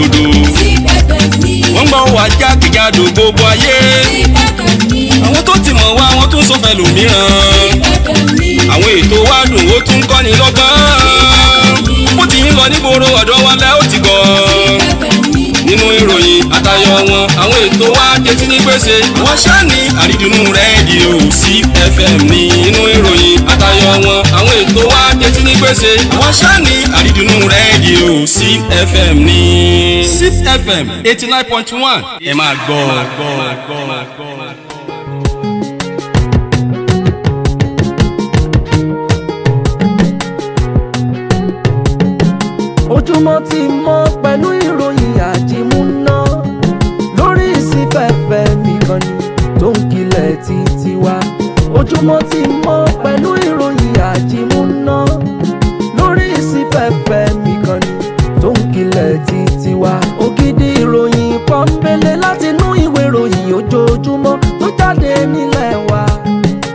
òdodo. Wọ́n gbọ́ wá jákèjádò gbogbo ayé. Àwọn tó ti mọ̀ wá wọ́n tún sọ fẹ́ lòmíràn. Àwọn ètò wa dùn, ó tún kọ́ni lọ́gbọ́n. Bó ti ń lọ nígboro, ọ̀dọ́ wa lẹ́ ó ti gọ̀. Nínú ìròyìn àtayọ wọn, àwọn ètò wa jẹ́ ní gbèsè. Wọ́n ṣáàní àrídùnnú rédíò CFM ní. Nínú ìròyìn àtayọ wọn, àwọn ètò wa jẹ́ ní gbèsè. Wọ́n ṣáàní àrídùnnú rédíò CFM ní. CFM 89.1, ẹ máa gbọ́. Ojúmọ́ ti mọ́ pẹ̀lú ìròyìn àjímúná lórí ìsìnfẹ̀fẹ̀ nìkan ni tó ń kilẹ̀ títí wa. Ojúmọ́ ti mọ́ pẹ̀lú ìròyìn àjímúná lórí ìsìnfẹ̀fẹ̀ nìkan ni tó ń kilẹ̀ títí wa. Ògidì ìròyìn pọ́npẹ́lẹ́ láti inú ìwé ìròyìn ojoojúmọ́ tó jáde nílẹ̀ wa,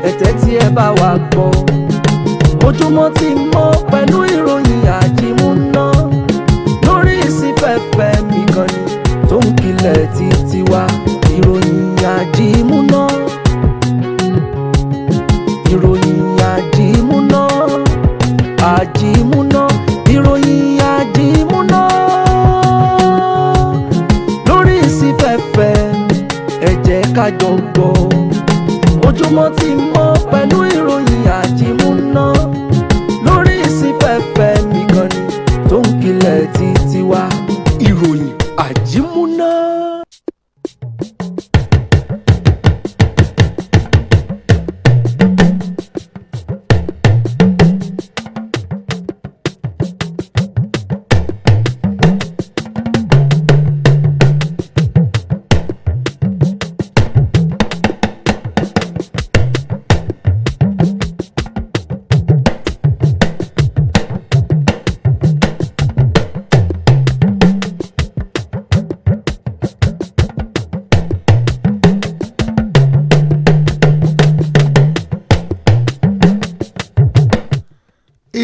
ẹ̀tẹ́ tí ẹ bá wa gbọ́. Ojúmọ́ ti mọ́ pẹ̀lú ìròyìn àjímúná lórí ìsìnfẹ̀fẹ̀ nìkan ni tó ń kilẹ̀ títí wa. Ìròyìn àjímúná, ìròyìn àjímúná, àjímúná, ìròyìn àjímúná lórí ìsìnfẹ̀fẹ̀. Ẹ jẹ́ ká jọ gbọ́. Ojúmọ́ ti mọ́ pẹ̀lú ìròyìn àjímúná lórí ìsìnfẹ̀fẹ̀ nìkan ni tó ń kilẹ̀ títí wa. Ìròyìn àjímúná.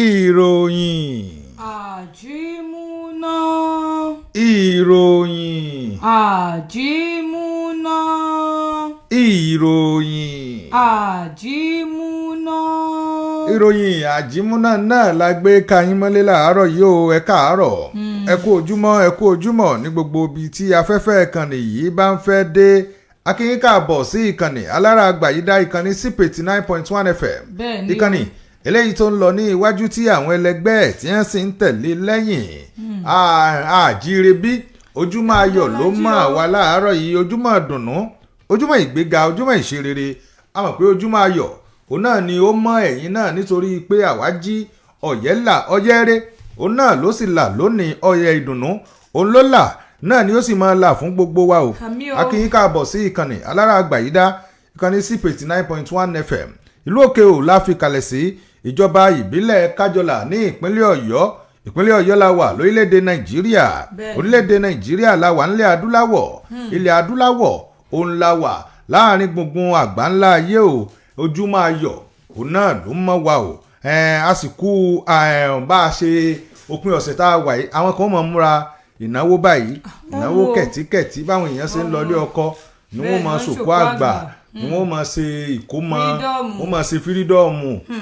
Ìròyìn Àjímúná. Ìròyìn Àjímúná. Ìròyìn Àjímúná. Ìròyìn àjímúná náà la gbé kayín mọ́lé láàárọ̀ yìí o. Ẹ káàárọ̀, ẹ kú ojúmọ́, ẹ kú ojúmọ́ ní gbogbo ibi tí afẹ́fẹ́ ìkànnì yìí bá ń fẹ́ dé. Akínyín káàbọ̀ sí ìkànnì alára àgbàyídá, ìkànnì sip 89.1 FM. Bẹ́ẹ̀ ni o. Ìkànnì eléyìí tó ń lọ ní iwájú tí àwọn ẹlẹgbẹ́ ẹ̀ tí wọ́n sì ń tẹ̀lé lẹ́yìn. Àjíire bí ojúmọ́ ayọ̀ ló mọ́ àwa láàárọ̀ yìí, ojúmọ́ dùnnú, ojúmọ́ ìgbéga, ojúmọ́ ìṣerere. A mọ̀ pé ojúmọ́ ayọ̀ òun náà ni ó mọ́ ẹ̀yin náà, nítorí pé àwa jí, ọ̀yẹ́ là, ọ̀yẹ́ rẹ̀ òun náà ló sì là lónìí. Ọ̀yẹ́ ìdùnnú òun ló là náà ni ó sì máa là fún gbogbo wa o. Àmín o. A kí yín káàbọ̀ sí ìkànnì alára àgbàyídá, ìkànnì sip 89.1 FM. Ìlú Òkè ò la fi kalẹ̀ sí, ìjọba ìbílẹ̀ Kájọlà ní ìpínlẹ̀ Ọ̀yọ́. Ìpínlẹ̀ Ọ̀yọ́ la wà lórílẹ̀‐èdè Nàìjíríà. Orílẹ̀‐èdè Nàìjíríà la wà nílẹ̀ adúláwọ̀. Ilẹ̀ adúláwọ̀ òun la wà láàrin gbùngbùn àgbáńlá ayé o. Ojúmọ́ ayọ̀ òun náà ló mọ́ wa o. A sì kú bá a ṣe òpin ọ̀sẹ̀ tá a wà yìí. Àwọn kan mọ̀ múra ìnáwó báyìí, ìnáwó Wọ́n wo. kẹ̀tíkẹ̀tí. Báwọn èèyàn ṣe ń lọ ilé ọkọ ni wọ́n Bẹ́ẹ̀ máa ni wọ́n sòkó ṣòkó àgbà, àgbà. ni wọ́n máa ṣe ìkómọ, Freedom. wọ́n máa ṣe freedom,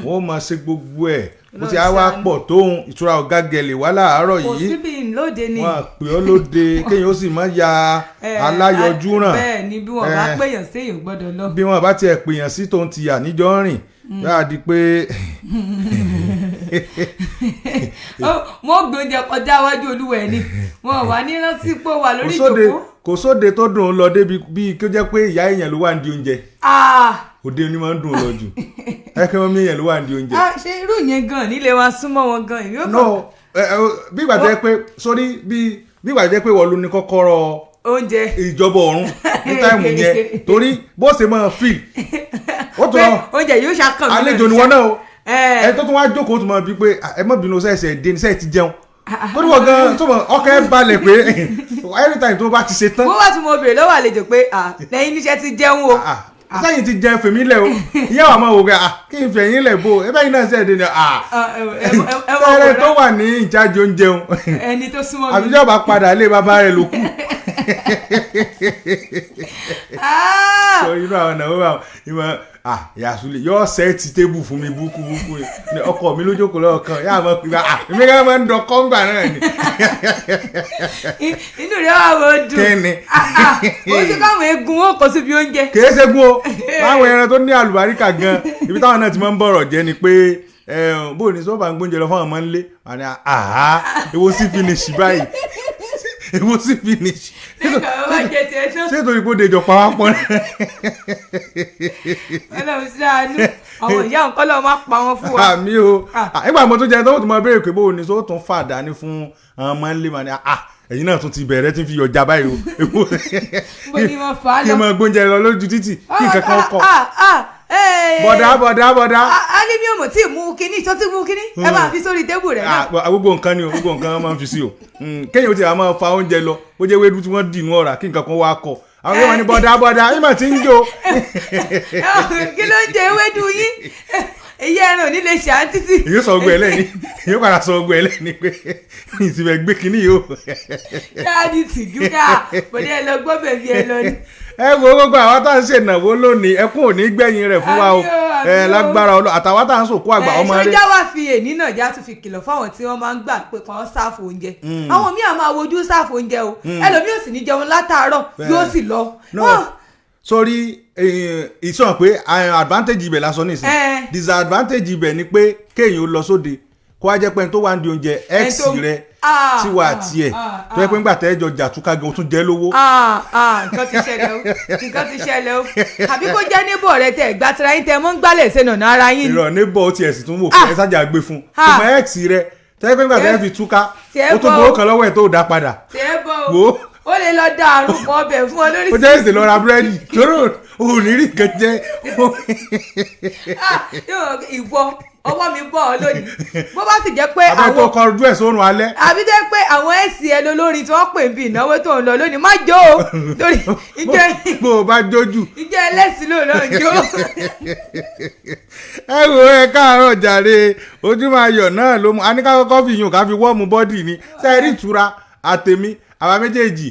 wọ́n máa ṣe gbogbo ẹ̀. Bó ti á Ọlọ́run wá ṣàánú. pọ̀ tóun ìtura ọ̀gá gẹ̀lẹ̀ wá láàárọ̀ Kò yìí. síbi lóde ni. Wọ́n á pè ọ́ lóde, kéèyàn ó sì má ya aláyọjú ràn. Bẹ́ẹ̀ ni, bí wọ́n bá pèèyàn séèyàn gbọ́dọ̀ lọ. Bí wọ́n bá tiẹ̀ pèèyàn sí tóun ti yà níjọ́ rìn yáa di pé Ó, wọ́n gbé oúnjẹ kọjá wájú olúwẹ̀ ni wọn wà ní rántí pé ó wà kò lórí sóde ìjókòó. Kò sóde tó dùn ún lọ débi bíi kí ó jẹ́ pé ìyá èèyàn ló wà ní di oúnjẹ. Ah, Òde ni máa ń dùn ún lọ jù, ẹ kí wọ́n mí èèyàn ló wà ní di oúnjẹ. Ah, ṣé irú yẹn gan nílé wa súnmọ́ wọn gan ìwé No, ẹ, bí ìgbà tó jẹ́ pé sórí bí ìgbà tó jẹ́ pé wọ́n ló ní kọ́kọ́rọ́ oúnjẹ. Ìjọba ọ̀run ní táìmù yẹn, torí bó ṣe máa fìl ó tún Pé lọ oúnjẹ yóò ṣàkàn mí náà. Àlejò ni wọ́n náà o. Eh. Ẹ tó tún wá jókòó tó máa bí pé, "Ah, ẹ má bínú, sẹ́ẹ̀sẹ̀ dé ní sẹ́ẹ̀ ti jẹun?" Torí wọ́n gan tó mọ̀ ọkàn ẹ balẹ̀ pé every time tó bá ti ṣe tán. Wọ́n wá tún mo béèrè lọ́wọ́ àlejò pé, "Ah, lẹ́yìn níṣẹ́ ti jẹun o?" Ah, Sẹ́yìn ti jẹ fèmí lẹ̀ o, ìyá wa máa wò pé ah, kí n fẹ̀yìn lẹ̀ bò ẹ bẹ́yìn náà sẹ́ẹ̀dẹ̀ ni ah. Ah, ẹ wọ Tẹ́rẹ tó wòran. wà ní ìjáde oúnjẹun Ẹni tó súnmọ́ mi. àbíjọ́ bá padà lé bàbá rẹ̀ ló kù. Ah! Sọ irú àwọn ọ̀nà wíwà ìmọ̀ ah, ìyàsúlẹ̀ yóò sẹ́ẹ̀tì tébù fún mi búkú búkú ni ọkọ mi ló jókòó lọ́ọ̀kan yóò máa pè ah, èmi kan máa ń dọ kọ́ngbà náà ni. Inú rẹ̀ wà wọ́n dùn. Kí ni? Ah, ah, ó sì káwọn eegun wọn kò síbi oúnjẹ. Kìí ṣẹ́gun o, láwọn ẹran tó ní àlùbáríkà gan, ibi táwọn náà ti máa ń bọ̀rọ̀ jẹ́ ni pé bó ní sọ́ba ń gbóúnjẹ lọ fáwọn ọmọ ńlé àní àhá, èwo sí finish báyìí, èwo sí finish? Lẹ́yìn àwọn bá jẹ tiẹ̀ tán. Ṣé torí pé ó dejò pa wá pọ̀? Ọlọ́run ṣàánú àwọn ìyá òun, kọ́lọ́ máa pa wọn fún wa. Àmì o. Ah. Ah, nígbà mo tún jẹ tó tún máa béèrè pé bó ní sọ tún fà dání fún àwọn ọmọ ńlé mà ní ah, ẹ̀yin náà tún ti bẹ̀rẹ̀ tí ń fi yọjà báyìí o, èwo Bó ni wọ́n fà á kí lọ. n máa gbóúnjẹ lọ lójú títì kí nǹkan kan kọ. Ah, ah, eh. Bọ̀dá bọ̀dá bọ̀dá. A ní mi ò mọ̀ tí ì mú kinní tó ti mú kinní, ẹ máa fi sórí tébù rẹ̀ náà. Ah, gbogbo nǹkan ni o, gbogbo nǹkan máa ń fi sí o. Kéèyàn ti máa fa oúnjẹ lọ, ó jẹ́ wédú tí wọ́n dì inú ọ̀rá kí nǹkan kan wá kọ, àwọn yóò máa ní bọ̀dá bọ̀dá ìmọ̀ tí ń jó. Kí ló ń jẹ ewédú yín? Èyí ẹran ò ní lè ṣe àǹtí títì. Èyí sọ gbogbo ẹ lẹ́ni, èyí padà sọ gbogbo ẹ lẹ́ni pé ìsìnbẹ̀ gbé kínní yìí o. Ṣáàdì tìjú ká bọ̀dé ẹ lọ gbọ́ bẹ̀bí ẹ lọ ni. Ẹ wo gbogbo àwọn tá à ń ṣènáwó lónìí, ẹkún ò ní gbẹ̀yìn rẹ̀ fún wa o. Àmín o, àmín Ẹ o. lágbára Ọlọ́run, àtàwọn tá à ń sòkú àgbà ọmọ rẹ. Sójà wá fi èní náà já tún fi kìlọ̀ fáwọn tí wọ́n máa ń gbà pé kàn sáàfù oúnjẹ. Àwọn míì á máa wojú sáàfù oúnjẹ o, ẹlòmíì ò sì ní jẹun látàárọ̀, yóò sì lọ. No, sórí ìsọ̀n pé advantage ibẹ̀ lásán nìsín, disadvantage ibẹ̀ ni pé kéèyàn ó lọ sóde kó wá jẹ́ pé ẹni tó wà ń di oúnjẹ ex rẹ tí wà á tiẹ̀ tó yẹ pé ńgbà tẹ́jọ jàtúkà gan, ó tún jẹ́ lówó. Ah, ah, nǹkan ti ṣẹlẹ̀ o, nǹkan ti ṣẹlẹ̀ o. Àbí kó jẹ́ níbọ̀ rẹ tẹ̀ gba tira yín, tẹ mọ́ ń gbálẹ̀ sẹ́nu ọ̀nà ara yín ni. Ìrọ̀ níbọ̀ ó tiẹ̀ sì tún wò fún ẹ sájà gbé fún ṣùgbọ́n ex rẹ tẹ́lẹ̀ pé ńgbà tẹ́lẹ̀ fi túká, Tiẹ̀ ó tún bọ̀ gbowó o. kan lọ́wọ́ ẹ̀ tó dá padà. Tiẹ̀ bọ̀ o. Wò ó. Ó lè lọ da àrùn kan ọbẹ̀ fún ọ lórí. Ó jẹ́ èsì lọ ra búrẹ́dì torí ò ní rí nǹkan jẹ́. Ah, ìwọ ọwọ́ mi bọ̀ ọ lónìí, bó bá sì jẹ́ pé Abẹ́ tó àwọn kọ ojú ẹ̀ sórun alẹ́. Àbí jẹ́ pé àwọn ẹ̀sìn ẹ lolórin tí wọ́n pè ń bi ìnáwó tó ń lọ lónìí, má jó o, torí ìjẹ́ Bó o bá jójú. Ìjẹ́ ẹlẹ́sìn ló náà jó. Ẹ wo, ẹ káàárọ̀ jàre, ojúmọ́ ayọ̀ náà ló mú a ní ká kọ́kọ́ fi yùn ká fi warm body ni sẹ́ẹ̀rì ìtura àtẹ̀mí àwa méjèèjì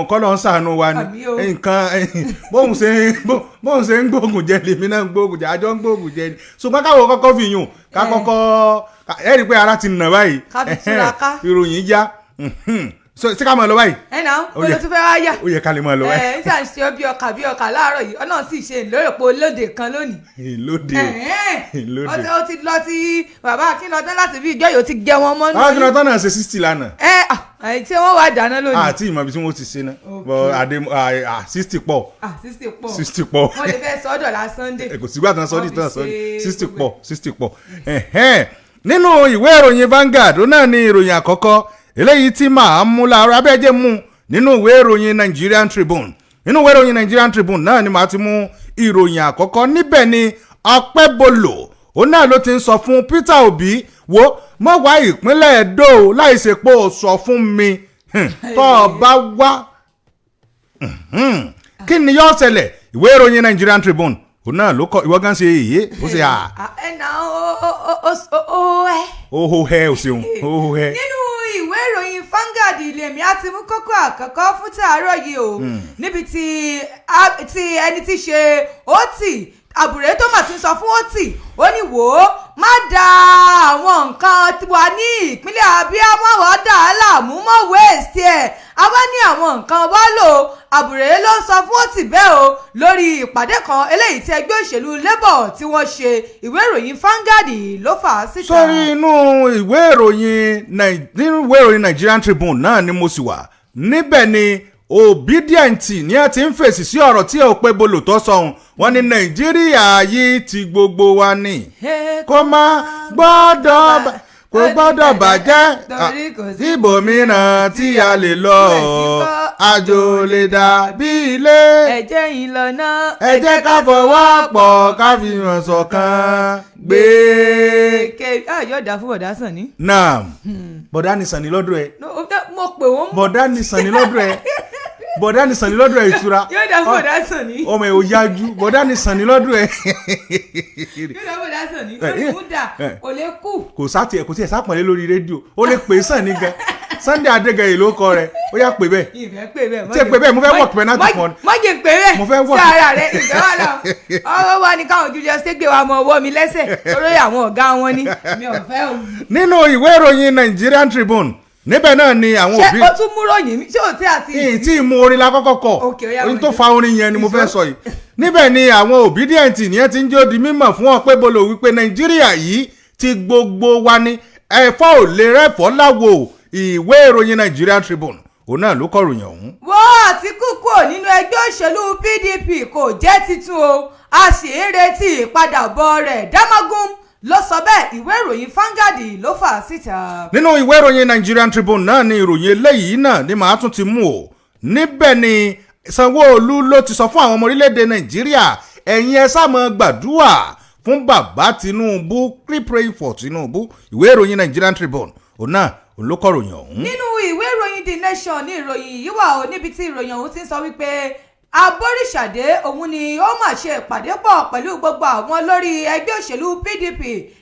kọ́lọ̀ ń sànù wa ni. Àmín o. Nǹkan bóun ṣe ń gbóògùn jẹ lèmi náà ń gbóògùn jẹ, àjọ ń gbóògùn jẹ ni, ṣùgbọ́n káwọ kọ́kọ́ fi yùn ká kọ́kọ́ ẹ rí i pé ara ti nà báyìí. Ká fi túra ká. Ìròyìn já. So, ṣé ká máa lọ báyìí? Ẹ náà Ó ó ló tún fẹ́ wá yà. Ó yẹ ká lè máa lọ báyìí. Ẹ ń sàn ṣe ọ bí ọkà bí ọkà láàárọ̀ yìí, ọ̀nà sì ṣe ìlérò pé olóde kan lónìí. Lóde o. Lóde. Ó ti lọ tí bàbá Akínlọ́tán láti bí ìjọ yìí, ó ti jẹ wọn mọ́nú. Àwọn akínà tán náà ṣe 60 lánàá. Ẹ ẹ, tí wọ́n wá dáná lónìí. Àti ìmọ̀ ibi tí wọ́n ti ṣe náà, but àdé 60 pọ̀. Ah, 60 pọ̀. 60 pọ̀. Wọ́n lè fẹ́ sọ́dọ̀ la Sunday. Ẹ kò sígbà tán sọ́ọ́dì Wọ́n fi tán sọ́ọ́dì ṣe 60 gbogbo pọ̀, 60 pọ̀. Ẹ̀hẹ́n. Nínú ìwé ìròyìn Vanguard, ó náà ní ìròyìn àkọ́kọ́ eléyìí tí màá mú láàárọ̀ abẹ́jẹ́ mú nínú ìwé ìròyìn Nigerian Tribune. Nínú ìwé ìròyìn Nigerian Tribune náà ni màá ti mú ìròyìn àkọ́kọ́. Níbẹ̀ ni Ọpẹ́bọlò ó náà ló ti ń sọ fún Peter Obi, wo mọ́ wá ìpínlẹ̀ Edo láìsèpò pé ó sọ fún mi. Tó o bá wá, kí ni yóò ṣẹlẹ̀? Ìwé ìròyìn Nigerian Tribune òun náà ló kọ. Ìwọ gan ṣe èyí ó ṣe à. Ah, ẹ nà ó ó ó ó ó ẹ. Ó hó hẹ, ò ṣeun, ó hó hẹ. Nínú ìwé ìròyìn Vanguard ilé mi á ti mú kókó àkọ́kọ́ fún tàárọ̀ yìí o, níbi tí ẹni tí ṣe Otti àbúrẹ́ tó mà ti ń sọ fún Otti, ó ní wò ó, má da àwọn nǹkan wa ní ìpínlẹ̀ Abia, má wàá dà á láàmú mọ́ waste ẹ̀, a wá ní àwọn nǹkan wá lò. Àbúrẹ́ ló ń sọ fún Otti bẹ́ẹ̀ o lórí ìpàdé kan eléyìí tí ẹgbẹ́ òṣèlú Labour tí wọ́n ṣe. Ìwé ìròyìn Vanguard ló fà á síta. Sórí inú ìwé ìròyìn nínú ìwé ìròyìn Nigerian Tribune náà ni mo sì wà. Níbẹ̀ ni Obidient ní ẹ ti ń fèsì sí ọ̀rọ̀ tí Okpebholo tó sọ̀hún. Wọ́n ní Nàìjíríà yìí ti gbogbo wa ni, kó má gbọ́dọ̀ kò gbọ́dọ̀ bàjẹ́. Torí kò sí ibòmíràn tí a lè lọ, àjò lè dà bí ilé. Ẹ jẹ́ ìlọ́nà. Ẹ jẹ́ ká fọwọ́ pọ̀, ká fi hàn ṣọ̀kan gbé. Ké ah, yóò dá fún bọ̀dá sàn ní. Naam, bọ̀dá ni sàn ní lọ́dọ̀ ẹ. No, mo pè wọ́n. Bọ̀dá ni sàn ní lọ́dọ̀ ẹ. Bọ̀dá ni Sànni lọ́dọ̀ ẹ̀ ìtura. Yóò dá bọ̀dá Sànni. Ọmọ ẹ̀ ò yájú, bọ̀dá ni Sànni lọ́dọ̀ ẹ̀. Yóò dá bọ̀dá Sànni. Ó ní múdà kò lè kú. Kò sá tiẹ̀, kò tiẹ̀ sápọ̀nlé lórí rédíò, ó lè pè é Sànni gan. Sunday Adégẹyè ló kọ rẹ̀, ó yá pè bẹ́ẹ̀. Ìfẹ́ pè bẹ́ẹ̀. Tí ẹ pè bẹ́ẹ̀, mo fẹ́ work penalty fún ọ. Mọ́jì pè bẹ́ẹ̀. Mo fẹ́ work. Sí ara rẹ̀ ìfẹ́ wà lọ. Ọwọ́ wa ni káwọn Julius Tegbe wa mọ ọwọ́ mi lẹ́sẹ̀ torí àwọn ọ̀gá wọn ni mi ò fẹ́ o. Nínú ìwé ìròyìn Nigerian Tribune, níbẹ̀ náà ni àwọn Ṣé òbí o tún mú ròyìn mi? Ṣé o tí àti. Ìyìn tí mú orin la kọ́kọ́ kọ. Ok, ó yá, Orin tó wọlé. fa orin yẹn ni mo fẹ́ sọ yìí. Níbẹ̀ ni àwọn Obidient nìyẹn ti ń jó di mímọ̀ fún ọ pé bolo wípé Nàìjíríà yìí ti gbogbo wa ni, ẹ̀fọ́ ò lè rẹ́fọ́ láwo. Ìwé ìròyìn Nigerian Tribune, òun náà ló kọ ròyìn ọ̀hún. Wọ́n Àtìkù kúrò nínú ẹgbẹ́ òṣèlú PDP kò jẹ́ titun o, a sì ń retí ìpadàbọ̀ rẹ̀. Damagun ló sọ bẹ́ẹ̀. Ìwé ìròyìn Vanguard ló fà á síta. Nínú ìwé ìròyìn Nigerian Tribune náà ni ìròyìn eléyìí náà ni màá tún ti mú o. Níbẹ̀ ni Sanwó-Olú ló ti sọ fún àwọn ọmọ orílẹ̀-èdè Nàìjíríà, ẹ̀yin ẹ sáà máa gbàdúrà fún bàbá Tinubu, keep praying for Tinubu. Ìwé ìròyìn Nigerian Tribune, òun náà òun ló kọ ròyìn ọ̀hún. Nínú ìwé ìròyìn The Nation ní ìròyìn yìí wà o, níbi tí ìròyìn ọ̀hún ti ń sọ wípé Aboríṣàdé òun ni ó mà ṣe ìpàdé pọ̀ pẹ̀lú gbogbo àwọn lórí ẹgbẹ́ òṣèlú PDP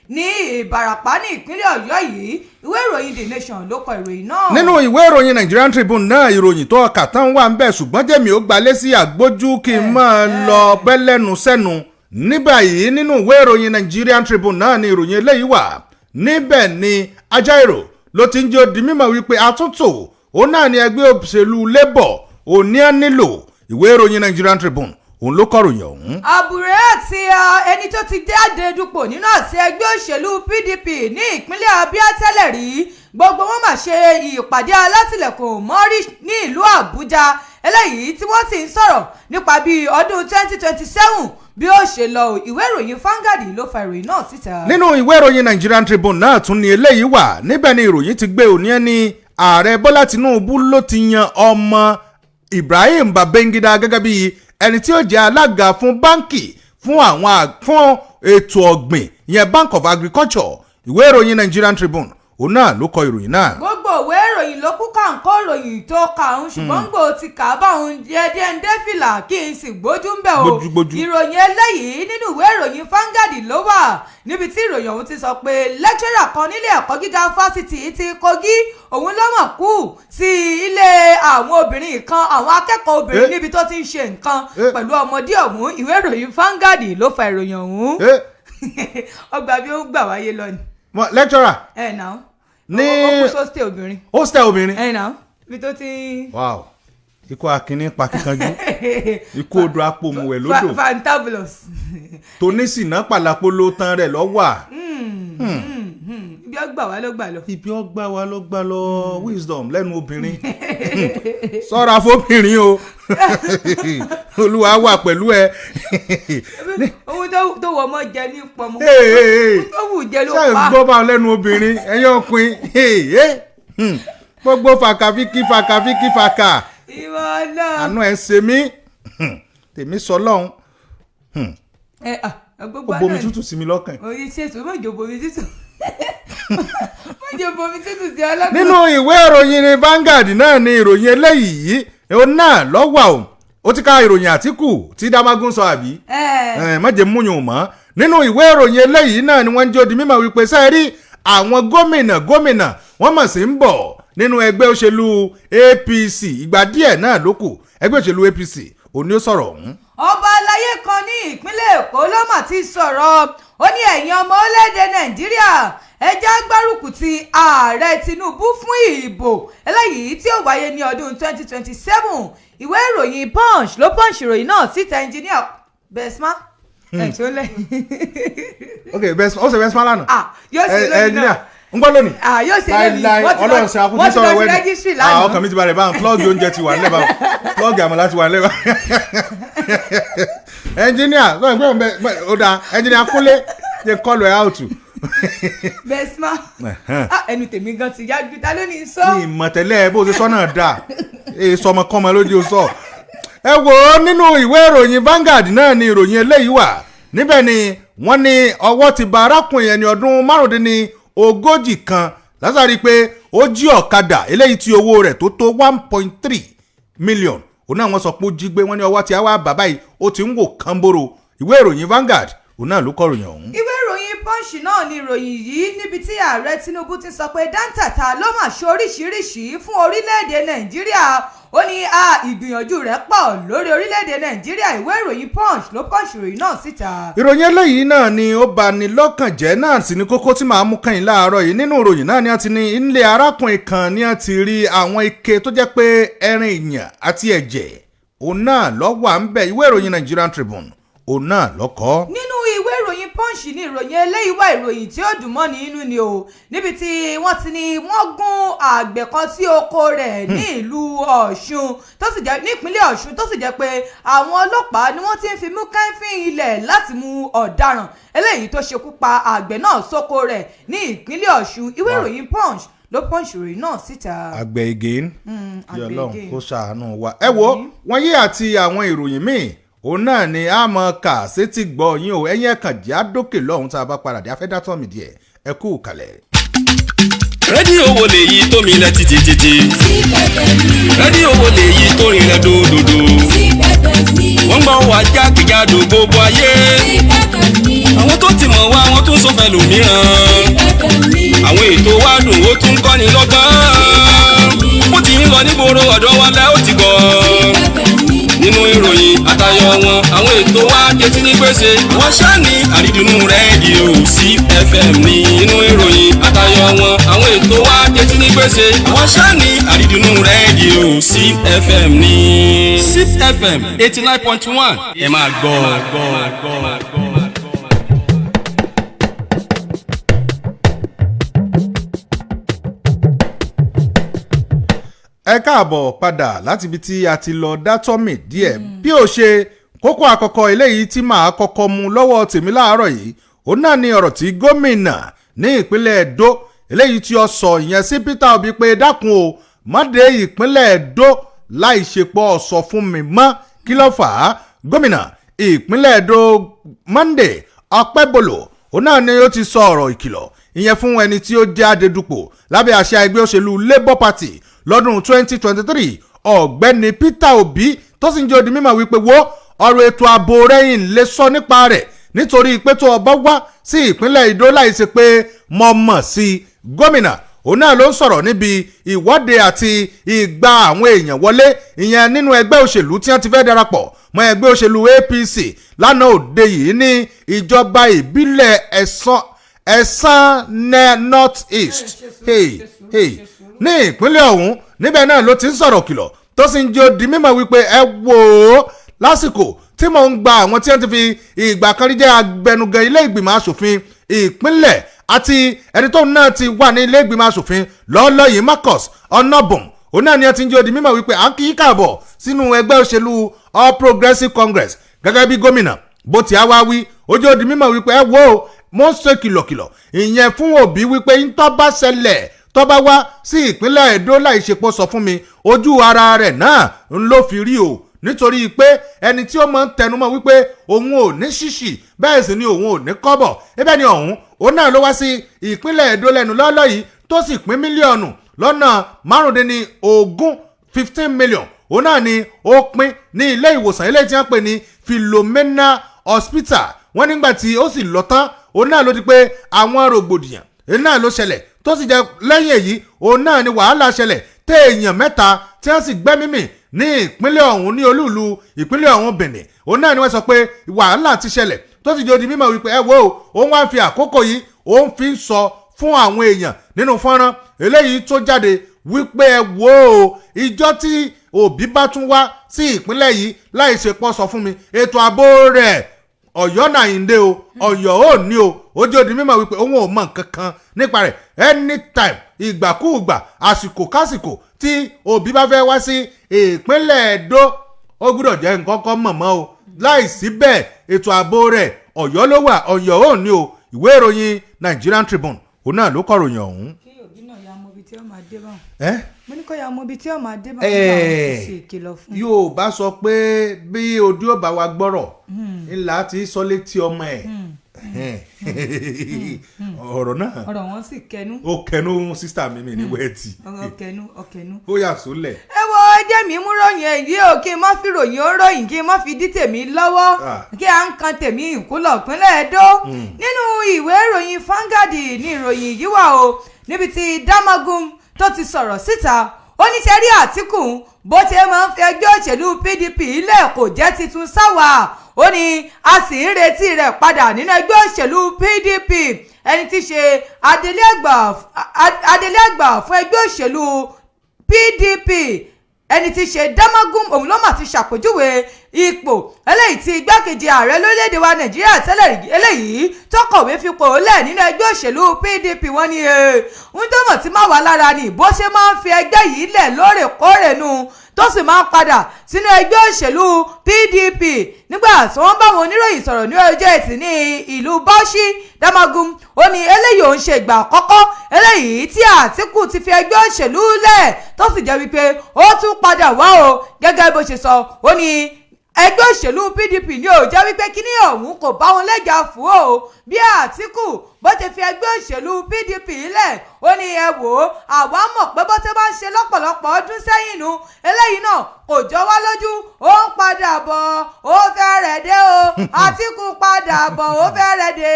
ní Ìbàràpá ní ìpínlẹ̀ Ọ̀yọ́ yìí. Ìwé ìròyìn The Nation ló kọ ìròyìn náà. Nínú ìwé ìròyìn Nigerian Tribune náà, ìròyìn tó ọkà tán wà ń bẹ̀, ṣùgbọ́n jẹ́mi ó gbalé sí àgbójú kí n máa lọ bẹ́lẹ́nu sẹ́nu ní báyìí. Nínú ìwé ìròyìn Nigerian Tribune náà ni ìròyìn eléyìí wà. Níbẹ̀ ni Ajaero ló ti ń jẹ́ ó di mímọ̀ wípé àtúntò òun náà ni ẹgbẹ́ òṣèlú Labour òní á nílò. Ìwé ìròyìn Nigerian Tribune, òun ló kọ ròyìn ọ̀hún. Àbùrẹ́ àti ẹni tó ti jáde dupò nínú àti ẹgbẹ́ òṣèlú PDP ní ìpínlẹ̀ Abia tẹ́lẹ̀ rí, gbogbo wọn mà ṣe ìpàdé alátìlẹ̀kùn mọ́rí ní ìlú Àbújá, eléyìí tí wọ́n sì ń sọ̀rọ̀ nípa bí ọdún 2027 bí ó ṣe lọ. Ìwé ìròyìn Vanguard ló fa ìròyìn náà síta. Nínú ìwé ìròyìn Nigerian Tribune náà tún ní eléyìí wà. Níbẹ̀ ni ìròyìn ti gbé òní ẹni ààrẹ Bọ́lá Tinubu ló ti yan ọmọ Ibrahim Babangida gẹ́gẹ́ bí ẹni tí ó jẹ́ alága fún báńkì fún àwọn fún ètò ọ̀gbìn, ìyẹn Bank of Agriculture. Ìwé ìròyìn Nigerian Tribune, òun náà ló kọ ìròyìn náà. Gbogbo ìwé ìròyìn ló kú kàǹkó ìròyìn tó kà ń, ṣùgbọ́n gbò ti kà á bá òun díẹ̀díẹ̀ ń dé fìlà kí n sì gbójú ń bẹ̀ o. Gbójúgbójú. Ìròyìn eléyìí, nínú ìwé ìròyìn Vanguard ló wà, níbi tí ìròyìn ọ̀hún ti sọ pé lecturer kan nílé ẹ̀kọ́ gíga fásitì ti Kogi òun ló mọ̀ kú sí ilé àwọn obìnrin kan, àwọn akẹ́kọ̀ọ́ obìnrin, níbi tó ti ń ṣe nǹkan pẹ̀lú ọmọdé ọ̀hún. Ìwé ìròyìn Vanguard ló fa ìròyìn ọ̀hún. Ọgbà bí ó gbà wáyé lọ ni. Lecturer? Ẹ̀ náà ó kú sóstè obìnrin. Hostel obìnrin? Ẹ̀ náà, ibi tó ti. Wow, ikú akínní pa kíkanjú, ikú odò apòmùwẹ̀ lódò. Fantabulous. Tónísìnà pàlàpolo tán rẹ̀ lọ́wà. Ibi ọgbà wá ló gbà lọ. Ibi ọgbà wa ló gbà lọ. Wisdom lẹ́nu obìnrin. Sọ́ra fóbìnrin o, Olúwa wà pẹ̀lú ẹ. Ohun tó wọ ọmọ jẹ ní pọmọ. Hey, hey, hey. Ohun tó wù jẹ ló Ṣé pa. gbọ́ bá lẹ́nu obìnrin, ẹ̀yin ọkùnrin? Hey, hey. Gbogbo fàkàfíkì fàkàfíkì fàkà. Ìwọ náà. Àánú ẹ̀ ṣe mí. Tèmi sọ lọ́hùn. Ẹ à gbogbo Ó bomi tútù sí mi lọ́kàn. Oye, ṣe èso mọ̀jọ bomi tútù, mọ̀jọ bomi tútù sí ọlọ́kàn. Nínú ìwé ìròyìn ní Vanguard náà ni ìròyìn eléyìí òun náà lọ́wọ́ o. Ó ti ka ìròyìn Àtìkù tí Damagun sọ, àbí? Ẹ. Ẹ má jẹ́ múyàn mọ́. Nínú ìwé ìròyìn eléyìí náà ni wọ́n ń jẹ́ ó di mímọ̀ wípé sẹ́ẹ̀rí àwọn gómìnà gómìnà wọ́n mọ̀ sí ń bọ̀ nínú ẹgbẹ́ òṣèlú APC. Ìgbà díẹ̀ náà ló kù, ẹgbẹ́ òṣèlú APC òní ó sọ̀rọ̀ ọ̀hún. Ọba aláyé kan ní ìpínlẹ̀ Èkó ló mà ti sọ̀rọ̀. Ó ní ẹ̀yin ọmọ orílẹ̀-èdè Nàìjíríà, ẹ jẹ́ á gbárùkù ti ààrẹ Tinubu fún ìbò eléyìí tí ó wáyé ní ọdún 2027. Ìwé ìròyìn Punch ló punch ìròyìn náà síta. Engineer Besma ẹ̀ tó lẹ̀. Ok, best ó ṣe best man lánàá. Ah, yóò ṣe lónìí náà. Ń gbọ́ lónìí. Ah, yóò ṣe lónìí. Láíláí. Wọ́n ti lọ- Ọlọ́run ṣe akúntí wọ́n ti lọ sọ̀rọ̀ sí wẹ́ẹ̀dì. registry lánàá. Ọkàn mi ti balẹ̀ báwọn. Plug oúnjẹ ti wà nílẹ̀ báwọn, plug àmàlà ti wà nílẹ̀ báwọn. Ẹnjíníà sọ̀rọ̀ pé òun bẹ ó dáa. Ẹnjíníà Kúnlé jẹ́ kọ́ọ̀lù ẹ̀ out. Besma, ah, ẹnu tèmi gan ti yá ju ta ló ní sọ. Ní ìmọ̀tẹ́lẹ̀ bó ṣe sọ náà dáa, èso ọmọkọ́mọ lójú sọ. Ẹ wò ó, nínú ìwé ìròyìn Vanguard náà ni ìròyìn eléyìí wà. Níbẹ̀ ni wọ́n ní ọwọ́ ti ba arákùnrin ẹni ọdún 35 kan látàrí pé ó jí ọ̀kadà eléyìí tí owó rẹ̀ tó tó 1.3 million. Òun náà wọ́n sọ pé ó jí gbé. Wọ́n ní ọwọ́ tí a wá bàbá yìí, ó ti ń wò kánbóró. Ìwé ìròyìn Vanguard, òun náà ló kọ ìròyìn ọ̀hún. Ìwé ìròyìn Punch náà ni ìròyìn yìí, níbi tí Ààrẹ Tinubu ti sọ pé Dantata ló mà ṣe oríṣiríṣi fún orílẹ̀-èdè Nàìjíríà. Ó ní a ìgbìyànjú rẹ̀ pọ̀ lórí orílẹ̀-èdè Nàìjíríà. Ìwé ìròyìn Punch ló punch ìròyìn náà síta. Ìròyìn eléyìí náà ni ó bá ní lọ́kàn jẹ́, náà sì ni kókó tí màá mú kẹ́yìn láàárọ̀ yìí. Nínú ìròyìn náà ni a ti ní ilé arákùnrin kan ni a ti rí àwọn ike tó jẹ́ pé ẹran èèyàn àti ẹ̀jẹ̀ òun náà ló wà ń bẹ̀. Ìwé ìròyìn Nigerian Tribune, òun náà ló kọ. Nínú ìwé ìròyìn Punch ní ìròyìn eléyìí wà. Ìròyìn tí ó dùn mọ́ni inú ni o, níbi tí wọ́n ti ní wọ́n gún àgbẹ̀ kan sí oko rẹ̀ ní ìlú Ọ̀ṣun, tó sì jẹ́ nípínlẹ̀ Ọ̀ṣun, tó sì jẹ́ pé àwọn ọlọ́pàá ni wọ́n ti ń fi mú kẹ́fín ilẹ̀ láti mú ọ̀daràn eléyìí tó ṣekú pa àgbẹ̀ náà sóko rẹ̀ ní ìpínlẹ̀ Ọ̀ṣun. Ìwé ìròyìn Punch ló punch ìròyìn náà síta. Àgbẹ̀ again. Kí Àgbẹ̀ Ọlọ́run again. kó ṣàánú wa. Ẹ wo, wọ́n yí àti àwọn ìròyìn míì, òun náà ni a mọ̀ kà sétí gbọ́ yín o. Ẹ̀yin ẹ̀kàn jẹ́ àdókè lọ́hùn, tá a bá padà dé, afẹ́dátọ́ mi díẹ̀. Ẹ kú kalẹ̀. Rédíò wo lèyí tó mi lẹ títí títí? Rédíò wo lèyí tó rinlẹ̀ dòdòdò? Wọ́n gbọ́ wá jákèjádò gbogbo ayé. Àwọn tó ti mọ̀ wá, wọ́n tún sọ fẹ́ lòmíràn. Àwọn ètò wa dùn, ó tún kọ́ni lọ́gbọ́n. Bó ti ń lọ nígboro ọ̀dọ́ wa lẹ́ ó ti gbọ́. Nínú ìròyìn àtayọ wọn, àwọn ètò wa jẹ́ ní gbèsè. Wọ́n ṣáà ní àrídùnnú rédíò CFM ní. Nínú ìròyìn àtayọ wọn, àwọn ètò wa jẹ́ ní gbèsè. Wọ́n ṣáà ní àrídùnnú rédíò CFM ní. CFM 89.1, ẹ máa gbọ́. Ẹ káàbọ̀ padà láti ibi tí a ti lọ dátọ́mì díẹ̀. Bí ó ṣe kókó àkọ́kọ́ eléyìí tí màá kọ́kọ́ mú lọ́wọ́ tèmi láàárọ̀ yìí, òun náà ni ọ̀rọ̀ tí gómìnà ní ìpínlẹ̀ Ẹdó eléyìí tí ó sọ ìyẹn sí Peter Obi pé, dákun o, má dé ìpínlẹ̀ Ẹdó láì ṣepọ̀ sọ fún mi mọ́. Kí ló fà á? Gómìnà ìpínlẹ̀ Ẹdó Monday Okpebholo, òun náà ni ó ti sọ ọ̀rọ̀ ìkìlọ̀ ìyẹn fún ẹni tí ó jẹ́ adedupò lábẹ́ àṣà ẹgbẹ́ òṣèlú Labour Party lọ́dún 2023, Ọ̀gbẹ́ni Peter Obi, tó sì ń jẹ́ ó di mímọ̀ wípé, wo, ọ̀rọ̀ ètò ààbò rẹ̀yìn lè sọ nípa rẹ̀, nítorí pé tó ọba wá sí ìpínlẹ̀ Ìdó láìsí pé mo mọ̀ sí i. Gómìnà òun náà ló ń sọ̀rọ̀ níbi ìwọ́de àti ìgbà àwọn èèyàn wọlé ìyẹn nínú ẹgbẹ́ òṣèlú tí wọ́n ti fẹ́ darapọ̀ mọ́ ẹgbẹ́ òṣèlú APC lánàá òde yìí ní ìjọba ìbílẹ̀ Ẹ̀sán Ẹ̀sán North East, hey, hey, ní ìpínlẹ̀ ọ̀hún. Níbẹ̀ náà ló ti ń sọ̀rọ̀ kìlọ̀, tó sì ń jẹ́ ó di mímọ̀ wípé, ẹ wò ó, lásìkò tí mò ń gba àwọn tí wọ́n ti fi ìgbà kan rí jẹ́ abẹnugan ilé ìgbìmọ̀ asòfin ìpínlẹ̀ àti ẹni tóun náà ti wà ní ilé ìgbìmọ̀ asòfin lọ́ọ́lọ́ yìí, Marcus Onobun, òun náà ni ẹ ti ń jẹ́ ó di mímọ̀ wípé à ń kí í káàbọ̀ sínú ẹgbẹ́ òṣèlú All Progressives Congress. Gẹ́gẹ́ bí gómìnà bó ti á wá wí, ó jẹ́ ó di mímọ̀ wípé, ẹ wo, mo ń ṣe kìlọ̀kìlọ̀ ìyẹn fún Òbí wípé ń tó bá ṣẹlẹ̀, tó bá wá sí ìpínlẹ̀ Èdó láì ṣepo sọ fún mi, ojú ara rẹ̀ náà ń ló fi rí o, nítorí pé ẹni tí ó máa ń tẹnumọ́ wípé òun ò ní ṣíṣì, bẹ́ẹ̀ sì ni òun ò ní kọ́bọ̀ ibẹ̀ ni ọ̀hún, òun náà ló wá sí ìpínlẹ̀ Èdó lẹ́nu lọ́lọ́ yìí, tó sì pín mílíọ̀nù lọ́nà 15, 15 million, òun náà ni ó pín ní ilé ìwòsàn ilé tí wọ́n pè ní Philomena Hospital. Wọ́n nígbà tí ó sì lọ tán, òun náà ló di pé àwọn rògbòdìyàn èyí náà ló ṣẹlẹ̀, tó sì jẹ́ lẹ́yìn èyí òun náà ni wàhálà ṣẹlẹ̀ téèyàn mẹ́ta tí wọ́n sì gbẹ́mímì ní ìpínlẹ̀ ọ̀hún, ní olúùlú ìpínlẹ̀ ọ̀hún Benin. Òun náà ni wọ́n sọ pé wàhálà ti ṣẹlẹ̀, tó sì jẹ́ ó di mímọ̀ wípé, ẹ wo, òun wá fi àkókò yìí, òun fi ń sọ fún àwọn èèyàn nínú fọ́nrán eléyìí tó jáde wípé, ẹ wo o, ìjọ tí Òbí bá tún wá sí ìpínlẹ̀ yìí láì ṣe pọ́ sọ fún mi, ètò ààbò rẹ̀, Ọ̀yọ́ nàìndé o, Ọ̀yọ́ ò ní o. Ó jẹ́ ó di mímọ̀ wípé òun ò mọ̀ nǹkan kan nípa rẹ̀. Anytime, ìgbàkúùgbà, àsìkò kásìkò tí Òbí bá fẹ́ wá sí ìpínlẹ̀ Ẹdó, ó gbúdọ̀ jẹ́ nǹkan kan mọ̀mọ́ o. Láìsí bẹ́ẹ̀, ètò ààbò rẹ̀, Ọ̀yọ́ ló wà, Ọ̀yọ́ ò ní o. Ìwé ìròyìn Nigerian Tribune, òun náà ló kọ̀ròyìn ọ̀hún. Kí Òbí náà ya mọ ibi tí ó máa dé báwọn. Ẹ́ Mo ní kó ya mọ ibi tí ó máa dé báwọn nígbà wọn ti ṣe ìkìlọ̀ fún. Yóò bá sọ pé bí ojú ò bá wa gbọ́rọ̀ ńlá ti sọ létí ọmọ ẹ̀. Ọ̀rọ̀ náà Ọ̀rọ̀ wọn sì kẹnu. Ó kẹnu, sísá mi, mi ní wẹ́ẹ̀tì. Ọkẹnu, ọkẹnu. Ó yà sólẹ̀. Ẹ wo, ẹjẹ́ mi mú ròyìn èyí o, kí n má fi ròyìn ó ròyìn, kí n má fi dí tèmi lọ́wọ́. Kí à ń kan tèmi ìkúlọ̀ ìpínlẹ̀ Ẹdó. Nínú ìwé ìròyìn Vanguard ní ìròyìn yìí wà o, níbi tí Damagun tó ti sọ̀rọ̀ síta. Ó ní ṣe rí Àtìkù, bó ṣe máa ń fi ẹgbẹ́ òṣèlú PDP ilẹ̀ kò jẹ́ titun sáwà. Ó ní a sì ń retí rẹ̀ padà nínú ẹgbẹ́ òṣèlú PDP. Ẹni tí í ṣe adelé àgbà fún ẹgbẹ́ òṣèlú PDP, ẹni tí í ṣe Damagun, òun ló mà ti ṣàpèjúwe ipò eléyìí tí igbákejì ààrẹ lórílẹ̀‐èdè wa Nàìjíríà tẹ́lẹ̀ rí eléyìí tó kọ̀wé fipò lẹ̀ nínú ẹgbẹ́ òṣèlú PDP. Wọ́n ní ń tó mọ̀ tí má wà lára ni bó ṣe máa ń fi ẹgbẹ́ yìí lẹ̀ lóòrèkóòrè nu, tó sì máa ń padà sínú ẹgbẹ́ òṣèlú PDP. Nígbà tí wọ́n bá wọn oníròyìn sọ̀rọ̀ ní ọjọ́ Ẹtì ní ìlú Bauchi, Damagun ó ní eléyìí ò ń ṣe ìgbà àkọ́kọ́ eléyìí tí Àtìkù ti fi ẹgbẹ́ òṣèlú lẹ̀, tó sì jẹ́ wípé ó tún padà wá o. Gẹ́gẹ́ bó ṣe sọ, ó ní ẹgbẹ́ òṣèlú PDP ní ò jẹ́ wípé kíní ọ̀hún kò bá wọn lẹ́jà fún o. Bí Àtìkù bó ṣe fi ẹgbẹ́ òṣèlú PDP lẹ̀, ó ní ẹ wò ó, àwa mọ̀ pé bó ṣe máa ń ṣe lọ́pọ̀lọpọ̀ ọdún sẹ́yìn nu, eléyìí náà kò jọ wá lójú. Ó ń padà bọ̀, ó fẹ́ rẹ̀ dé o. Àtìkù padà bọ̀, ó fẹ́ rẹ̀ dé.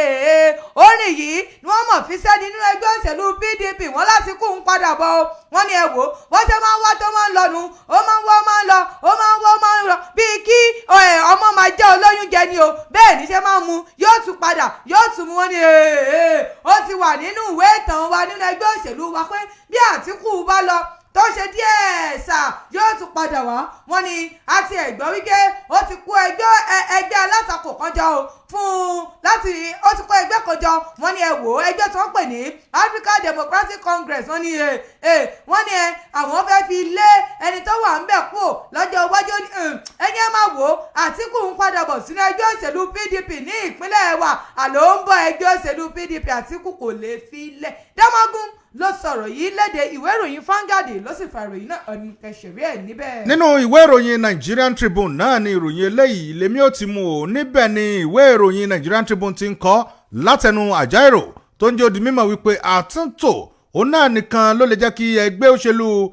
Orin yìí ni wọ́n mọ̀ fi sẹ́ni nínú ẹgbẹ́ òṣèlú PDP wọ́n láti kú ń padà bọ̀ o. Wọ́n ní ẹ wò ó, wọ́n ṣe máa ń wá tó máa ń lọ nu, ó máa ń wá, ó máa ń lọ, ó máa ń wá, ó máa ń lọ, bíi kí ọmọ máa jẹ́ olóyún jẹ ni o. Bẹ́ẹ̀ ní ṣe máa ń mu, yóò tún padà, yóò tún mu. Wọ́n ní ó ti wà nínú ìwé ìtàn wa nínú ẹgbẹ́ òṣèlú wa pé bí Àtìkù bá lọ tó ṣe díẹ̀ sà, yóò tún padà wá. Wọ́n ní àti ẹ̀gbọ́n wípé ó ti kó ẹgbẹ́ alátakò kan jọ o fún láti ó ti kó ẹgbẹ́ kan jọ. Wọ́n ní ẹ wò ó, ẹgbẹ́ tó ń pè ní African Democratic Congress. Wọ́n ní ẹ ẹ wọ́n ní ẹ àwọn fẹ́ fi lé ẹni tó wà ń bẹ̀ kú lọ́jọ́ iwájú. Ẹni ẹ máa wò ó, Àtìkù ń padà bọ̀ sínú ẹgbẹ́ òṣèlú PDP ní ìpínlẹ̀ wa. Àlọ́ ń bọ̀, ẹgbẹ́ òṣèlú PDP, Àtìkù kò lè fi lẹ̀. Damagun ló sọ̀rọ̀ yìí léde. Ìwé ìròyìn Vanguard ló sì fa ìròyìn náà, ọ̀nì kẹsẹ̀rí ẹ̀ níbẹ̀. Nínú ìwé ìròyìn Nigerian Tribune náà ni ìròyìn eléyìí lèmi ò ti mú o. Níbẹ̀ ni ìwé ìròyìn Nigerian Tribune ti ń kọ látẹnu Àjàìrò tó ń jẹ́ ó di mímọ̀ wípé àtúntò òun náà nìkan ló lè jẹ́ kí ẹgbẹ́ òṣèlú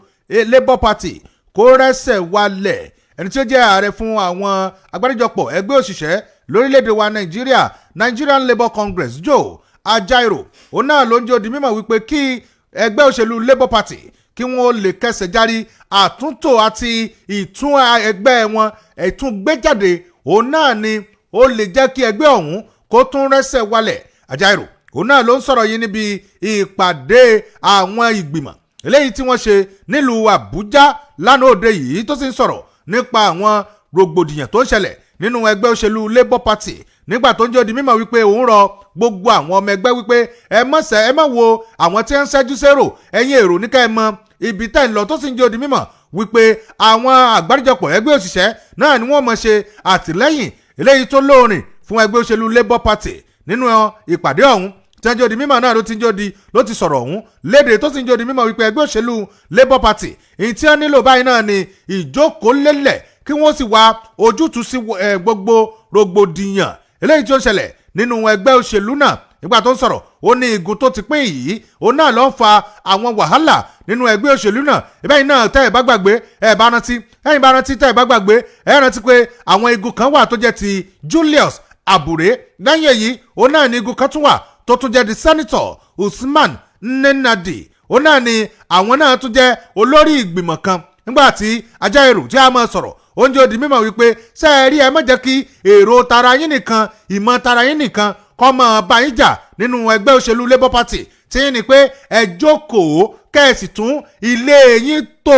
Labour Party kó rẹ́sẹ̀ walẹ̀. Ẹni tí ó jẹ́ ààrẹ fún àwọn agbáríjọpọ̀ ẹgbẹ́ òṣìṣẹ́ lórílẹ̀‐èdè wa Nàìjíríà, Nigerian Labour Congress, Joe Ajaero, òun náà ló ń jẹ́ ó di mímọ̀ wípé kí ẹgbẹ́ òṣèlú Labour Party kí wọ́n lè kẹsẹ̀ járí, àtúntò àti ìtún ẹgbẹ́ wọn ìtúngbéjáde òun náà ni ó lè jẹ́ kí ẹgbẹ́ ọ̀hún kó tún rẹ́sẹ̀ walẹ̀. Ajaero òun náà ló ń sọ̀rọ̀ yìí níbi ìpàdé àwọn ìgbìmọ̀ eléyìí tí wọ́n ṣe nílùú Àbújá lánàá òde yìí, tó sì ń sọ̀rọ̀ nípa àwọn rògbòdìyàn tó ń ṣẹlẹ̀ nínú ẹgbẹ́ òṣèlú Labour Party. Nígbà tó ń jẹ́ ó di mímọ̀ wípé òun rọ gbogbo àwọn ọmọ ẹgbẹ́ wípé ẹ má ṣe, ẹ má wo àwọn tí ń ṣẹ́jú sérò, ẹ̀yin èrò ní ká ẹ mọ ibi tẹ́ ń lọ, tó sì ń jẹ́ ó di mímọ̀ wípé àwọn àgbáríjọpọ̀ ẹgbẹ́ òṣìṣẹ́ náà ni wọ́n mọ̀ ṣe àtìlẹ́yìn eléyìí tó lóòrìn fún ẹgbẹ́ òṣèlú Labour Party. Nínú ìpàdé ọ̀hún tí wọ́n jẹ́ ó di mímọ̀ náà ló ti ń jẹ́ ó di ló ti sọ̀rọ̀ ọ̀hún léde, tó sì ń jẹ́ ó di mímọ̀ wípé ẹgbẹ́ òṣèlú Labour Party, èyí tí wọ́n nílò báyìí náà ni ìjókòólélẹ̀ kí wọ́n sì wá ojútùú sí gbogbo rògbòdìyàn eléyìí tí ó ń ṣẹlẹ̀ nínú ẹgbẹ́ òṣèlú náà. Nígbà tó ń sọ̀rọ̀, ó ní igun tó ti pín yìí òun náà ló ń fa àwọn wàhálà nínú ẹgbẹ́ òṣèlú náà. Ìbẹ́yìn náà tẹ́ ẹ̀ bá gbàgbé, ẹ̀ bá rántí, ẹ̀yin bá rántí, tẹ́ ẹ̀ bá gbàgbé, ẹ̀ rántí pé àwọn igun kan wà tó jẹ́ ti Julius Abure. Lẹ́yìn èyí, òun náà ní igun kan tún wà tó tún jẹ́ di Senator Usman Nenadi, òun náà ni àwọn náà tún jẹ́ olórí ìgbìmọ̀ kan. Nígbà tí Ajaero tí a máa sọ̀rọ̀, oúnjẹ òdì mímọ̀ wípé ṣé ẹ rí, ẹ má jẹ́ kí èrò tara yín nìkan, ìmọ̀ tara yín nìkan kó máa bá yín jà nínú ẹgbẹ́ òṣèlú Labour Party tí yín ni, pé ẹ jókòó kẹ́ẹ̀sì tún ilé yín tò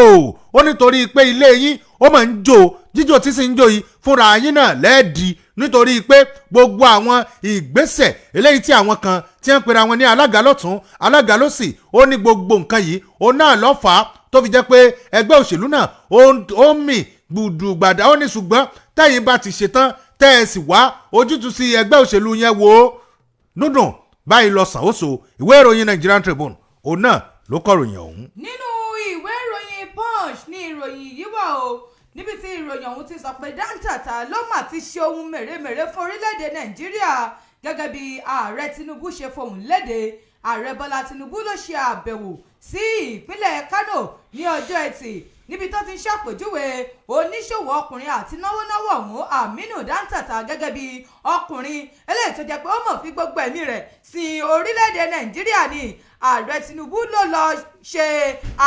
ó, nítorí pé ilé yín ó máa ń jò. Jíjò tí sì ń jò yìí, fúnra yín náà lẹ́ẹ̀dì, nítorí pé gbogbo àwọn ìgbésẹ̀ eléyìí tí àwọn kan tí ń pera wọn ní alága lọ́tún, alága lọ́sì, ó ní gbogbo nǹkan yìí ó náà lọ́ fà á tó fi jẹ́ pé ẹgbẹ́ òṣèlú náà ó ń mì gbùdùgbàdà. Ó ní ṣùgbọ́n tẹ́yìn bá ti ṣetán, tẹ́ ẹ sì wá ojútùú sí ẹgbẹ́ òṣèlú yẹn, wò ó dúndùn báyìí lọ sàn ó so. Ìwé ìròyìn Nigerian Tribune òun náà ló kọ ìròyìn ọ̀hún. Nínú ìwé ìròyìn Punch ní ìròyìn yìí wà o, níbi tí ìròyìn ọ̀hún ti sọ pé Dantata ló mà ti ṣe ohun mèremère fún orílẹ̀-èdè Nàìjíríà. Gẹ́gẹ́ bí Ààrẹ Tinubu ṣe fohùn léde, Ààrẹ Bọ́lá Tinubu ló ṣe àbẹ̀wò sí ìpínlẹ̀ Kano ní ọjọ́ Ẹtì, níbi tó ti ń ṣàpèjúwe oníṣòwò ọkùnrin àti náwónáwó ọ̀hún, Aminu Dantata, gẹ́gẹ́ bí ọkùnrin eléyìí tó jẹ́ pé ó mọ̀ fi gbogbo ẹ̀mí rẹ̀ sin orílẹ̀-èdè Nàìjíríà ni. Ààrẹ Tinubu ló lọ ṣe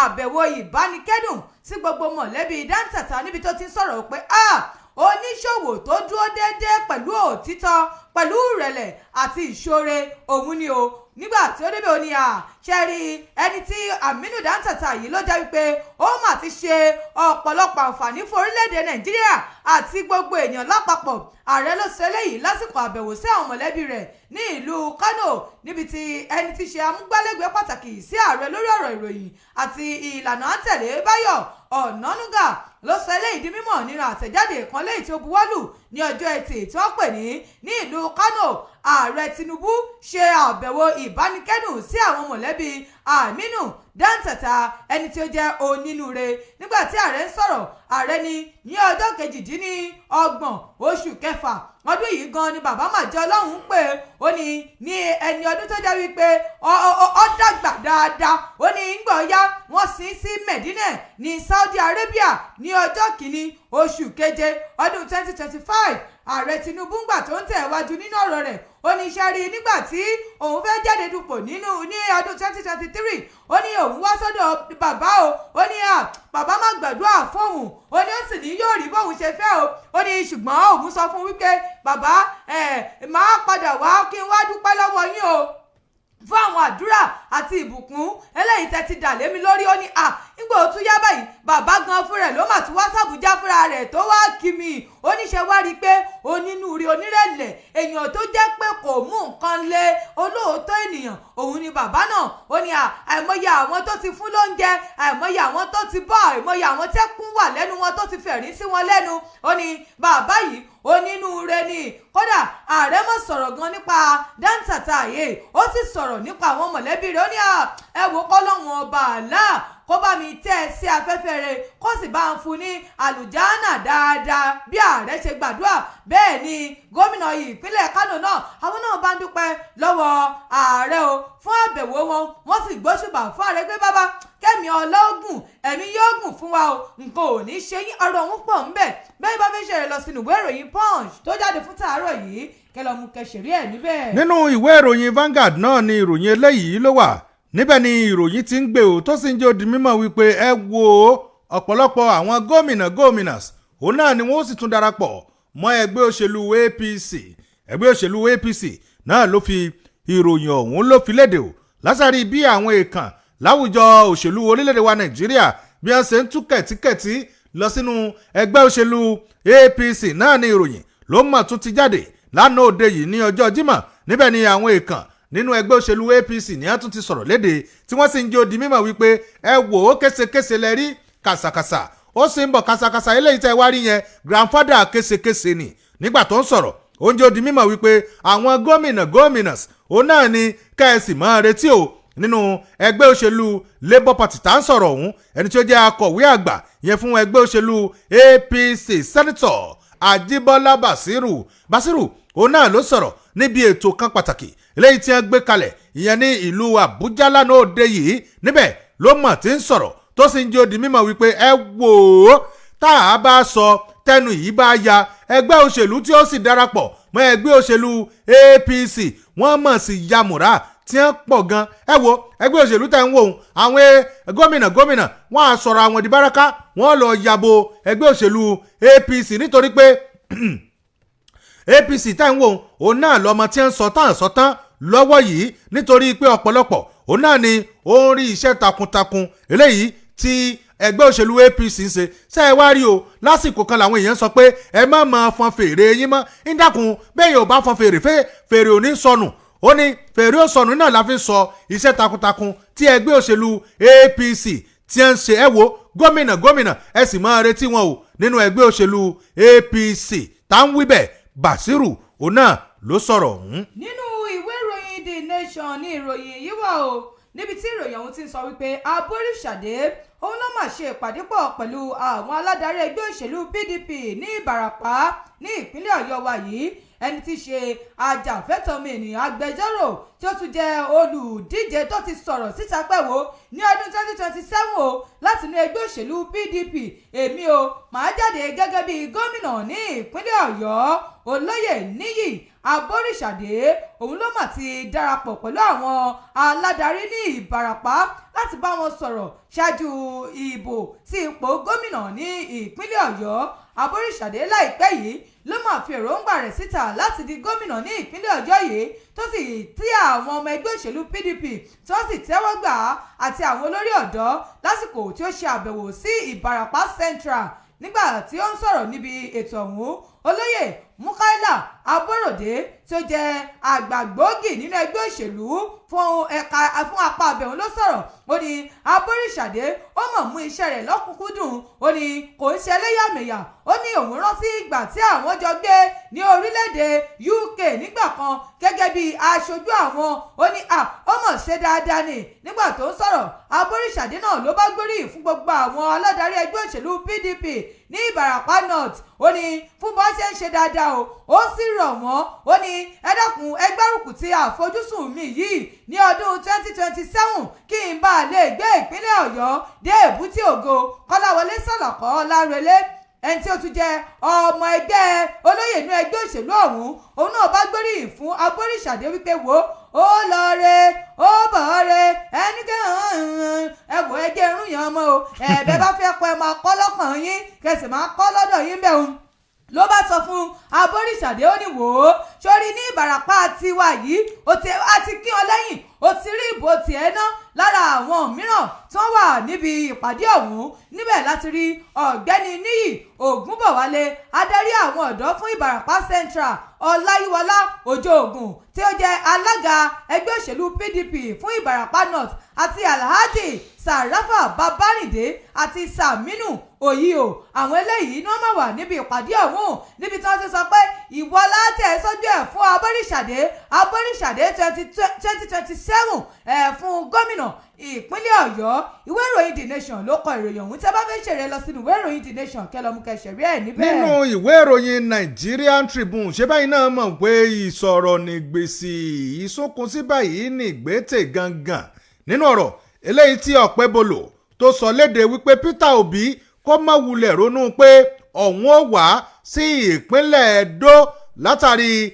àbẹ̀wò ìbánikẹ́dùn sí gbogbo mọ̀lẹ́bí Dantata, níbi tó ti ń sọ̀rọ̀ pé, "Ah, oníṣòwò tó dúró déédéé pẹ̀lú òtítọ́, pẹ̀lú ìrẹ̀lẹ̀ àti ìṣoore òun ni o." Nígbà tí ó débẹ̀, ó ní à ṣe rí ẹni tí Aminu Dantata yìí ló jẹ́ wípé ó mà ti ṣe ọ̀pọ̀lọpọ̀ àǹfààní fún orílẹ̀-èdè Nàìjíríà àti gbogbo èèyàn lápapọ̀. Ààrẹ ló sọ eléyìí lásìkò àbẹ̀wò sí àwọn mọ̀lẹ́bí rẹ̀ ní ìlú Kano, níbi tí ẹni tí ṣe amúgbálẹ́gbẹ̀ẹ́ pàtàkì sí ààrẹ lórí ọ̀rọ̀ ìròyìn àti ìlànà àtẹ̀lé, Báyọ̀ Ọ̀nànúgà, ló sọ eléyìí di mímọ̀ nínú àtẹ̀jáde kan léyìí tí ó buwọ́lù ní ọjọ́ Ẹtì, tí wọ́n pè ní ìlú Kano, Ààrẹ Tinubu ṣe àbẹ̀wò ìbánikẹ́dùn sí àwọn mọ̀lẹ́bí Aminu Dantata, ẹni tí ó jẹ́ onínúure. Nígbà tí ààrẹ ń sọ̀rọ̀, ààrẹ ní ọjọ́ 28 oṣù kẹfà ọdún yìí gan ni bàbá mà jẹ́ Ọlọ́run pé. Ó ní ẹni ọdún tó jẹ́ wípé ó dàgbà dáadáa. Ó ní ńgbọ̀ ya wọ́n sin sí Medina ní Saudi Arabia ní ọjọ́ 1 oṣù keje ọdún 2025. Ààrẹ Tinubu, ńgbà tó ń tẹ̀ wájú nínú ọ̀rọ̀ rẹ̀, ó ní iṣẹ́ rí nígbà tí òun fẹ́ jáde dupò nínú ní ọdún 2023, ó ní òun wá sọ́dọ̀ bàbá o. Ó ní à bàbá má gbàdúrà fóun, ó ní ó sì ní yóò rí bóun ṣe fẹ́ o. Ó ní ṣùgbọ́n òun sọ fún wípé, "Bàbá ẹ̀, máa padà wá kí n wá dúpẹ́ lọ́wọ́ yín o fún àwọn àdúrà àti ìbùkún eléyìí tẹ́ ti dà lé mi lórí." Ó ní à nígbà ó tún yá báyìí, bàbá gan fúnra ẹ̀ ló mà tún wá sàbújá fúnra rẹ̀ tó wá kí mi. Oníṣẹ́ wá rí i pé onínúure, onírẹ̀lẹ̀ èèyàn tó jẹ́ pé kò mú nǹkan lé, olóòótọ́ ènìyàn òun ni bàbá náà. Ó ní à àìmọye àwọn tó ti fún lóúnjẹ, àìmọye àwọn tó ti bọ́, àìmọye àwọn tẹ́kún wà lẹ́nu wọn tó ti fẹ̀rín sí wọn lẹ́nu. Ó ní bàbá yìí, onínúure ni. Kódà ààrẹ mọ̀ sọ̀rọ̀ gan nípa Dantata yìí, ó sì sọ̀rọ̀ nípa àwọn mọ̀lẹ́bí rẹ̀. Ó ní ẹ wò, kọ́lọ́hún ọba àlá kó bá mi tẹ́ ẹ sí afẹ́fẹ́ rẹ̀, kó sì bá ń fún ní àlùjáánà dáadáa. Bí ààrẹ ṣe gbàdúrà, bẹ́ẹ̀ ni gómìnà ìpínlẹ̀ Kánò náà, àwọn náà bá ń dúpẹ́ lọ́wọ́ ààrẹ o fún àbẹ̀wò wọn. Wọ́n sì gbóṣùbà fún ààrẹ pé, "Bàbá, kẹ́mi ọlọ́gùn, ẹ̀mí yóò gùn fún wa o, nǹkan ò ní ṣe yín." Ọ̀rọ̀ ọ̀hún pọ̀ ńbẹ̀ bẹ́ẹ̀. Bá fẹ́ ṣẹlẹ̀, lọ sínú ìwé ìròyìn Punch tó jáde fún tàárọ̀ yìí, kẹ́ lọ mú kẹsìrí ẹ̀ níbẹ̀. Nínú ìwé ìròyìn Vanguard náà ni ìròyìn eléyìí ló wà. Níbẹ̀ ni ìròyìn ti ń gbé o, tó sì ń jẹ́ ó di mímọ̀ wípé, ẹ wo, ọ̀pọ̀lọpọ̀ àwọn gómìnà gómìnà òun náà ni wọ́n sì tún darapọ̀ mọ́ ẹgbẹ́ òṣèlú APC. Ẹgbẹ́ òṣèlú APC náà ló fi ìròyìn ọ̀hún ló fi léde o, látàrí bí àwọn èèkàn láwùjọ òṣèlú orílẹ̀-èdè wa Nàìjíríà bí wọ́n ṣe ń tú kẹ̀tíkẹ̀tí lọ sínú ẹgbẹ́ òṣèlú APC náà ni ìròyìn ló mọ̀ tún ti jáde lánàá òde yìí ní ọjọ́ Jímọ̀. Níbẹ̀ ni àwọn èèkàn nínú ẹgbẹ́ òṣèlú APC ní wọ́n tún ti sọ̀rọ̀ léde, tí wọ́n sì ń jẹ́ ó di mímọ̀ wípé, ẹ wò ó, késekése lẹ rí, kàsàkàsà ó sì ń bọ̀. Kàsàkàsà eléyìí tẹ́ wá rí yẹn, grandfather késekése ni. Nígbà tó ń sọ̀rọ̀, ó ń jẹ́ ó di mímọ̀ wípé àwọn gómìnà gómìnà òun náà ni kẹ́ẹ̀sì máa retí o nínú ẹgbẹ́ òṣèlú Labour Party. Tá ń sọ̀rọ̀ ọ̀hún, ẹni tí ó jẹ́ akọ̀wé àgbà yẹn fún ẹgbẹ́ òṣèlú APC, Senator Ajíbọ́lá Basiru Basiru, òun náà ló sọ̀rọ̀ níbi ètò kan pàtàkì eléyìí tí wọ́n gbé kalẹ̀ ìyẹn ní ìlú Àbújá lánàá òde yìí. Níbẹ̀ ló mọ̀ tí ń sọ̀rọ̀, tó sì ń jẹ́ ó di mímọ̀ wípé, ẹ wò ó, tá a bá sọ tẹnu yìí bá ya, ẹgbẹ́ òṣèlú tí ó sì darapọ̀ mọ́ ẹgbẹ́ òṣèlú APC, wọ́n mọ̀ sí yamura tí wọ́n pọ̀ gan. Ẹ wo ẹgbẹ́ òṣèlú tẹ̀ ń wò ó, àwọn gómìnà gómìnà wọ́n á sọ̀rọ̀ àwọn di báràkà, wọ́n lọ yabo ẹgbẹ́ òṣèlú APC, nítorí pé APC tẹ̀ ń wò ó, òun náà lọ́mọ tí ń sọ tán sọ tán lọ́wọ́ yìí, nítorí pé ọ̀pọ̀lọpọ̀ òun náà ni ó ń rí iṣẹ́ takuntakun eléyìí tí ẹgbẹ́ òṣèlú APC ń ṣe. Ṣé ẹ wá rí o, lásìkò kan làwọn èèyàn sọ pé ẹ má máa fọn fèrè yín mọ́ ń dákun, bẹ́ẹ̀ yóò bá fọn fèrè, fèrè ò ní sọnù. Ó ní fèrè ó sọnù náà la fi sọ iṣẹ́ takuntakun tí ẹgbẹ́ òṣèlú APC tí ń ṣe. Ẹ wo gómìnà gómìnà, ẹ sì máa retí wọn o nínú ẹgbẹ́ òṣèlú APC. Tá ń wí bẹ́ẹ̀, Bàṣírù òun náà ló sọ̀rọ̀ ọ̀hún. Nínú ìwé ìròyìn The Nation ní ìròyìn yìí wà o, níbi tí ìròyìn ọ̀hún ti ń sọ wípé Aboríṣàdé Òun ló mà ṣe ìpàdé pọ̀ pẹ̀lú àwọn aládarí ẹgbẹ́ òṣèlú PDP ní Ìbàràpá ní ìpínlẹ̀ Ọ̀yọ́ wa yìí. Ẹni tí í ṣe ajàfẹ́tọ̀ọ́ ọmọ ènìyàn, agbẹjọ́rò tí ó tún jẹ́ olùdíje tó ti sọ̀rọ̀ síta pẹ̀wò ní ọdún 2027 o láti inú ẹgbẹ́ òṣèlú PDP, èmi o màá jáde gẹ́gẹ́ bí gómìnà ní ìpínlẹ̀ Ọ̀yọ́, Olóyè Níyì Aboríṣàdé, òun ló mà ti darapọ̀ pẹ̀lú àwọn aládarí ní Ìbàràpá láti bá wọn sọ̀rọ̀ ṣáájú ìbò sí ipò gómìnà ní ìpínlẹ̀ Ọ̀yọ́. Aboríṣàdé láìpẹ́ yìí ló máa fi èròǹgbà rẹ̀ síta láti di gómìnà ní ìpínlẹ̀ Ọ̀yọ́ yìí, tó sì tí àwọn ọmọ ẹgbẹ́ òṣèlú PDP tí wọ́n sì tẹ́wọ́ gbà á àti àwọn olórí ọ̀dọ́ lásìkò tí ó ṣe àbẹ̀wò sí Ìbàràpá Central. Nígbà tí ó ń sọ̀rọ̀ níbi ètò ọ̀hún, Olóyè Mukaila Aborode tí ó jẹ́ àgbà gbòógì nínú ẹgbẹ́ òṣèlú fún ẹ̀ka fún apá abẹ́hùn ló sọ̀rọ̀. Ó ní Aboríṣàdé ó mọ̀ mú iṣẹ́ rẹ̀ lọ́kùnkúndùn, ó ní kò ń ṣe ẹlẹ́yàmẹ̀yà. Ó ní òun rántí ìgbà tí àwọn jọ gbé ní orílẹ̀-èdè UK nígbà kan gẹ́gẹ́ bí aṣojú àwọn. Ó ní à ó mọ̀ ṣe dáadáa ni. Nígbà tó ń sọ̀rọ̀, Aboríṣàdé náà ló bá gbóríyìn fún gbogbo àwọn aládarí ẹgbẹ́ òṣèlú PDP ní Ìbàràpá North. Ó ní fún bó ṣe ń ṣe dáadáa o, ó sì rọ̀ wọ́n. Ó ní ẹ dákun, ẹ gbárùkù ti àfojúsùn mi yìí ní ọdún 2027 kí n bá lè gbé ìpínlẹ̀ Ọ̀yọ́ dé èbúté ògo. Kọ́láwọlé Sàlàkọ́ Ọlárẹ̀lẹ̀, ẹni tí ó tún jẹ́ ọmọ ẹgbẹ́ olóyè inú ẹgbẹ́ òṣèlú ọ̀hún, òun náà bá gbóríyìn fún Aboríṣàdé wípé wo ó lọ re ó bọ̀ re ẹnikẹ́ ẹ wò, ẹ jẹ́ irun yẹn ọmọ o, ẹ̀ẹ́dẹ́ bá fẹ́ kọ́ ẹ máa kọ́ lọ́kàn yín, kẹsì máa kọ́ lọ́dọ̀ yín bẹ́ẹ̀ o. Ló bá sọ fún Aboríṣàdé, ó ní wò ó sórí ní Ìbàràpá tiwa yìí, ó ti a ti kí ọ lẹ́yìn, ó ti rí ìbò tiẹ̀ ná. Lára àwọn mìíràn tí wọ́n wà níbi ìpàdé ọ̀hún níbẹ̀ láti rí Ọ̀gbẹ́ni Níyì Ògúnbọ̀wálé, adarí àwọn ọ̀dọ́ fún Ìbàràpá Central, Ọláyíwọlá Òjó Ògùn tí ó jẹ́ alága ẹgbẹ́ òṣèlú PDP fún Ìbàràpá North, àti Alhaji Sàràfà Babárìndé àti Saminu Òyìó. Àwọn eléyìí ni wọ́n máa wà níbi ìpàdé ọ̀hún, níbi tí wọ́n ti sọ pé ìwọ látẹ̀ sójú ẹ̀ fún Aboríṣàdé, Aboríṣàdé 2027 ẹ̀ fún gómìnà ìpínlẹ̀ Ọ̀yọ́. Ìwé ìròyìn The Nation ló kọ ìròyìn ọ̀hún. Tí a bá fẹ́ ṣèrè lọ sínú ìwé ìròyìn The Nation, kẹ́ lọ mú kẹ́ ṣẹ̀rí ẹ̀ níbẹ̀. Nínú ìwé ìròyìn Nigerian Tribune, ṣé báyìí náà mọ̀ pé ìsọ̀rọ̀ ní gbèsè ìsókun sí báyìí ní ìgbésẹ̀ gangan nínú ọ̀rọ̀ eléyìí tí Ọ̀pẹ́bọlò tó sọ léde wípé Peter Obi kó má wulẹ̀ ronú pé òun ó wá sí ìpínlẹ̀ Edo látàrí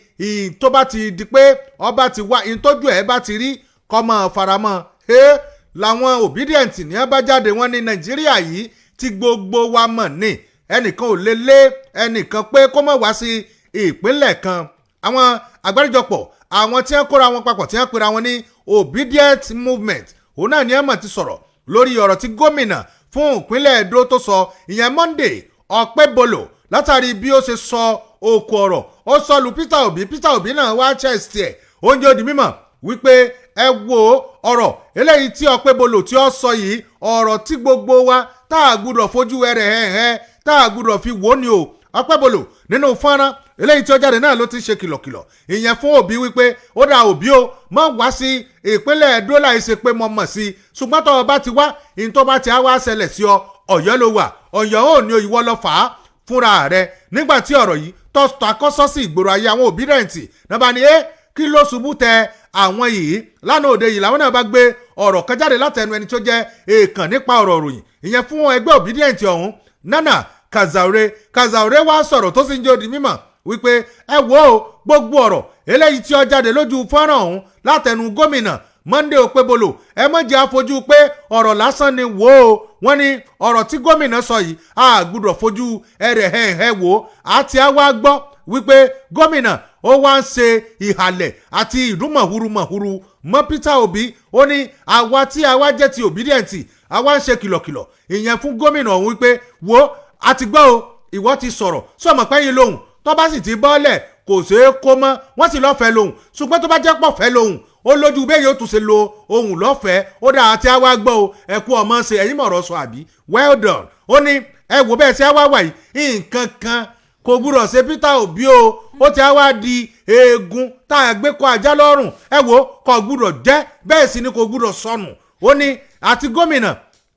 tó bá ti di pé ọba ti wá ìtọ́jú ẹ̀ bá ti rí kó máa faramọ́ ẹ́. Làwọn Obidient ní ẹ bá jáde, wọn ní Nàìjíríà yìí tí gbogbo wa mọ̀ ní ẹnìkan ò lè lé ẹnìkan pé kó má wá sí ìpínlẹ̀ kan. Àwọn àgbáríjọpọ̀ àwọn tí wọ́n kóra wọn papọ̀ tí wọ́n pera wọn ní Obidient Movement, òun náà ní ẹ̀ mọ̀ ti sọ̀rọ̀ lórí ọ̀rọ̀ tí gómìnà fún ìpínlẹ̀ Edo tó sọ, ìyẹn Monday Ọ̀pẹ́bọlò, látàrí bí ó ṣe sọ òkú ọ̀rọ̀ ó sọ lu Peter Obi. Peter Obi náà wá chest ẹ̀ oúnjẹ ó di mímọ̀ wípé ẹ wo ọ̀rọ̀ eléyìí tí Ọ̀pẹ́bọlò tí ó sọ yìí, ọ̀rọ̀ tí gbogbo wa tá a gbúdọ̀ fojú ẹrẹ̀ hẹ́hẹ́ tá a gbúdọ̀ fi wò ni o. Ọ̀pẹ́bọlò nínú fọ́nrán eléyìí tí ó jáde náà ló ti ṣe kìlọ̀kìlọ̀ ìyẹn fún Òbí wípé ó dá Òbí o má wá sí ìpínlẹ̀ Ẹdó láì ṣe pé mo mọ̀ sí i, ṣùgbọ́n tó o bá ti wá, ìyẹn tó bá ti á wá ṣẹlẹ̀ sí ọ, Ọ̀yọ́ ló wà, Ọ̀yọ́ ò ní ìwọ lọ fà á fúnra rẹ. Nígbà tí ọ̀rọ̀ yìí tó takọ́sọ́ sí ìgboro ayé, àwọn Obidient náà bá ní ẹ́ kí ló ṣubú tẹ àwọn yìí lánàá òde yìí, làwọn náà bá gbé ọ̀rọ̀ kan jáde látẹnu ẹni tó jẹ́ èèkàn nípa ọ̀rọ̀ òròyìn ìyẹn fún ẹgbẹ́ Obidient ọ̀hún, Nana Kazaure. Kazaure wá sọ̀rọ̀ tó sì ń jẹ́ ó di mímọ̀ wípé ẹ wo gbogbo ọ̀rọ̀ eléyìí tí ó jáde lójú fọ́nrán ọ̀hún látẹnu gómìnà Monday Okpebholo, ẹ má jẹ́ àfojú pé ọ̀rọ̀ lásán ni wò ó. Wọ́n ní ọ̀rọ̀ tí gómìnà sọ yìí, a gbọ́dọ̀ fojú ẹrẹ̀ hẹ̀hẹ̀ wò ó. Àti àwa gbọ́ wípé gómìnà ó wá ń ṣe ìhàlẹ̀ àti ìdúnmọ̀húrúmọ̀húrú mọ́ Peter Obi. Ó ní àwa tí àwa jẹ́ ti Obidient, àwa ń ṣe kìlọ̀kìlọ̀ ìyẹn fún gómìnà ọ̀hún wípé wo àti gbọ́ o, ìwọ ti sọ̀rọ̀ sọ̀mọ̀ pẹ́yìn lóhùn tó bá sì ti bọ́lẹ̀ kò ṣeé kó mọ́. Wọ́n sì lọ́fẹ̀ẹ́ lóhùn, ṣùgbọ́n tó bá jẹ́ pọ̀fẹ́ lóhùn, ó lójú bẹ́ẹ̀ yóò tún ṣe lo ohùn lọ́fẹ̀ẹ́. Ó dáa tí a wá gbọ́ o, ẹ kú ọmọ ṣe ẹ̀yin mọ̀rọ̀ sọ àbí, well done. Ó ní ẹ wò bẹ́ẹ̀ tí a wá wà yìí, nǹkan kan kò gbúdọ̀ ṣe Peter Obi o. Ó ti á wá di eegun tá a gbé kọ ajá lọ́rùn. Ẹ wò, kò gbúdọ̀ jẹ́ bẹ́ẹ̀ sì ni kò gbúdọ̀ sọnù. Ó ní àti gómìnà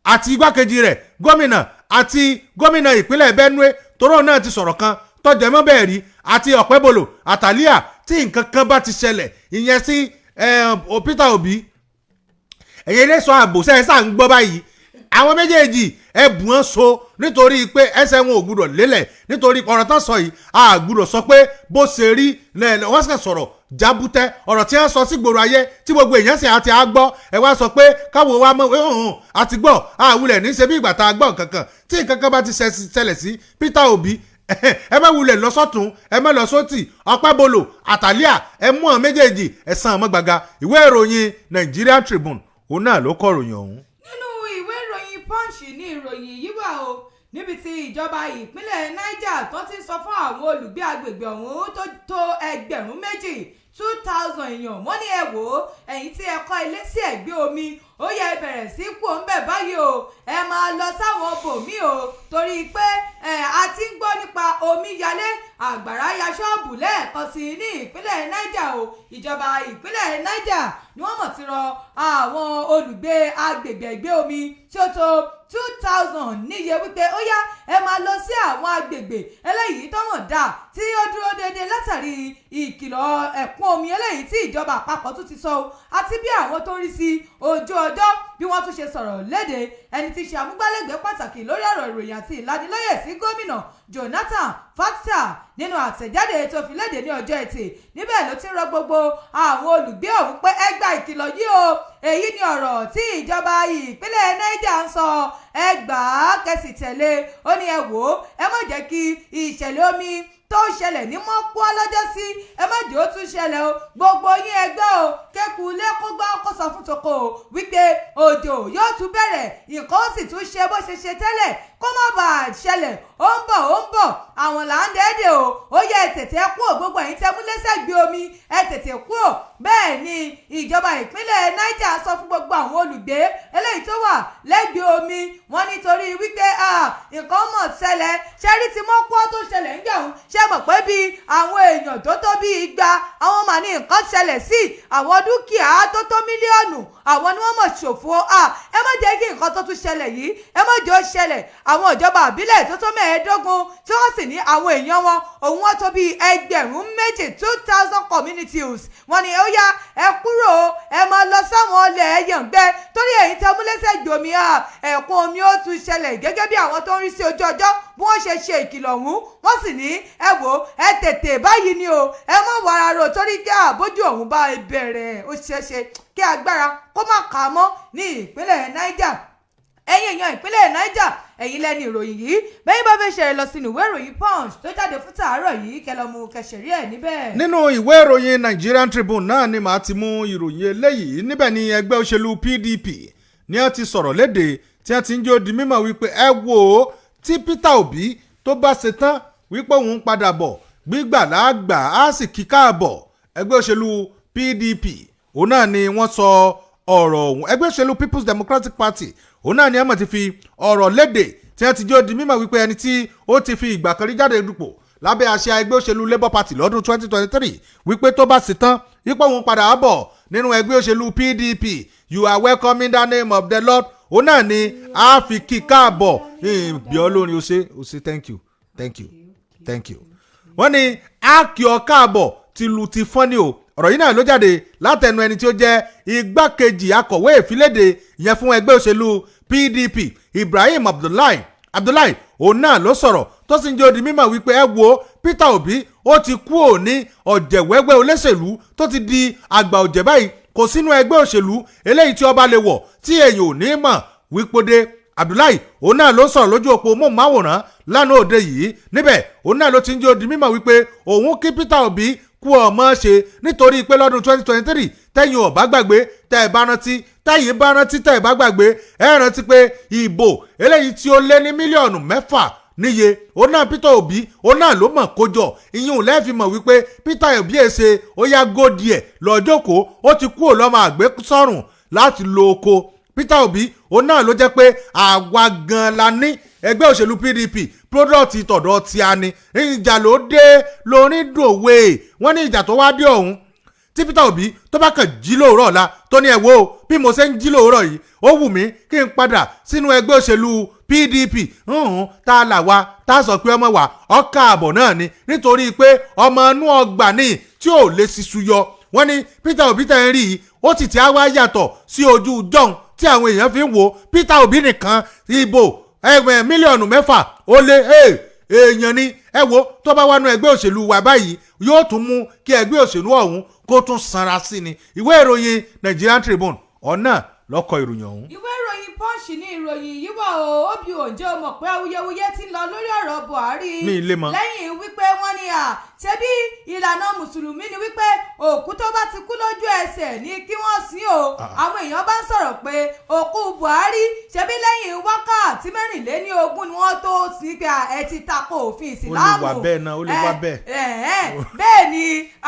Àti igbákejì rẹ̀ gómìnà, àti gómìnà ìpínlẹ̀ Benue toró náà ti sọ̀rọ̀ kan tọ́jà mọ́ bẹ́ẹ̀ rí, àti Ọ̀pẹ́bọlò àtàlíà, tí nǹkan kan bá ti ṣẹlẹ̀ ìyẹn sí Peter Obi, ẹ̀yin ilé sọ ààbò sẹ́yìn sáà ń gbọ́ báyìí, àwọn méjèèjì ẹ̀bùn wọn so nítorí pé ẹsẹ̀ wọn ò gbúdọ̀ lélẹ̀, nítorí ọ̀rọ̀ tán sọ yìí, a gbúdọ̀ sọ pé bó ṣe rí wọ́n sì sọ̀rọ̀ jábútẹ́. Ọ̀rọ̀ tí wọ́n sọ sí gbòòrò ayé tí gbogbo èèyàn sì àti á gbọ́, ẹ wá sọ pé káwọn wa mọ̀ ọ̀hún àti gbọ́ àwùlẹ̀ ní ṣe bí ìgbà tá a gbọ́ nǹkan kan. Tí nǹkan kan bá ti ṣẹlẹ̀ sí Peter Obi, ẹ má wulẹ̀ lọ sọ́tún, ẹ má lọ sótì, Ọ̀pẹ́bọlò àtàlíà, ẹ mú àwọn méjèèjì ẹ sàn ọmọ gbàgà. Ìwé ìròyìn Nigerian Tribune, òun náà ló kọ ìròyìn ọ̀hún. Nínú ìwé ìròyìn Punch ní ìròyìn yìí wà o, níbi tí ìjọba ìpínlẹ̀ Niger tó ti ń sọ fún àwọn olùgbé agbègbè ọ̀hún tó tó 2,000, 2,000 èèyàn. Wọ́n ní, ẹ wò ó, ẹ̀yin tí ẹ kọ́ ilé sí ẹ̀gbẹ́ omi, ó yẹ ẹ bẹ̀rẹ̀ sí kú òun bẹ̀ báyìí o, ẹ máa lọ sáwọn bòmíì o, torí pé ẹ a ti ń gbọ́ nípa omi yalé, àgbàrá ya ṣọ́ọ̀bù lẹ́ẹ̀kan sí ní ìpínlẹ̀ Niger o. Ìjọba ìpínlẹ̀ Niger ni wọ́n mọ̀ ti rọ àwọn olùgbé agbègbè ẹ̀gbẹ́ omi tí ó tó 2,000 níye wípé ó yá, ẹ máa lọ sí àwọn agbègbè eléyìí tó wọ̀n dà tí ó dúró déédéé, látàrí ìkìlọ̀ ẹ̀kún omi eléyìí tí ìjọba àpapọ̀ tún ti sọ o, àti bí àwọn tó ń rí sí ojú ọjọ́ bí wọ́n tún ṣe sọ̀rọ̀ léde. Ẹni tí í ṣe amúgbálẹ́gbẹ̀ẹ́ pàtàkì lórí ọ̀rọ̀ ìròyìn àti ìlanilọ́yẹ̀ sí gómìnà, Jonathan Fatsa, nínú àtẹ̀jáde tó fi léde ní ọjọ́ Ẹtì, níbẹ̀ ló ti ń rọ gbogbo àwọn olùgbé ọ̀hún pé ẹ gba ìkìlọ̀ yìí o, èyí ni ọ̀rọ̀ tí ìjọba ìpínlẹ̀ Niger ń sọ, ẹ gbà á kẹsì tẹ̀lé. Ó ní ẹ wò ó, ẹ má jẹ́ kí ìṣẹ̀lẹ̀ omi tó ṣẹlẹ̀ ní mọ́kúá lọ́jọ́ sí, ẹ má jẹ́ ó tún ṣẹlẹ̀ o. Gbogbo yín ẹgbẹ́ o, kéku ilé kó gbọ́, kó sọ fún toko o wípé òjò yóò tún bẹ̀rẹ̀, nǹkan ó sì tún ṣe bó ṣe ṣe tẹ́lẹ̀, kó má bàa ṣẹlẹ̀. Ó ń bọ̀, ó ń bọ̀, àwọn là ń dẹ́ẹ̀dẹ̀ o. Ó yẹ ẹ tètè kú ò, gbogbo ẹ̀yin tẹ́ mú lẹ́sẹ̀ gbé omi, ẹ tètè kú ò. Bẹ́ẹ̀ ni ìjọba ìpínlẹ̀ Niger sọ fún gbogbo àwọn olùgbé eléyìí tó wà lẹ́gbẹ̀ẹ́ omi wọn, nítorí wípé nǹkan mọ̀ ṣẹlẹ̀ ṣẹ́rí tí mọ́kọ́ tó ṣẹlẹ̀ ń gbà ṣe mọ̀ pé bí àwọn èèyàn tó tó bí 200 àwọn mà ní nǹkan ṣẹlẹ̀ sí, àwọn dúkìá tó tó mílíọ̀nù àwọn ni wọ́n mọ̀ ṣòfò. Ẹ má jẹ́ kí nǹkan tó tún ṣẹlẹ̀ yìí, ẹ má jẹ́ ó ṣẹlẹ̀. Àwọn ìjọba àbílẹ̀ tó tó 15 tí wọ́n sì ní àwọn èèyàn wọn òun wọ́n tó bíi 2,000, 2,000 communities, wọ́n ní ó yá, ẹ kúrò, ẹ máa lọ sáwọn ọlẹ̀ ẹ̀yàngbẹ́, torí èyí tẹ́ múlẹ́sẹ̀ gbòmí ẹ̀kún omi ó tún ṣẹlẹ̀, gẹ́gẹ́ bí àwọn tó ń rí sí ojú ọjọ́ bí wọ́n ṣe ṣe ìkìlọ̀ ọ̀hún. Wọ́n sì ní ẹ wò, ẹ tètè báyìí ni o, ẹ má wàrà rò, torí kí àbójú ọ̀hún bá bẹ̀rẹ̀, ó ṣeé ṣe kí agbára kó má kà á mọ́ ní ìpínlẹ̀ Niger. Ẹ̀yin èèyàn ìpínlẹ̀ Niger, ẹ̀yin lẹ́ni ìròyìn yìí bẹ́ẹ̀ bá fẹ́ ṣẹlẹ̀, lọ sínú ìwé ìròyìn Punch tó jáde fún tàárọ̀ yìí, kẹlọ́mù kẹsẹ̀rí ẹ̀ níbẹ̀. Nínú ìwé ìròyìn Nigerian Tribune náà ni màá ti mú ìròyìn eléyìí. Níbẹ̀ ni ẹgbẹ́ òṣèlú PDP ni wọ́n ti sọ̀rọ̀ léde, tí wọ́n ti ń jó di mímọ̀ wípé ẹ wò ó, tí Peter Obi tó bá ṣe tán wípé òun ń padà bọ̀, gbígbà láàgbà á sì kí káàbọ̀. Ẹgbẹ́ òṣèlú PDP, òun náà ni wọ́n sọ ọ̀rọ̀ ọ̀hún. Ẹgbẹ́ òṣèlú People's Democratic Party, òun náà ni ẹ mọ̀ ti fi ọ̀rọ̀ léde, tí wọ́n ti jó di mímọ̀ wípé ẹni tí ó ti fi ìgbà kan rí jáde dupò lábẹ́ àṣà ẹgbẹ́ òṣèlú Labour Party lọ́dún 2023, wípé tó bá sì tán wípé òun padà á bọ̀ nínú ẹgbẹ́ òṣèlú PDP, you are welcome in the name of the Lord, òun náà ni a fi kí káàbọ̀ bí olórin. Ó ṣe, ó ṣe, thank you, thank you, thank you. Wọ́n ní a kí ọ káàbọ̀ tìlù ti fọ́n ni o. Ọ̀rọ̀ yìí náà ló jáde látẹnu ẹni tí ó jẹ́ igbákejì akọ̀wé ìfiléde ìyẹn fún ẹgbẹ́ òṣèlú PDP, Ibrahim Abdullahi. Abdullahi, òun náà ló sọ̀rọ̀ tó sì ń jẹ́ ó di mímọ̀ wípé ẹ wo, Peter Obi ó ti kú òní ọ̀jẹ̀wẹ́wẹ́ olóṣèlú tó ti di àgbà ọ̀jẹ̀ báyìí, kò sínú ẹgbẹ́ òṣèlú eléyìí tí ọba lè wọ̀ tí èèyàn ò ní mọ̀ wípé Abdullahi, òun náà ló sọ̀rọ̀ lójú òpó móhùnmáwòrán lánàá òde yìí. Níbẹ̀ òun náà ló ti ń jẹ́ ó di mímọ̀ wípé òun kí Peter Obi kú ọmọ ṣe, nítorí pé lọ́dún 2023, tẹ́yìn ò bá gbàgbé, tẹ́ ẹ bá rántí, tẹ́yìn bá rántí, tẹ́ ẹ bá gbàgbé, ẹ rántí pé ìbò eléyìí tí ó lé ní mílíọ̀nù 6 níye, òun náà Peter Obi, òun náà ló mọ̀ kójọ. Ìyún lẹ́ẹ̀fì mọ̀ wípé Peter Obi èsè ó yá gódì ẹ̀ lọ́jọ́kòó, ó ti kú òlọ́mọ àgbẹ̀ sọ̀rùn láti lo oko. Peter Obi, òun náà ló jẹ́ pé àwa gan la ní ẹgbẹ́ òṣèlú PDP, product tọ̀dọ̀ tí a ní. Ìjà ló dé lórí dòwe. Wọ́n ní ìjà tó wá dé ọ̀hún. Tí Peter Obi tó bá kàn jí lóòrọ̀ ọ̀la, tó ní, "Ẹ wo, bí mo ṣe ń jí lóòrọ̀ yìí, ó wù mí kí n padà sínú ẹgbẹ́ òṣèlú PDP," hùn, tá a là wá tá a sọ pé ọmọ wa ọkà àbọ̀ náà ni, nítorí pé ọmọ inú ọgbà ní tí ò lè ṣiṣu yọ. Wọ́n ní Peter Obi tẹ̀ ń rí i, ó sì ti á wá yàtọ̀ sí ojú john tí àwọn èèyàn fi ń wo Peter Obi nìkan. Ìbò ẹgbẹ́ 6.5 mílíọ̀nù ó lé èèyàn ni. Ẹ wo, tó bá wà nú ẹgbẹ́ òṣèlú wa báyìí, yóò tún mú kí ẹgbẹ́ òṣèlú ọ̀hún kó tún sanra sí ni. Ìwé ìròyìn Nigerian Tribune ọ̀nà lọ́kọ̀ ìròyìn ọ̀hún. Ìwé ìròyìn Punch ní ìròyìn yìí wà o. Óbí òǹjẹ́ o mọ̀ pé awuyewuye ti ń lọ lórí ọ̀rọ̀ Buhari? Mi ì lè mọ̀. Lẹ́yìn wípé wọ́n ní à ṣebí ìlànà Mùsùlùmí ni wípé òkú tó bá ti kú, lójú ẹsẹ̀ ní kí wọ́n sin o. Àwọn èèyàn bá ń sọ̀rọ̀ pé òkú Buhari, ṣebí lẹ́yìn wákàtí 24 ni wọ́n tó sin, pé ẹ ti tako òfin Ìsìláàmù. Ó lè wà bẹ́ẹ̀ náà, ó lè wà bẹ́ẹ̀. Bẹ́ẹ̀ ni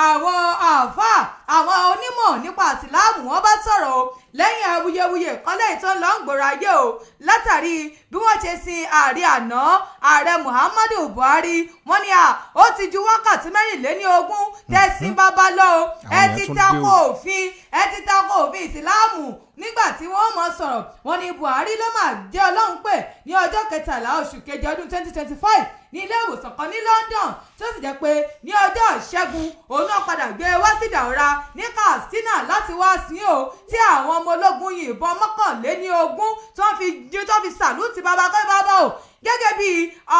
àwọn àáfàá, àwọn onímọ̀ nípa Ìsìláàmù, wọ́n bá sọ̀rọ̀ o lẹ́yìn awuyewuye kan lẹ́yìn tó ń lọ ń gbòòrò ayé o, látàrí bí wọ́n ṣe sin ààrẹ àná, Ààrẹ Muhammadu Buhari. Wọ́n ní à ó ti ju wákàtí 24 tẹ̀sí bàbá lọ o, ẹ Àwọn ti yẹn tún tako dé o. òfin, ẹ ti tako òfin Ìsìláàmù. Nígbà tí wọ́n mọ̀ sọ̀rọ̀, wọ́n ní Buhari ló máa jẹ́ Ọlọ́run pè ní ọjọ́ 13 oṣù keje ọdún 2025 ní ilé ìwòsàn kan ní London, tó sì jẹ́ pé ní ọjọ́ Ìṣẹ́gun òun náà padà gbé wá sí Daura ní Katsina láti wá sí o, tí àwọn ọmọ ológun yìnbọn 21 tó fi salute bàbá kọ́ bàbá o. Gẹ́gẹ́ bí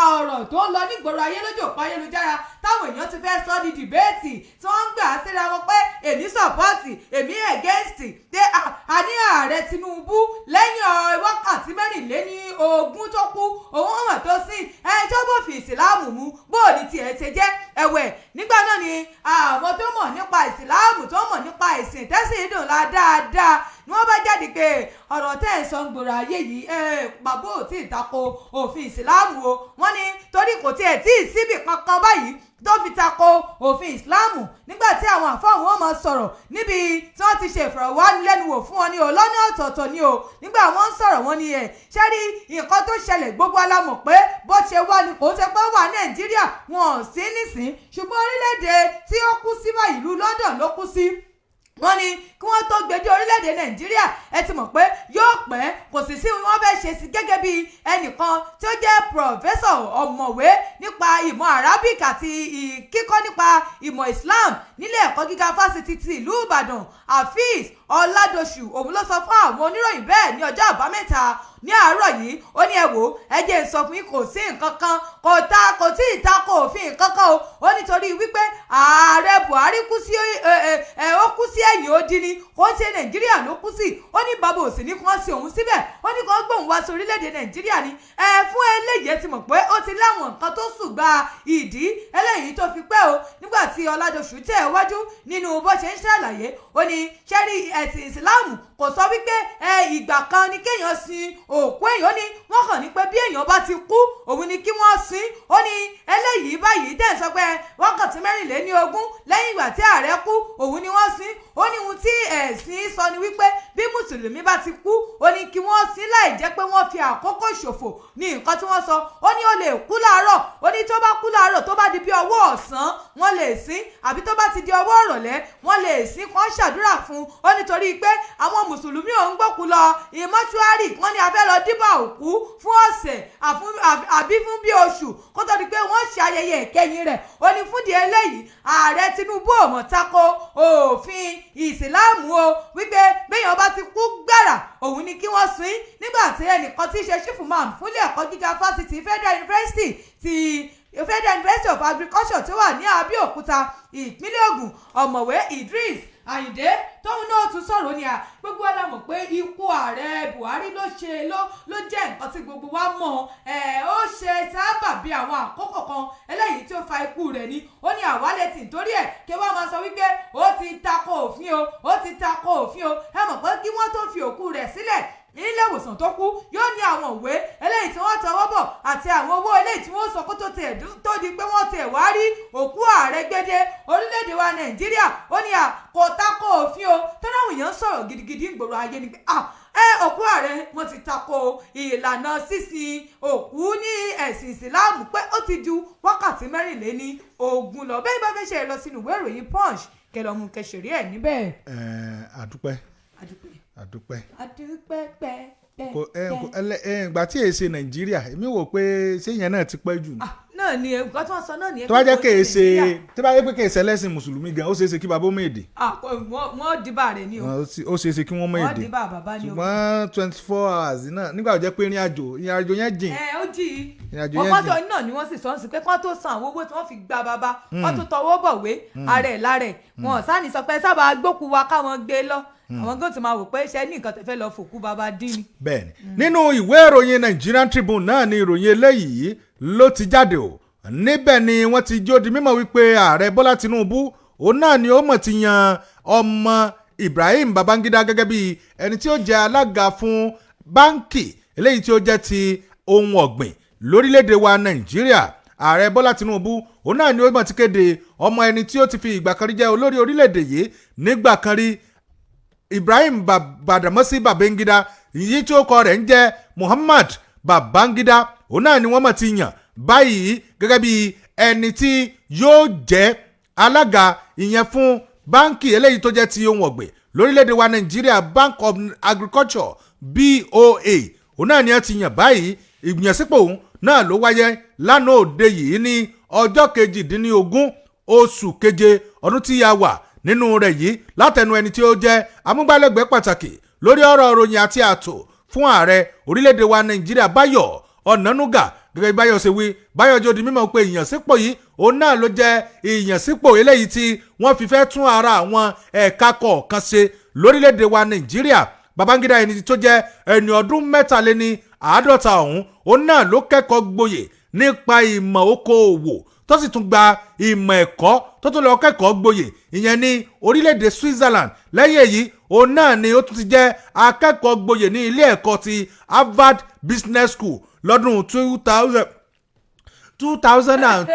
ọ̀rọ̀ tó ń lọ nígboro ayé lójú òpó ayélujára, táwọn èèyàn ti fẹ́ sọ di debate, tí wọ́n ń gbà síra wọn pé èmi support, èmi against, pé àní ààrẹ Tinubu, lẹ́yìn wákàtí 24 tó kú, òun hàn tó sí ẹni tó bòfin Ìsìláàmù mú bóò ní tiẹ̀ ṣe jẹ́. Ẹ̀wẹ̀, nígbà náà ni àwọn tó mọ̀ nípa Ìsìláàmù, tó mọ̀ nípa ìsìn tẹ́sí ìdùn la dáadáa, ni wọ́n bá jáde pé ọ̀rọ̀ tẹ́ ẹ̀ sọ ń gbòòrò ayé yìí, bàbá ò tí ì tako òfin Ìsìláàmù o. Wọ́n ní torí kò tiẹ̀ tí ì síbì kankan báyìí tó fi tako òfin Ìsìláàmù. Nígbà tí àwọn àfáà wọn máa sọ̀rọ̀ níbi tí wọ́n ti ṣe ìfọ̀rọ̀wánilẹ́nuwò fún wọn ní o lọ́nà ọ̀tọ̀ọ̀tọ̀ ni o, nígbà wọ́n ń sọ̀rọ̀, wọn ni ẹ̀ ṣé rí nǹkan tó ṣẹlẹ̀, gbogbo wa la mọ̀ pé bó ṣe wá ni. Kò ṣe pé wà Nàìjíríà wọn ò sí nísìn, ṣùgbọ́n orílẹ̀-èdè tí ó kú sí báyìí, ìlú London ló kú sí. Wọ́n ní kí wọ́n tó gbé dé orílẹ̀-èdè Nàìjíríà, ẹ ti mọ̀ pé yóò pẹ́, kò sì sí wọ́n fẹ́ ṣe sí. Gẹ́gẹ́ bí ẹnìkan tí ó jẹ́ professor, ọ̀mọ̀wé nípa ìmọ̀ Arabic àti kíkọ́ nípa ìmọ̀ Islam nílé ẹ̀kọ́ gíga fásitì ti ìlú Ìbàdàn, Hafiz Ọ̀làdọ̀ṣù, òun ló sọ fún àwọn oníròyìn bẹ́ẹ̀ ní ọjọ́ Àbámẹ́ta ní àárọ̀ yìí. Ó ní, "Ẹ wò, ẹ jẹ́ n sọ fún yín, kò sí nǹkan kan, kò ta kò tí ì ta ko òfin nǹkan kan o." Ó nítorí wípé ààrẹ Buhari kú sí ẹ ẹ ó kú sí ẹ̀yìn odi ni, kò ń ṣe Nàìjíríà ló kú sí. Ó ní bàbá òsì ní kí wọ́n sin òun síbẹ̀, ó ní kí wọ́n gbóhùn wá sí orílẹ̀-èdè Nàìjíríà ni. Ẹ fún eléyìí, ẹ ti mọ̀ pé ó ti láwọn nǹkan tó ṣùgbà ìdí eléyìí tó fi pẹ́ o. Nígbà tí Ọládọ̀ṣù tẹ̀ wájú nínú bó ṣe ń ṣàlàyé, ó ní ṣẹ́rí ẹ̀sìn Ìsìláàmù kò sọ wípé ẹ ìgbà kan ni kéèyàn sin òkú èèyàn. Ó ní wọ́n kàn ní pé bí èèyàn bá ti kú, òun ni kí wọ́n sin. Ó ní eléyìí báyìí tẹ̀ ń sọ pé wákàtí 24 lẹ́yìn ìgbà tí ààrẹ kú òun ni wọ́n sin, ó ní ohun tí ẹ̀sìn sọ ni wípé bí Mùsùlùmí bá ti kú, ó ní kí wọ́n sin láì jẹ́ pé wọ́n fi àkókò ṣòfò ní nǹkan tí wọ́n sọ. Ó ní ó lè kú láàárọ̀, ó ní tó bá kú láàárọ̀, tó bá di bí ọwọ́ ọ̀sán, wọ́n lè sin, àbí tó bá ti di ọwọ́ ìrọ̀lẹ́, wọ́n lè sin, kán ṣàdúrà fún un. Ó nítorí pé àwọn Mùsùlùmí ò ń gbókú lọ ìmọ́ṣúárì, wọ́n ní a fẹ́ lọ díbà òkú fún ọ̀sẹ̀ àbí fún bí oṣù kó tó di pé wọ́n ṣe ayẹyẹ ìkẹyìn rẹ̀. Ó ní fúndìí eléyìí, ààrẹ Tinubu ò mọ̀ tako òfin Ìsìláàmù o, wípé béèyàn bá ti kú gbàrà, òun ni kí wọ́n sin. Nígbà tí ẹnìkan tí í ṣe chief imam fúnlé ẹ̀kọ́ gíga fásitì Federal University ti Federal University of Agriculture tó wà ní Abẹ́òkúta, ìpínlẹ̀ Ògùn, Ọ̀mọ̀wé Idris Àyìndé, tóun náà tún sọ̀rọ̀, ní à gbogbo wa la mọ̀ pé ikú ààrẹ Buhari ló ṣe ló jẹ́ nǹkan tí gbogbo wa mọ̀ ẹ̀, ó ṣe sábà bí àwọn àkókò kan eléyìí tí ó fa ikú rẹ̀ ni. Ó ní àwálẹ̀ tì nítorí ẹ̀ kí wọ́n máa sọ wípé ó ti tako òfin o, ó ti tako òfin o. Ẹ mọ̀ pé kí wọ́n tó fi òkú rẹ̀ sílẹ̀ nílé ìwòsàn tó kú, yóò ní àwọn ìwé eléyìí tí wọ́n tọwọ́ bọ̀ àti àwọn owó eléyìí tí wọ́n sọ kó tó tiẹ̀ tó di pé wọ́n tiẹ̀ wá rí òkú ààrẹ gbédé orílẹ̀-èdè wa Nàìjíríà. Ó ní à kò tako òfin o. Tó dáhùn èèyàn sọ̀rọ̀ gidigidi ń gbòòrò ayé ni pé ẹ òkú ààrẹ, wọ́n ti tako ìlànà sísin òkú ní ẹ̀sìn Ìsìláàmù pé ó ti ju wákàtí 24 lọ. Bẹ́ẹ̀ bá fẹ́ ṣe lọ sínú ìwé ìròyìn Punch, Kẹlọ́mù kẹsìrì ẹ̀ níbẹ̀. Ẹ̀, àdúpẹ́. Adúpẹ́. Àdúpẹ́. Adúpẹ́ pẹ́ pẹ́. Kò ẹ kò ẹlẹ ẹ ìgbà tí èsè Nàìjíríà, èmi wò pé ṣé ìyẹn náà ti pẹ́ jù ni. Ah, náà ni nǹkan tí wọ́n sọ náà nìyẹn. Tó bá jẹ́ pé kèé ṣe Nàìjíríà. Tó bá jẹ́ pé kèé ṣe ẹlẹ́sìn mùsùlùmí gan, ó ṣeé ṣe kí bàbá ó mọ èdè. Ah, wọ́n dìbà rẹ̀ ni o. Ó ṣeé ṣe kí wọ́n mọ Wọ́n èdè. dìbà bàbá ni o. Ṣùgbọ́n 24 hours náà, nígbà tó jẹ́ pé ìrìn àjò yẹn jìn. Ẹ ó jì í. Ìrìnàjò Wọ́n yẹn kọ́ tó jìn. náà ni wọ́n sì sọ ń sí pé kán tó san àwọn owó tí wọ́n fi gba bàbá, wọ́n tó tọwọ́ bọ̀wé ara ẹ̀ lára ẹ̀. Wọn sáni sọ pé sábà gbókù wa káwọn gbé lọ. Àwọn gómìnà ti máa wò pé ṣe ní nǹkan tẹ́ fẹ́ lọ fòkú bàbá dín ni. Bẹ́ẹ̀ni, nínú ìwé ìròyìn Nigerian Tribune náà ni ìròyìn eléyìí ló ti jáde o. Níbẹ̀ ni wọ́n ti jó di mímọ̀ wípé ààrẹ Bọ́lá Tinubu, òun náà ni ó mọ̀ ti yan ọmọ Ibrahim Babangida gẹ́gẹ́ bí ẹni tí ó jẹ́ alága fún báńkì eléyìí tí ó jẹ́ ti ohun ọ̀gbìn lórílẹ̀‐èdè wa Nàìjíríà. Ààrẹ Bọ́lá Tinubu, òun náà ni ó mọ̀ ti kéde ọmọ ẹni tí ó ti fi ìgbà kan rí jẹ́ olórí orílẹ̀‐èdè yìí nígbà kan rí, Ibrahim Badamasi Babangida, yìí tí ó kọ rẹ̀ ń jẹ́ Muhammad Babangida, òun náà ni wọ́n mọ̀ ti yàn báyìí gẹ́gẹ́ bí ẹni tí yóò jẹ́ alága ìyẹn fún báńkì eléyìí tó jẹ́ ti ohun ọ̀gbìn lórílẹ̀‐èdè wa Nàìjíríà, Bank of Agriculture, BOA. Òun náà ni wọ́n ti yàn báyìí. Ìyànsípò òun náà ló wáyé lánàá òde yìí ní ọjọ́ 18 oṣù keje ọdún tí a wà nínú rẹ̀ yìí, látẹnu ẹni tí ó jẹ́ amúgbálẹ́gbẹ̀ẹ́ pàtàkì lórí ọ̀rọ̀ ìròyìn àti ààtò fún ààrẹ orílẹ̀-èdè wa Nàìjíríà, Báyọ̀ Ọ̀nànúgà. Gẹ́gẹ́ bí Báyọ̀ ṣe wí, Báyọ̀ jẹ́ ó di mímọ̀ pé ìyànsípò yìí, òun náà ló jẹ́ ìyànsípò eléyìí tí wọ́n fi fẹ́ tún ara àwọn ẹ̀ka kọ̀ọ̀kan ṣe lórílẹ̀-èdè wa Nàìjíríà. Babangida, ẹni tó jẹ́ ẹni ọdún 53 ọ̀hún, òun náà ló kẹ́kọ̀ọ́ gboyè nípa ìmọ̀ okòòwò, tó sì tún gba ìmọ̀ ẹ̀kọ́, tó tún lọ kẹ́kọ̀ọ́ gboyè ìyẹn ní orílẹ̀-èdè Switzerland. Lẹ́yìn èyí, òun náà ni ó tún ti jẹ́ akẹ́kọ̀ọ́ gboyè ní ilé ẹ̀kọ́ ti Harvard Business School lọ́dún 2002, 2002.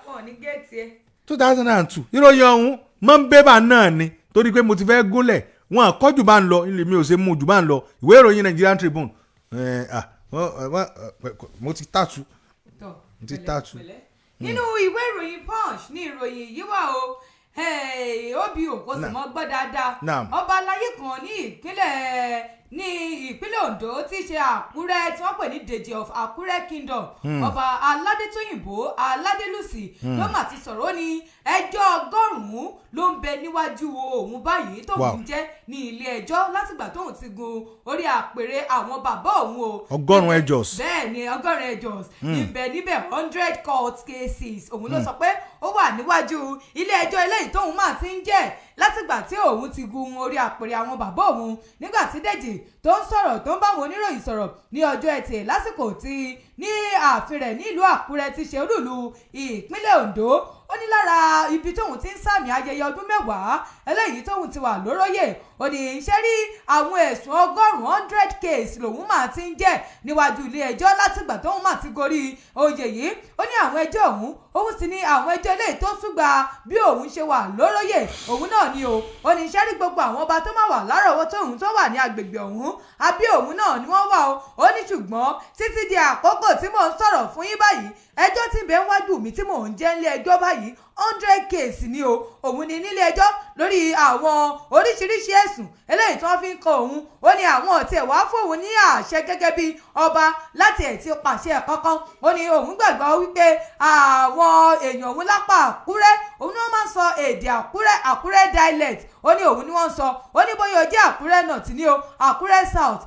Wọn ò ní géètì ẹ. 2002. Ìròyìn ọ̀hún mọ́ ń bébà náà ni, torí pé mo ti fẹ́ gúnlẹ̀ wọn kọ́jú bá ń lọ ilé mi ò ṣe mú jù bá ń lọ. Ìwé ìròyìn Nigerian Tribune, ah, mo ti tàtú. Tọ́, Mo ti pẹ̀lẹ́, tàtú. pẹ̀lẹ́. Nínú ìwé ìròyìn Punch ní ìròyìn yìí wà o. Hey, Obi ò kò sì mọ́ gbọ́ dáadáa. Naam. Ọba aláyé kan ní ìpínlẹ̀ Ondo tí í ṣe Àkúrẹ́, tí wọ́n pè ní Dèjì of Àkúrẹ́ Kingdom, Ọba Aládétóyìnbó Aládélùsì, ló mà ti sọ̀rọ̀. Ó ní ẹjọ́ 100 ló ń bẹ níwájú òun báyìí tóun jẹ́ ní ilé ẹjọ́ látìgbà tóun ti gun orí àpèrè àwọn bàbá òun o. 100 ẹjọ́. Bẹ́ẹ̀ ni, 100 ẹjọ́ níbẹ̀ níbẹ̀, 100 court cases òun ló sọ pé ó wà níwájú ilé ẹjọ́ eléyìí tóun máa ti ń jẹ́ látìgbà tí òun ti gun orí àpèrè àwọn bàbá òun. Nígbà tí Dèjì tó ń sọ̀rọ̀, tó ń bá àwọn oníròyìn sọ̀rọ̀ ní ọjọ́ Ẹtì lásìkò tí ní ààfin rẹ̀ nílùú Àkúrẹ́ ti ṣe olúùlú ìpínlẹ̀ Ondo, ó ní lára ibi tóun ti ń sàmì ayẹyẹ ọdún 10 eléyìí tóun ti wà lóróyè, ó ní ṣe rí àwọn ẹ̀sùn 100, 100 case lòun máa ti ń jẹ́ níwájú ilé ẹjọ́ látìgbà tóun máa ti gorí oyè yìí. Ó ní àwọn ẹjọ́ òun, òun sì ní àwọn ẹjọ́ eléyìí tó súgbà bí òun ṣe wà lóróyè òun náà ni o. Ó ní ṣe rí gbogbo àwọn ọba tó máa wà lárọ̀ọ́wọ́ tóun tó wà ní agbègbè ọ̀hún, àbí òun náà ni wọ́n wà o. Ó ní ṣùgbọ́n títí di àkókò tí mò ń sọ̀rọ̀ fún yín báyìí, ẹjọ́ tí ń bẹ wájú mi tí mò ń jẹ́ nílé ẹjọ́ báyìí, 100 case ni o. Òun ni nílé ẹjọ́ lórí àwọn oríṣiríṣi ẹ̀sùn eléyìí tí wọ́n fi ń kan òun. Ó ní àwọn ọ̀tí ẹ̀ wá fóun ní àṣẹ gẹ́gẹ́ bí ọba láti ẹ̀ ti pàṣẹ kankan. Ó ní òun gbàgbọ́ wípé àwọn èèyàn òun lápá Àkúrẹ́, òun ni wọ́n máa ń sọ èdè Àkúrẹ́, Àkúrẹ́ dialect. Ó ní òun ni wọ́n ń sọ. Ó ní bóyá o jẹ́ Àkúrẹ́ North ní o, Àkúrẹ́ South,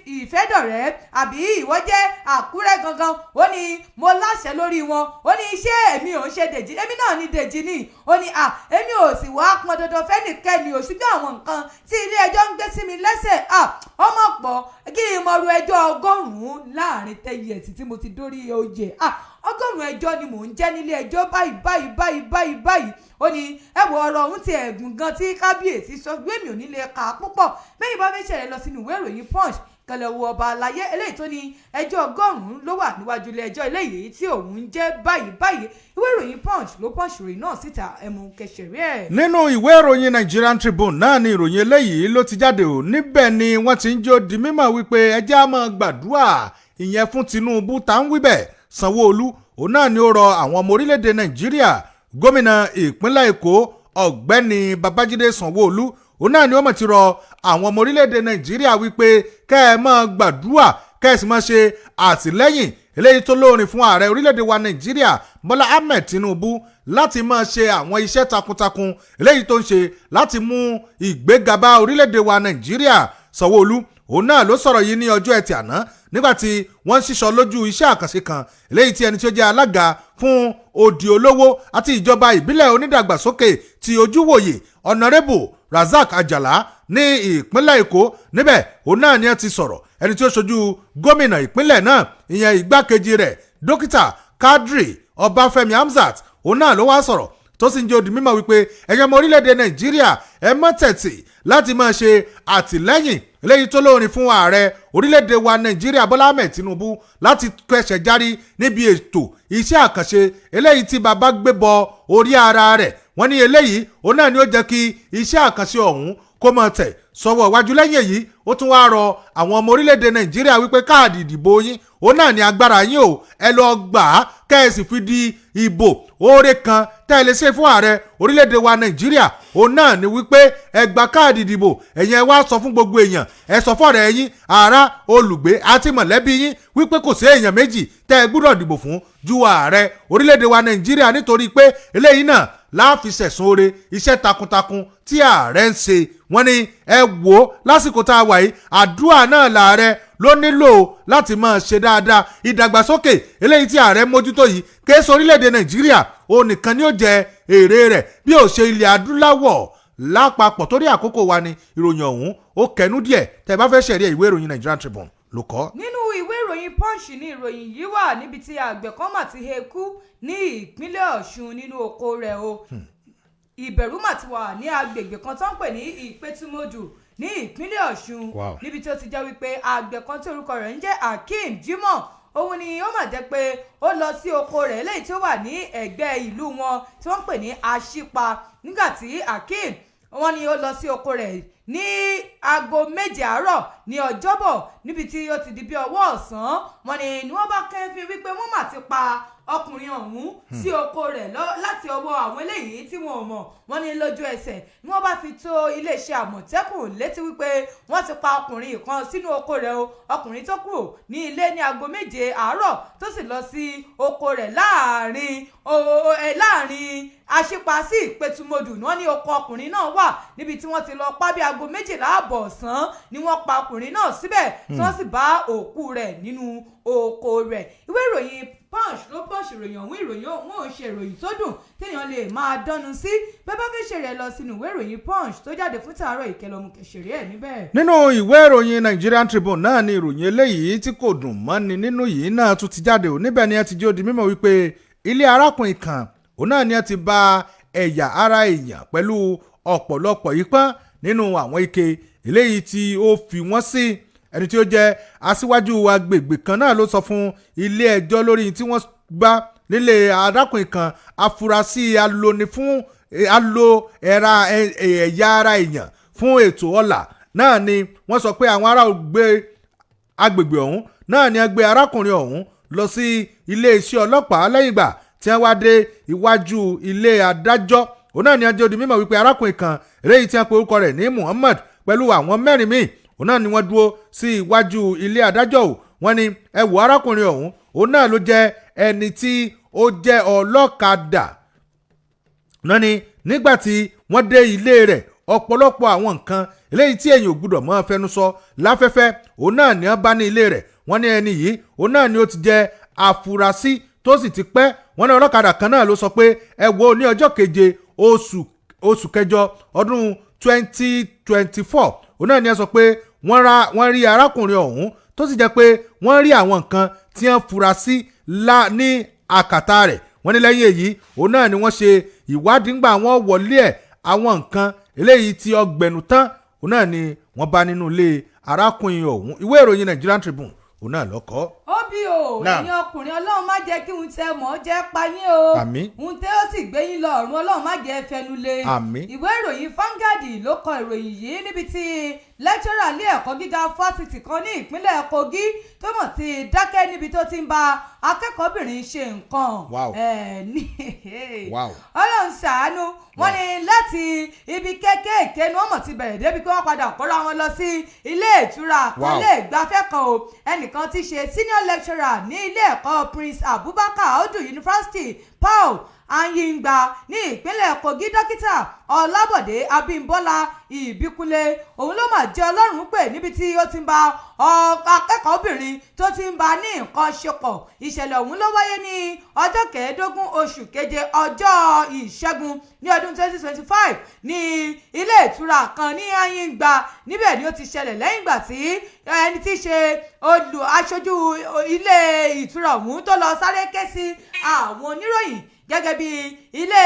Ìfẹ́dọ̀rẹ́, àbí ìwọ jẹ́ Àkúrẹ́ gangan, ó ní mo láṣẹ lórí wọn. Ó ní ṣé èmi ò ń ṣe Dèjì? Èmi náà ní Dèjì ni. Ó ní à èmi ò sì wá pọn dandan fẹ́nìkẹ́ni ò, ṣùgbọ́n àwọn nǹkan tí ilé ẹjọ́ ń gbé sí mi lẹ́sẹ̀ à ọmọ pọ̀ kí n mọ̀rú ẹjọ́ 100 láàrin 10 years tí mo ti dórí oyè. À 100 ẹjọ́ ni mò ń jẹ́ nílé ẹjọ́ báyìí báyìí báyìí báyìí báyìí. Ó ní ẹ wo ọ̀rọ̀ ọ̀hún ti ẹ̀gùn gan tí kábíyèsí sọ gbé mi ò ní lè kà á púpọ̀. Bẹ́ẹ̀ bá fẹ́ ṣẹlẹ̀, lọ sínú ìwé ìròyìn Punch kẹlẹ̀ wo ọba àlàyé eléyìí tó ní ẹjọ́ 100 ló wà níwájú ilé ẹjọ́ eléyìí tí òun ń jẹ́ báyìí báyìí. Ìwé ìròyìn Punch ló Punch ìròyìn náà síta, ẹmu kẹsẹ̀rí ẹ̀. Nínú ìwé ìròyìn Nigerian Tribune náà ni ìròyìn eléyìí ló ti jáde o. Níbẹ̀ ni wọ́n ti ń jó di mímọ̀ wípé ẹjẹ́ á máa gbàdúrà ìyẹn fún Tinubu. Tá ń wíbẹ̀, Sanwó-Olú, òun náà ni ó rọ àwọn ọmọ orílẹ̀-èdè Nàìjíríà. Gómìnà ìpínlẹ̀ Èkó, Ọ̀gbẹ́ni Babájídé Sanwó-Olú, òun náà ni ó mọ̀ ti rọ àwọn ọmọ orílẹ̀-èdè Nàìjíríà wípé kẹ́ ẹ máa gbàdúrà, kẹ́ ẹ sì máa ṣe àtìlẹ́yìn eléyìí tó lóorin fún ààrẹ orílẹ̀-èdè wa Nàìjíríà, Bọ́lá Ahmed Tinubu, láti máa ṣe àwọn iṣẹ́ takuntakun eléyìí tó ń ṣe láti mú ìgbéga bá orílẹ̀-èdè wa Nàìjíríà. Sanwó-Olú òun náà ló sọ̀rọ̀ yìí ní ọjọ́ Ẹtì àná nígbàtí wọ́n ń ṣíṣọ lójú iṣẹ́ àkànṣe kan eléyìí tí ẹni tí ó jẹ́ alága fún Òdì Olówó àti ìjọba ìbílẹ̀ onídàgbàsókè ti Ojúwòye, Honourable Razak Ajala, ní ìpínlẹ̀ Èkó. Níbẹ̀ òun náà ni ẹ ti sọ̀rọ̀. Ẹni tí ó ṣojú gómìnà ìpínlẹ̀ náà, ìyẹn igbákejì rẹ̀, Dókítà Kadri Ọbáfẹ́mi Hamzat, òun náà ló wá sọ̀rọ̀ tó sì ń jẹ́ ó di mímọ̀ wípé ẹ̀yin ọmọ orílẹ̀-èdè Nàìjíríà, ẹ mọ́ tẹ̀tì láti máa ṣe àtìlẹ́yìn eléyìí tó lóorin fún ààrẹ orílẹ̀-èdè wa Nàìjíríà, Bọ́lá Ahmed Tinubu, láti kẹsẹ̀ járí níbi ètò iṣẹ́ àkànṣe eléyìí tí bàbá gbé bọ orí ara rẹ̀. Wọ́n ní eléyìí òun náà ni ó jẹ́ kí iṣẹ́ àkànṣe ọ̀hún kó máa tẹ̀ sọ́wọ́ iwájú. Lẹ́yìn èyí, ó tún wá rọ àwọn ọmọ orílẹ̀-èdè Nàìjíríà wípé káàdì ìdìbò yín òun náà ní agbára yín o. Ẹ lọ gbà á, kẹ́ ẹ sì fi di ìbò. Oore kan tẹ́ ẹ lè ṣe fún ààrẹ orílẹ̀-èdè wa Nàìjíríà òun náà ni wípé ẹ gba káàdì ìdìbò. Ẹ̀yin ẹ wá sọ fún gbogbo èèyàn, ẹ sọ fọ́rẹ̀ yín, ará, olùgbé àti mọ̀lẹ́bí yín wípé kò sí èèyàn méjì tẹ́ ẹ gbúdọ̀ dìbò fún ju ààrẹ orílẹ̀-èdè wa Nàìjíríà, nítorí pé eléyìí náà láàfin sẹ̀sùn oore iṣẹ́ takuntakun tí ààrẹ ń ṣe. Wọ́n ní ẹ wò ó, lásìkò tá a wà yìí, àdúrà náà làárẹ̀ ló nílò láti máa ṣe dáadáa. Ìdàgbàsókè eléyìí tí ààrẹ mójútó yìí, kéésì orílẹ̀-èdè Nàìjíríà òun nìkan ni ó jẹ èrè rẹ̀, bí ó ṣe ilẹ̀ Adúláwọ̀ lápapọ̀. Torí àkókò wa ni, ìròyìn ọ̀hún ó kẹnu díẹ̀. Tẹ́ bá fẹ́ ṣẹ̀rí ẹ̀, ìwé ìròyìn Nigerian Tribune ló kọ. Nínú ìwé ìròyìn Punch ní ìròyìn yìí wà, níbi tí àgbẹ̀ kan mà ti he kú ní ìpínlẹ̀ Ọ̀ṣun nínú oko rẹ̀ o. Ìbẹ̀rù mà ti wà ní agbègbè kan tó ń pè ní Ìpẹ́tùmọ́dù ní ìpínlẹ̀ Ọ̀ṣun, níbi tí ó ti jẹ́ wípé àgbẹ̀ kan tí orúkọ rẹ̀ ń jẹ́ Akeem Jimoh, òun ni ó mà jẹ́ pé ó lọ sí oko rẹ̀ eléyìí tí ó wà ní ẹ̀gbẹ́ ìlú wọn tí wọ́n ń pè ní Àṣìpa. Nígbà tí Akeem, wọ́n ní ó lọ sí oko rẹ̀ ní aago 7 àárọ̀ ní Ọjọ́bọ̀, níbi tí ó ti di bí ọwọ́ ọ̀sán, wọ́n ní ni wọ́n bá kẹ́fín wípé wọ́n mà ti pa ọkùnrin ọ̀hún sí oko rẹ̀ láti ọwọ́ àwọn eléyìí tí wọn ò mọ̀. Wọ́n ní lójú ẹsẹ̀ ni wọ́n bá fi tó iléeṣẹ́ Àmọ̀tẹ́kùn létí wípé wọ́n ti pa ọkùnrin kan sínú oko rẹ̀ o. Ọkùnrin tó kúrò ní ilé ní aago 7 àárọ̀ tó sì lọ sí oko rẹ̀ láàrin Àṣìpa sí Ìpẹ̀tùmọdù ni wọ́n ní oko ọkùnrin náà wà, níbi tí wọ́n ti lọ pa. Bí aago 12 àbọ̀ ọ̀sán ni wọ́n pa ọkùnrin náà síbẹ̀, tí wọ́n sì bá òkú rẹ̀ nínú oko rẹ̀. Ìwé ìròyìn Punch ló punch ìròyìn ọ̀hún. Ìròyìn ọ̀hún ò ń ṣe ìròyìn tó dùn téèyàn lè máa dánu sí. Bẹ́ẹ̀ bá fẹ́ ṣe rẹ̀, lọ sínú ìwé ìròyìn Punch tó jáde fún tàárọ̀, ìkẹlọ́mù kẹsìrì ẹ̀ níbẹ̀. Nínú ìwé ìròyìn Nigerian Tribune náà ni ìròyìn eléyìí tí kò dùn mọ́ni nínú yìí náà tún ti jáde ò. Níbẹ̀ ni ẹ ti jẹ́ ó di mímọ̀ wípé ilé arákùnrin kan òun náà ni ẹ ti bá ẹ̀yà ara èèyàn pẹ̀lú ọ̀pọ̀lọpọ̀ ìpọ́n nínú àwọn ike eléyìí tí ó fi wọ́n sí. Ẹni tí ó jẹ́ aṣíwájú agbègbè kan náà ló sọ fún ilé ẹjọ́ lórí tí wọ́n gbá nílé arákùnrin kan, afurasí aloni fún alo ẹ̀ra ẹ̀yà ara èèyàn fún ètò ọ̀la náà ni. Wọ́n sọ pé àwọn ará ògbé agbègbè ọ̀hún náà ni wọ́n gbé arákùnrin ọ̀hún lọ sí iléeṣẹ́ ọlọ́pàá. Lẹ́yìn ìgbà tí wọ́n wá dé iwájú ilé adájọ́, òun náà ni wọ́n jẹ́ ó di mímọ̀ wípé arákùnrin kan eléyìí tí wọ́n pe orúkọ rẹ̀ ní Muhammad pẹ̀lú àwọn mẹ́rin míì, òun náà ni wọ́n dúró sí iwájú ilé adájọ́ o. Wọ́n ní ẹ wò, arákùnrin ọ̀hún òun náà ló jẹ́ ẹni tí ó jẹ́ ọlọ́kadà náà ni. Nígbà tí wọ́n dé ilé rẹ̀, ọ̀pọ̀lọpọ̀ àwọn nǹkan eléyìí tí èyàn ò gbúdọ̀ mọ́ fẹnu sọ láfẹ́fẹ́ òun náà ni wọ́n bá ní ilé rẹ̀. Wọ́n ní ẹni yìí òun náà ni ó ti jẹ́ àfúrásì tó sì ti pẹ́. Wọ́n ní ọlọ́kadà kan náà ló sọ pé ẹ wo, ní ọjọ́ 7 oṣù kẹjọ ọdún 2024, òun náà ni ẹ sọ pé wọ́n rí arákùnrin ọ̀hún, tó sì jẹ́ pé wọ́n rí àwọn nǹkan tí wọ́n fura sí ní àkàtà rẹ̀. Wọ́n ní lẹ́yìn èyí òun náà ni wọ́n ṣe ìwádìí. Ńgbà wọ́n wọlé ẹ̀, àwọn nǹkan eléyìí tí ọgbẹ̀nù tán òun náà ni wọ́n bá nínú ilé arákùnrin ọ̀hún. Ìwé ìròyìn Nigerian Tribune òun náà ló kọ. Óbí o. Naam. Ẹ̀yin ọkùnrin, Ọlọ́run má jẹ́ kí n tẹ mọ́ jẹ́ pa yín o. Àmín. Ń tẹ́ ó sì gbé yín lọ ọ̀run, Ọlọ́run má jẹ́ fẹnu lé. Àmín. Ìwé ìròyìn Vanguard ló kọ ìròyìn yìí, níbi tí Lecturer ilé ẹ̀kọ́ gíga fásitì kan ní ìpínlẹ̀ Kogi tó mọ̀ ti dákẹ́ níbi tó ti ń bá akẹ́kọ̀ọ́bìnrin ṣe nǹkan. Wow. Ní Wow. Ọlọ́run ṣàánú. Wọ́n ní láti ibi kéékèèké ni wọ́n mọ̀ ti bẹ̀rẹ̀ débi pé wọ́n padà kóra wọn lọ sí ilé ìtura kan, ilé ìgbafẹ́ kan o. Ẹnìkan ti ṣe senior lecturer ní ilé ẹ̀kọ́ Prince Abubakar Audu University, Paul Anyingba, ní ìpínlẹ̀ Kogi, Dókítà Ọlábọ̀dé Abímbọ́lá Ìbíkúnlé, òun ló mà jẹ́ Ọlọ́run pè níbi tí ó ti ń bá akẹ́kọ̀ọ́bìnrin tó ti ń bá ní nǹkan ṣe pọ̀. Ìṣẹ̀lẹ̀ ọ̀hún ló wáyé ní ọjọ́ 15 oṣù keje, ọjọ́ Ìṣẹ́gun, ní ọdún 2025 ní ilé ìtura kan ní Anyingba. Níbẹ̀ ni ó ti ṣẹlẹ̀ lẹ́yìn ìgbà tí ẹni tí í ṣe olù aṣojú ilé ìtura ọ̀hún tó lọ sáré ké sí àwọn oníròyìn. Gẹ́gẹ́ bí ilé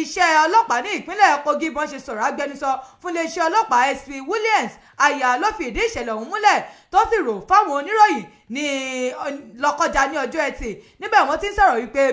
iṣẹ́ ọlọ́pàá ní ìpínlẹ̀ Kogi bọ́n ṣe sọ̀rọ̀, agbẹnusọ fún iléeṣẹ́ ọlọ́pàá SP Williams Aya ló fi ìdí ìṣẹ̀lẹ̀ ọ̀hún múlẹ̀, tó sì rò fáwọn oníròyìn ní Lọ́kọjá ní ọjọ́ Ẹtì. Níbẹ̀ wọ́n ti ń sọ̀rọ̀ wípé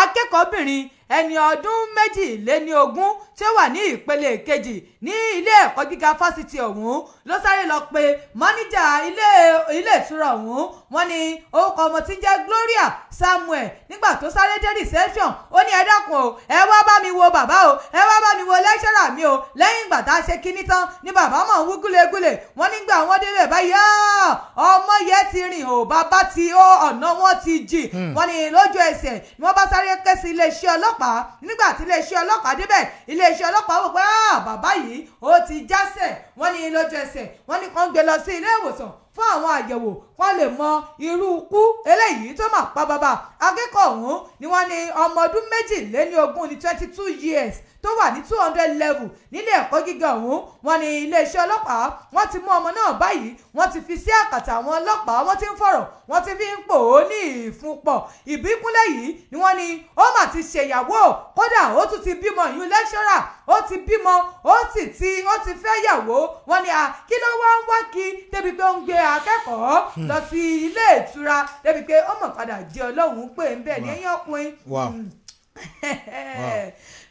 akẹ́kọ̀ọ́bìnrin ẹni ọdún 22 tí ó wà ní ìpele kejì ní ilé ẹ̀kọ́ gíga fásitì ọ̀hún ló sáré lọ pe máníjà ilé ìtura ọ̀hún. Wọ́n ní orúkọ ọmọ tí ń jẹ́ Gloria Samuel. Nígbà tó sáré dé reception, ó ní, "Ẹ dákun o, ẹ wá bá mi wo bàbá o, ẹ wá bá mi wo lecturer mi o." Lẹ́yìn ìgbà tá a ṣe kinní tán ni bàbá mọ̀ ń wú gúlegúle. Wọ́n nígbà wọ́n débẹ̀ báyìí, "Ah, ọmọ yẹn ti rìn o, bàbá ti ó, ọ̀nà wọn ti jì." Wọ́n ní lójú ẹsẹ̀ ni wọ́n bá sáré ké sí iléeṣẹ́ ọlọ́pàá. Nígbà tí iléeṣẹ́ ọlọ́pàá débẹ̀, iléeṣẹ́ ọlọ́pàá wò pé, "Ah, bàbá yìí ó ti jásẹ̀." Wọ́n ní lójú ẹsẹ̀ wọ́n ní kàn gbé lọ sí ilé ìwòsàn fún àwọn àyẹ̀wò kán lè mọ irú ikú eléyìí tó máa pa bàbá. Akẹ́kọ̀ọ́ ọ̀hún ni wọ́n ní ọmọ ọdún 22 ní, 22 years, tó wà ní 200 level nílé ẹ̀kọ́ gíga ọ̀hún. Wọ́n ní iléeṣẹ́ ọlọ́pàá wọ́n ti mú ọmọ náà báyìí, wọ́n ti fi sí àkàtà àwọn ọlọ́pàá, wọ́n ti ń fọ̀rọ̀, wọ́n ti fi ń pò ó ní ìfúnpọ̀. Ìbíkúnlẹ̀ yìí ni wọ́n ní ó mà ti ṣèyàwó, kódà ó tún ti bímọ. Ìyún lecturer, ó ti bímọ, ó sì ti ó ti fẹ́ yàwó. Wọ́n ní à kí ló wá ń wá kí débi pé ó ń gbé akẹ́kọ̀ọ́ lọ sí ilé ìtura, débi pé ó mọ̀ padà jẹ́ Ọlọ́run pé ń bẹ̀ ní ẹ̀yìn ọkùnrin.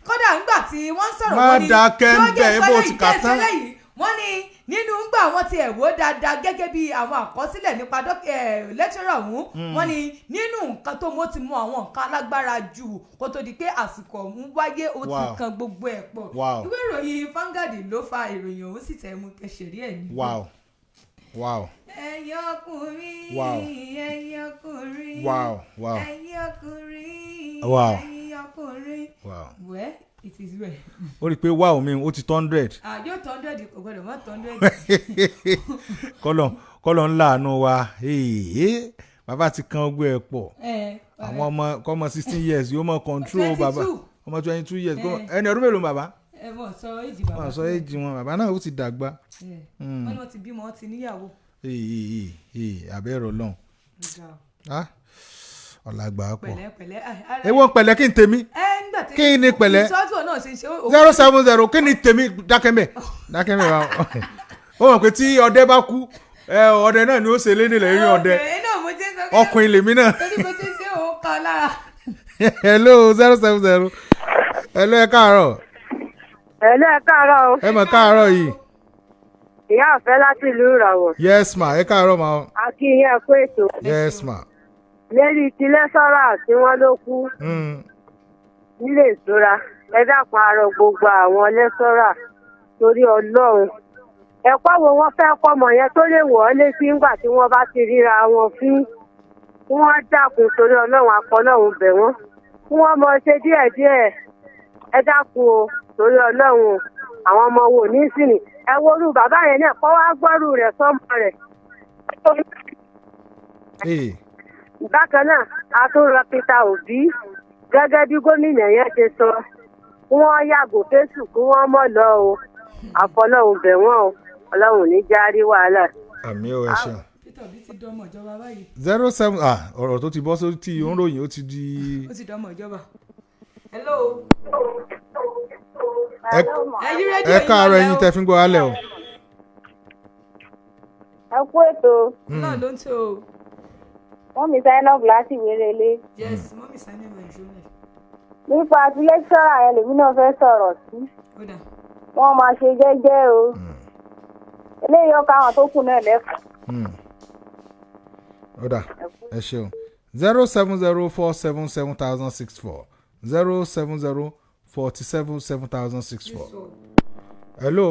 Kódà ńgbà tí wọ́n ń sọ̀rọ̀, Má wọ́n ní dákẹ́ ń tí wọ́n jẹ́ bẹ̀, bó ti sọ́lẹ̀ kà yìí, tán. jẹ́ yìí, wọ́n ní nínú ńgbà wọ́n ti ẹ̀wọ́ dáadáa gẹ́gẹ́ bí àwọn àkọsílẹ̀ nípa lecturer ọ̀hún, wọ́n ní nínú nǹkan tó mọ́ ti mú àwọn nǹkan alágbára jù kó tó di pé àsìkò ọ̀hún wáyé, ó ti kan gbogbo ẹ̀ pọ̀. Ìwé ìròyìn Vanguard ló fa ìròyìn ọ̀hún, sì tẹ̀ mú kẹsẹ̀rí ẹ̀ ní. Ẹ̀yin ọkùnrin, ẹ̀yin ọkùnrin, ẹ̀yin ọkùnrin, ẹ̀yin ọkùnrin. Well, it is well. Ó rí i pé wow mi, ó ti tó 100. Ah, yóò tó 100, kò gbọdọ̀ mọ́ tó 100. Kọ́lọ̀ kọ́lọ̀ ńlá àánú wa. Èè, bàbá ti kan ọgbẹ́ ẹ̀ pọ̀. Àwọn ọmọ kọ́mọ 16 years yóò mọ control bàbá. 22. Ọmọ 22 years, ẹni ọdún mélòó bàbá? Ẹ mọ̀ sọ èjì bàbá. Wọ́n sọ èjì wọn, bàbá náà ó ti dàgbà. Wọ́n ní wọ́n ti bímọ, wọ́n ti níyàwó. Ee ee, abẹ́rẹ́ Ọlọ́run. Ah, ọ̀làgbà pọ̀. Pẹ̀lẹ́ pẹ̀lẹ́. Ewo pẹ̀lẹ́, kí n tèmi? Ẹ ńgbà tí Kí ni pẹ̀lẹ́? Ìtọ́jú náà ṣe ń ṣe 070, kí ni tèmi? Dákẹ́mẹ̀ dákẹ́mẹ̀ wa. Ó mọ̀ pé tí ọdẹ bá kú, ẹ, ọdẹ náà ni ó ṣe lé nílẹ̀ yín ọdẹ. Obìnrin náà mo ti ń sọ pé Ọkùnrin lèmi náà. Torí mo ti ń ṣe òun kan lára. Hello, 070, hello, ẹ káàárọ̀. Ẹ̀lẹ́, ẹ káàárọ̀ o. Ẹ mọ̀ káàárọ̀ yìí. Ìyá ọ̀fẹ́ láti ìlú Ìràwọ̀. Yes ma, ẹ káàárọ̀ ma. A kí yín, ẹ kú ètò. Yes ma. Lérí ti lecturer tí wọ́n ló kú nílé ìtura, ẹ dákun, arọ gbogbo àwọn lecturer torí Ọlọ́run. Ẹ̀kọ́ wo wọ́n fẹ́ kọ́mọ yẹn tó lè wọ̀ ọ́ létí ńgbà tí wọ́n bá ti ríra wọn fín? Kí wọ́n dákun torí Ọlọ́run, akọlọ́run bẹ̀ wọ́n. Kí wọ́n mọ ṣe díẹ̀díẹ̀. Ẹ dákun o, torí Ọlọ́run o. Àwọn ọmọ wo ní sìn. Ẹ worú bàbá yẹn náà kọ́ wá gbọ́rù rẹ̀ sọ́mọ rẹ̀. Bákan náà, a tún rọ Peter Obi gẹ́gẹ́ bí gómìnà yẹn ṣe sọ, kí wọ́n yàgò fésù, kí wọ́n mọ̀ lọ o. Àfọlọ́hún bẹ̀ wọ́n o, Ọlọ́run ní járí wàhálà. Àmín o, ẹ ṣeun. Peter Obi ti dánmọ ìjọba báyìí. 07, ah, ọ̀rọ̀ tó ti bọ́ sórí tí ó ń ròyìn, ó ti di. Ó ti dánmọ ìjọba. Hello. Ẹ Ẹ yí rédíò ẹ yín káàárọ̀ lọ́lẹ̀ ẹ̀yin o. tẹ́ fi ń gbọ́ alẹ́ o. Ẹ kú ètò. Náà ló ń tó o. Wọ́n mi Zainab láti Wérelé. Yes, mummy Zainab, ìṣúná. Nípa ti lecturer yẹn lèmi náà fẹ́ sọ̀rọ̀ sí. Ó dà. Wọ́n máa ṣe jẹ́jẹ́ o. Eléyìí ọkọ àwọn tó kù náà lẹ́kọ̀ọ́. Ó dà, ẹ ṣeun. 07047700064, 07047700064. Hello.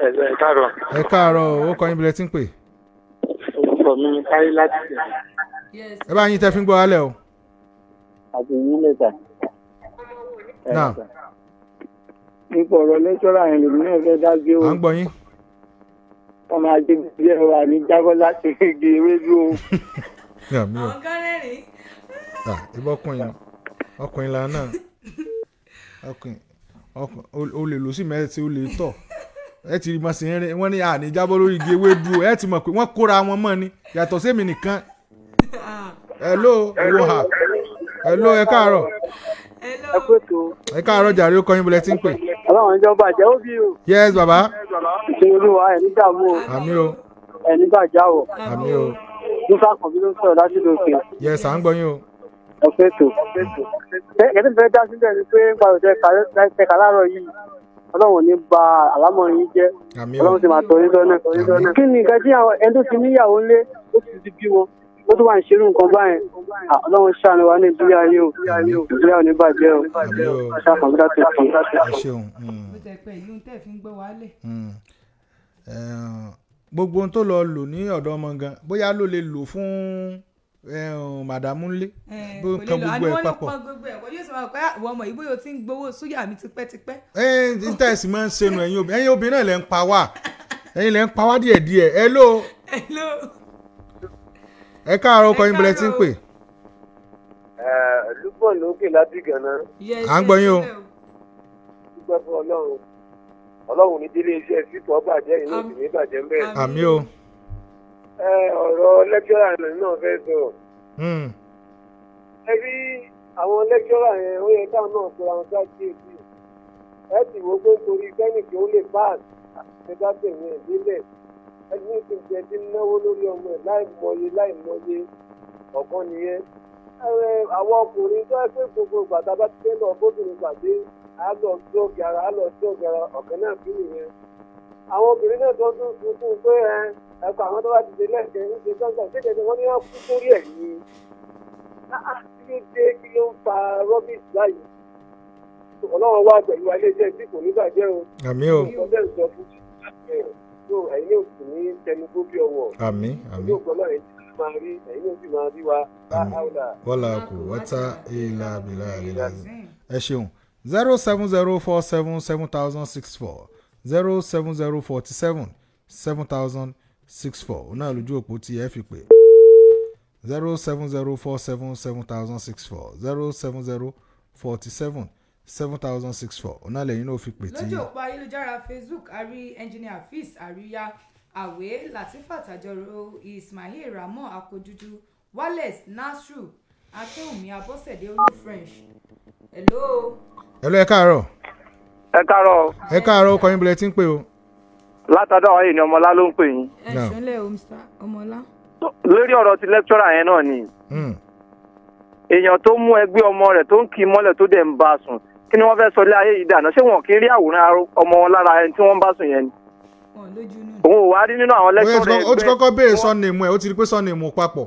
Ẹ káàárọ̀. Ẹ káàárọ̀ o, ó kọ́ yín bilẹ̀ tí ń pè. Orúkọ mi ni Táyé láti ṣe Yes. Ẹ bá yín tẹ́ fi ń gbọ́ alẹ́ o. àti yín lẹ́tà. Náà. Nípa ọ̀rọ̀ lẹ́tọ́rà yẹn lèmi náà fẹ́ dá sí o. À ń gbọ́ yín. Wọ́n máa gbé bí ẹ̀rọ àní jábọ́ láti igi ewédú o. Yà mí o. Àwọn kan rẹ́rìn-ín. Ah, ibà ọkùnrin ọkùnrin là náà, ọkùnrin ọkùnrin o lè lò sí mẹ́rin tí o lè tọ̀ ẹ ti rí mọ̀ sí rin wọ́n ní àní jábọ́ lórí igi ewédú o. Ẹ ti mọ̀ pé wọ́n kóra wọn mọ́ ni yàtọ̀ sí èmi nìkan. Hello, wo ha, hello, ẹ káàárọ̀. Hello. Ẹ kú ètò. Ẹ káàárọ̀ jàre, ó kọ́ yín bulẹ̀ tí ń pè. Ọlọ́run ìjọba àjẹ́ ó bí o. Yes bàbá. Ìṣe olúwa ẹ̀ ní dààmú o. Àmín o. Ẹ̀ ní bàjá o. Àmín o. Musa Kànbí ló ń sọ̀rọ̀ láti lókè. Yes, à ń gbọ́ yín o. Ẹ kú ètò. Kẹ́tí fẹ́ dá síbẹ̀ ni pé nípa òjò ẹ̀ka láàárọ̀ yìí, Ọlọ́run ò ní ba àlámọ̀ yín jẹ́. Àmín o. Ọlọ́run sì máa tọ́ yín sọ́nà. Àmín. Kí ni nǹkan tí àwọn ẹni tó ti níyàwó ńlé ó sì ti bí wọn ó tún wà ń ṣerú nǹkan báyẹn? À, Ọlọ́run ṣàánú wa ní Nàìjíríà yìí o. Nàìjíríà ò ní bàjẹ́ o. Àmín o. Ṣá kọ̀ǹpútà tó kọ̀ǹpútà tó. Ẹ ṣeun. Bó tẹ̀ pé èyí ń tẹ̀ fi ń gbọ́ wálé. Gbogbo ohun tó lọ lò ní ọ̀dọ̀ ọmọ gan bóyá ló lè lò fún màdàmú ńlé bó Kò lè kan lọ. gbogbo Àní ẹ̀ wọ́n ló papọ̀. pọn gbogbo ẹ̀, wọ́n yóò sọ wọn pé àwọn ọmọ yìí bóyá o ti ń gbowó súyà mi tipẹ́tipẹ́. Ẹ ẹ tẹ́ ẹ sì máa ń senu ẹ̀yin obìnrin náà lẹ́ ń pa wá, ẹ̀yin lẹ́ ń pa wá díẹ̀díẹ̀. Hello. Hello. Ẹ káàárọ̀, ọkọ Ẹ yín bẹ̀rẹ̀ tí ń pè. Lúpọ̀ lókè láti gànà. Yes. À ń gbọ́ yín o. Hello. Dúpẹ́ fún Ọlọ́run. Ọlọ́run ní délé iṣẹ́ sípò bàjẹ́ ìlú òsì ní bàjẹ́ ń bẹ̀. Àmín o. Ẹ ọ̀rọ̀ lẹ́kítọ́rà náà fẹ́ sọ̀rọ̀. Ẹ rí àwọn lẹ́kítọ́rà yẹn, ó yẹ káwọn náà sọ àwọn sákìyèsí. Ẹ sì wo pé nítorí kẹ́nìkì ó lè pass ṣe bá tẹ̀wé ẹ̀ délẹ̀. Ẹni tí ń jẹ tí ń náwó lórí ọmọ ẹ̀ láì mọye láì mọye ọ̀kan nìyẹn. Ẹ, àwọn ọkùnrin tó ẹ pé gbogbo ìgbà tá a bá ti fẹ́ lọ bóbìnrin pàdé, á lọ dọ́ọ̀gì ara, á lọ dọ́ọ̀gì ara, ọ̀kan náà kí nìyẹn. Àwọn obìnrin náà tó ń tún sunkún pé ẹ ẹ̀kọ́ àwọn tó bá ti dé lẹ́ẹ̀kẹ́ ń ṣe gbọ́ngàn kékeré wọ́n ní wọ́n kú sórí ẹ̀ ni. Ah, ah, kí ló dé? Kí ló ń fa rubbish báyìí? Ọlọ́run wá pẹ̀lú wa, iléeṣẹ́ tí kò ní bàjẹ́ o. Àmín o. Nǹkan bẹ́ẹ̀ sọ fún ẹ̀ tó ẹ̀yin yóò sì ní tẹnugbó bí ọwọ́. Àmín, àmín. Yóò gbọ́ náà, ẹ̀yin tí máa rí, ẹ̀yin yóò sì máa rí wa. Àmín. Wala kò wọ́tá ìlà bìlà ìlà. Ẹ ṣeun. 07047700064, 07047700064 náà lójú òpó tí ẹ fi pè. 07047700064, 07047700064 náà lẹ́yìn náà fi pè tí. Lójú òpó ayélujára Facebook, àrí engineer Fis Àríyá Àwé, Latifat Àjọrò, Ismail Ramon Akodudu, Wallace Nasru, Akínwùmí Abọ́sẹ̀dé, Olú French. Hello. Hello, ẹ káàárọ̀. Ẹ káàárọ̀. Ẹ káàárọ̀, ó kọ́ yín bilẹ̀ tí ń pè o. Látọ̀dọ̀ àwọn ènìyàn ọmọlá ló ń pè yín. Ẹ No. ṣọlẹ o, Mr Ọmọlá. Lórí ọ̀rọ̀ ti lecturer yẹn náà ni, èèyàn tó mú ẹgbẹ́ ọmọ rẹ̀ tó ń kì í mọ́lẹ̀ tó dẹ̀ ń bá a sùn, kí ni wọ́n fẹ́ sọ lé ayé yìí dànù? Ṣé wọn kì í rí àwòrán ọmọ wọn lára ẹni tí wọ́n ń bá sùn yẹn ni? Wọn lójú nù. Òun ò wá rí nínú àwọn Ó yẹ lecturer ó ti ẹgbẹ́ kọ́kọ́ béèrè surname ẹ̀, ó ti rí pé surname ò papọ̀.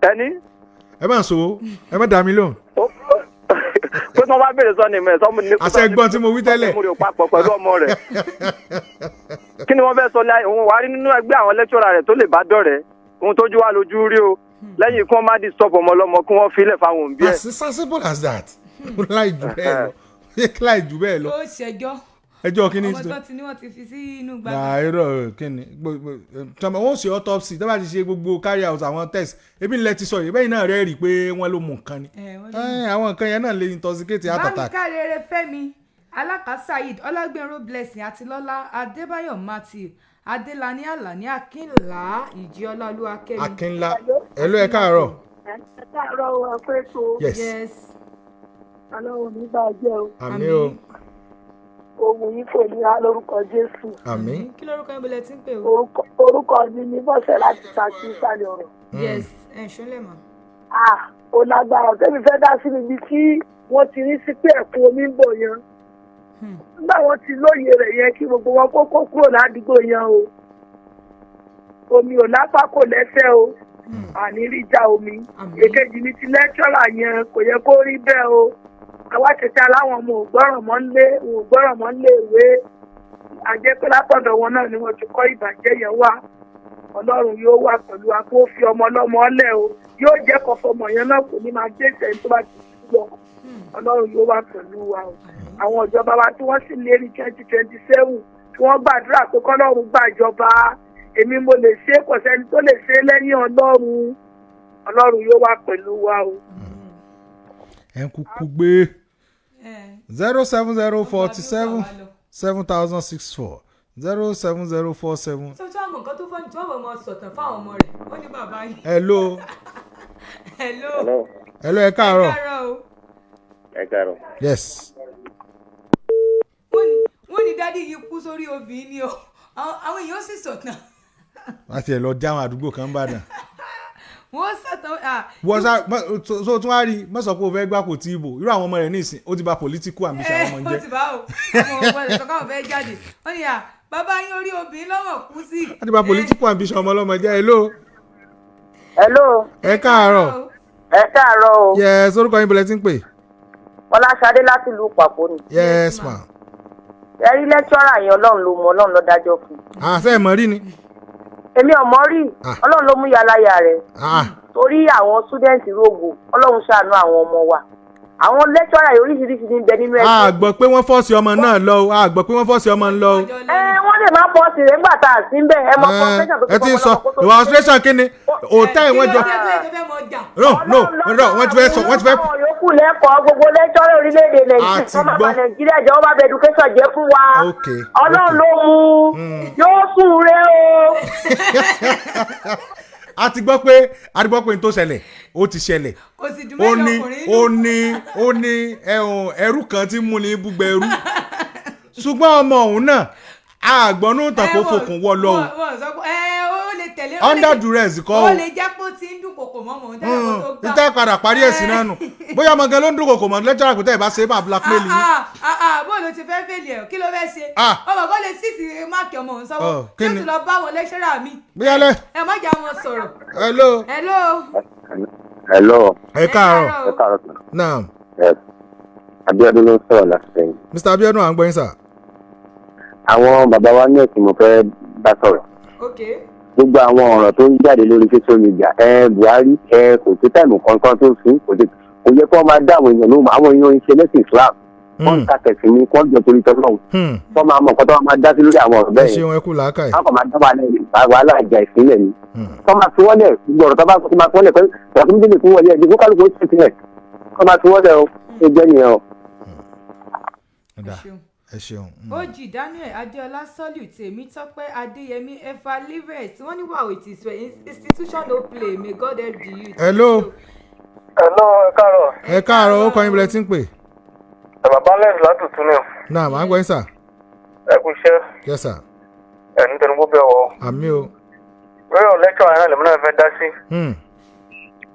Ẹni Ẹ má sọ, ẹ má dá mi lóhùn. Pé tí wọ́n bá béèrè surname ẹ̀ sọ́mu ní. Àṣẹ gbọ́n tí mo wí tẹ́lẹ̀. Sọ́mu rẹ̀ papọ̀ pẹ̀lú ọmọ rẹ̀. Kí ni wọ́n fẹ́ sọ lé ayé? Òun ò wá rí nínú ẹgbẹ́ àwọn lecturer rẹ̀ tó lè bá dọ̀rẹ́ ohun tójú wa lójú rí o, lẹ́yìn kí wọ́n má disturb ọmọ ọlọ́mọ, kí wọ́n filẹ̀ fáwọn òbí ẹ̀. As simple as that, láì jù bẹ́ẹ̀ lọ, láì jù bẹ́ẹ̀ lọ. Ó ṣẹjọ́. Ẹjọ́ kí ni? Ọmọ tó ti ní wọ́n ti fi sí inú gbàgbà. Na irọ́ kí ni? Tọmọ wọn ò ṣe autopsy tó bá ti ṣe gbogbo carry out àwọn test ebi ńlẹ ti sọ yìí bẹ́ẹ̀ náà rẹ́ rí i pé wọ́n ló mú nǹkan ni. Ẹ, wọ́n ló Ẹ, àwọn nǹkan yẹn náà lè intoxicate heart attack. Bámikárere Fẹ́mi Aláka, Saheed Ọlágbẹ̀rún, Blessing Àtilọ́lá, Adébáyọ̀ Matthew, Adélani, Àlàní Akínlá, Ìjíọlá Olúwakẹ́mi. Akínlá. Hello, ẹ káàárọ̀. Ẹ káàárọ̀ o, ẹ pé tó. Yes. Yes. Ọlọ́run ní bàjẹ́ o. Àmín o. Ohun yìí kò ní á lórúkọ Jésù. Àmín. Kí lórúkọ yín, bọ́lẹ̀ tí ń pè o? Orúkọ mi ní Bọ́sẹ̀ láti Ṣakí, ìsàlẹ̀ ọ̀rọ̀. Yes, ẹ̀ ṣọlẹ̀ mọ́. Ah, ó lágbára. Tẹ́mi fẹ́ dá sí níbi tí wọ́n ti rí sí pé ẹ̀kún omi ń bọ̀ yẹn. Nígbà wọn ti lóye rẹ̀ yẹn, kí gbogbo wọn kó kó kúrò ládùúgbò yẹn o. Omi ò lápá kò lẹ́sẹ̀ o, àní rí já omi. Àmín. Èkejì ní ti lecturer yẹn, kò yẹ kó rí bẹ́ẹ̀ o. Àwa tètè aláwọn ọmọ ò gbọ́ràn mọ́ ń lé, ò gbọ́ràn mọ́ ń lé ìwé. Àjẹ́ pé látọ̀dọ̀ wọn náà ni wọ́n ti kọ́ ìbàjẹ́ yẹn wá. Ọlọ́run yóò wà pẹ̀lú wa. Kó fi ọmọ ọlọ́mọ ọlẹ́ o, yóò jẹ́ kó fọmọ yẹn náà, kò ní máa jẹ́ ìṣẹ̀yìn tó bá ti kú lọ. Ọlọ́run yóò wà pẹ̀lú wa o. Àwọn ìjọba wa tí wọ́n sì lérí 2027, tí wọ́n gbàdúrà pé kọ́lọ́run gbàjọba, èmi mo lè ṣe é, kò sẹ́ni tó lè ṣe é lẹ́yìn Ọlọ́run. Ọlọ́run yóò wà pẹ̀lú wa o. Ẹ ń kúkú gbé 070 47 7064, 07047. Tó àwọn nǹkan tó fọ́n tí wọ́n mọ̀ sọ̀tàn fáwọn ọmọ rẹ̀, ó ní bàbá yìí. Hello. Hello. Hello, ẹ káàárọ̀. Káàárọ̀ o. Ẹ káàárọ̀. Yes. Wọ́n ní daddy yìí kú sórí obìnrin ni o. Àwọn èèyàn sì sọ̀tàn. Láti ẹ̀ lọ dé àwọn àdúgbò kan bàdàn. Wọ́n sọ̀tàn. Wọ́n sá so tún wá rí, mọ̀ sọ pé o fẹ́ gbà kò tí ìbò irú àwọn ọmọ rẹ̀ nísìn, ó ti bà political ambition àwọn ọmọ ń Ó jẹ́. ti bá o, ọmọ ọgbọ́n rẹ̀ sọ káwọn fẹ́ jáde, wọ́n ní à bàbá yín orí obìnrin lọ́wọ́ kú sí. Ó ti bà political ambition ọmọ ọlọ́mọ jẹ́. Hello. Hello. Ẹ káàárọ̀. Ẹ káàárọ̀ o. Yes, orúkọ yín, bọ̀lẹ́ tí ń pè? Ọláṣadé láti ìlú Pàpọ̀ ni. Yes ma. Ẹ rí lecturer yẹn, Ọlọ́run ló mọ, Ọlọ́run ló dájọ́ fún un. Àṣẹ ẹ̀ mọ̀ rí ni. Èmi ò mọ̀ rí. Ah. Ọlọ́run ló mú yàláyà rẹ̀. Ah. Torí àwọn student rògbò, Ọlọ́run ṣàánú àwọn ọmọ wa. Àwọn lecturer yìí oríṣiríṣi ní bẹ nínú A ẹgbẹ́. gbọ́ pé wọ́n force ọmọ náà lọ o, a gbọ́ pé wọ́n force ọmọ ń lọ o. Ẹ wọ́n lè má pọ̀ sí rẹ̀ nígbà tá a sí ń bẹ̀, ẹ mọ frustration tó Ẹ ti ń sọ ìwà frustration kí ni òtẹ́ ìwọ́n jọ. Kí ló dé tó fẹ́ mọ jà? No, no no, wọ́n ti fẹ́ sọ, wọ́n ti fẹ́. Àwọn yòókù lẹ́kọ̀ọ́, gbogbo lecturer orílẹ̀-èdè Nàìjíríà, ti wọ́n má gbọ́. bà Nàìjíríà jẹ́, wọ́n bá bẹ education jẹ́ fún wa. Ọlọ́run ló mú, yóò sùn rẹ o. A ti gbọ́ pé n tó ṣẹlẹ̀, ó ti ṣẹlẹ̀. Kò sì dùn Ó mẹ́jọ ní ọkùnrin. Ó ní ẹ̀hún ẹrú kan tí mú ní búgbẹ ẹrú, ṣùgbọ́n ọmọ òun náà àgbọ̀nú tàn kó fokùn wọ́ lọ o. Wọ́n sọ pé ẹ ó lè tẹ̀lé ó lè- Under duress kọ́ o. Ó lè jẹ́ pé ó ti ń dún kòkò mọ́ mọ́ tẹ́lẹ̀ kó tó gbà. Ìtẹ́ padà parí ẹ̀sìn náà nù, bóyá ọmọ gan ló ń dúnkokò mọ́ lecturer kò tẹ́ ẹ̀ bá ṣe é, máa blackmail yín. Ah, ah, ah, bó ló ti fẹ́ fail ẹ̀, kí ló fẹ́ ṣe? Ah. Ọmọ kó lè sísì mark ọmọ òun sọ́wọ́ Oh, kí tí ó ni? ti lọ bá wọn lecturer mi. Bóyá lẹ. Ẹ má jà wọn sọ̀rọ̀. Hello. Hello. Hello. Ẹ káàárọ̀. Ẹ káàárọ̀ sir. Naam. Yes. Abíọ́dún ló ń sọ̀rọ̀ láti sẹ́yìn. Mr Abiodun, à ń gbọ́ yín sà. Àwọn bàbá wa ní ẹ̀sìn mo fẹ́ bá sọ̀rọ̀. Ok. Gbogbo àwọn ọ̀rọ̀ tó ń jáde lórí social media, ẹ Buhari, ẹ kò tó time kankan tó fún, kò tó, kò yẹ kó máa dá àwọn èèyàn lóhùn. Àwọn èèyàn ń ṣe lẹ́sìn Islam. Wọ́n ń ta kẹ̀sìn ní kó jọ torí tọ́lọ́hùn. Kó máa mọ nǹkan tó máa dá sí lórí àwọn ọ̀rọ̀ Ẹ bẹ́ẹ̀ yẹn. ṣeun, ẹ kú làákàyè. Wọ́n kàn máa dá wàhálà ìjà ìpínlẹ̀ ni. Kó máa fi wọ́lẹ̀, gbogbo ọ̀rọ̀ tó bá kó máa fi wọ́lẹ̀ pé ìyàtọ̀ fún wọlé ẹ̀dín kó kálukú ó sì tilẹ̀. Kó máa fi wọ́lẹ̀ o, ó jẹ́ nìyẹn o. Ọ̀dà, ẹ ṣeun. Ojì Daniel Adeola, Soliu Tèmítọ́pẹ́ Adéyẹmí, Efa Livet, wọ́n ní wow, it is well, institution no play, may God help the youth. Hello. Hello, ẹ káàárọ̀. Ẹ káàárọ̀, ó kọ́ yín, bílẹ̀ tí ń pè? Bàbá lẹ́sìn látùtù ni o. Naam, à ń gbọ́ yín sà. Ẹ kú iṣẹ́. Yes sir. Ẹ ní tẹnugbó bẹ́ẹ̀ wọ. Àmín o. Lórí ọ̀rọ̀ lecturer náà lèmi náà fẹ́ dá sí.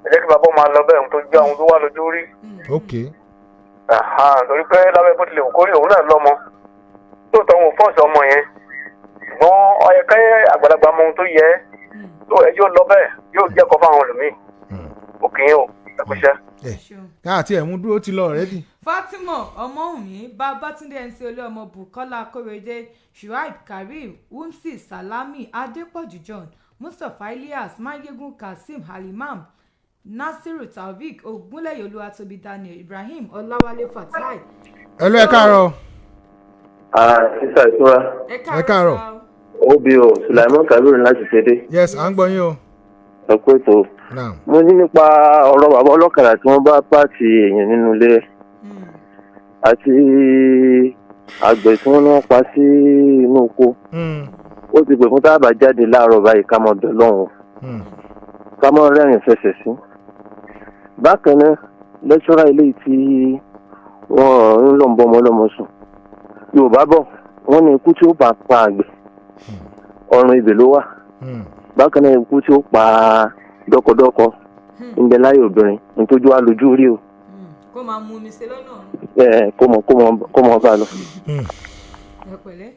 Ẹ jẹ́ kí bàbá máa lọ bẹ́ẹ̀, ohun tó jẹ́ ohun tó wà lójú rí. Àhán, torí pé lábẹ́ bó tilẹ̀ wù kórè, òun náà lọ́mọ. Lóòótọ́ wọn ò force ọmọ yẹn. Ṣùgbọ́n ó yẹ kẹ́ àgbàlagbà mọ ohun tó yẹ. Tó ẹ yóò lọ bẹ́ẹ̀, yóò jẹ́ kọ́ fáwọn ẹlòmíì. Òkè yín o, ẹ kú iṣẹ́. Káàtì ẹ̀ mú dúró ti lọ already. Fatima Ọmọwùnmí, Babatunde Nc Olúọmọ, Bukola Korede, Shuaib Karim, Wumsi Salami, Adepoju John, Mustapha Elias Mayegun, Kazeem Halimam, Nasiru Taofik Ogunleye, Olúwatóbi Daniel, Ibrahim Ọláwálé Fatai. Hello, ẹ káàárọ̀. Sísá ìtura. Ẹ káàárọ̀. Obo Sulaiman Kabiru láti ṣeré. Yes, à ń gbọ́ yín o. Ẹ kú ètò. Naam. Mo ní nípa ọ̀rọ̀ bàbá ọlọ́kadà tí wọ́n bá pààtì èèyàn nínú ilé àti àgbẹ̀ tí wọ́n ní wọ́n pa sí inú oko. Ó ti pè fún táàbà jáde láàárọ̀ báyìí, ká mọ̀ bẹ̀ lọ́hùn, ká mọ̀ rẹ́rìn fẹsẹ̀ sí. Bákan náà, lecturer eléyìí tí wọ́n ń lọ ń bọ́ ọmọ ọlọ́mọ sùn, Yorùbá bọ̀, wọ́n ní ikú tí ó bá pa àgbẹ̀, ọrùn ibè ló wà. Bákan náà, ikú tí ó pa dọ́kọdọ́kọ ń bẹ láyé obìnrin, nítorí wàá lójú rí o. Kó máa mú omi ṣe lọ́nà ọ̀run. Ẹ kó mọ bá lọ. Ẹ pẹ̀lẹ́.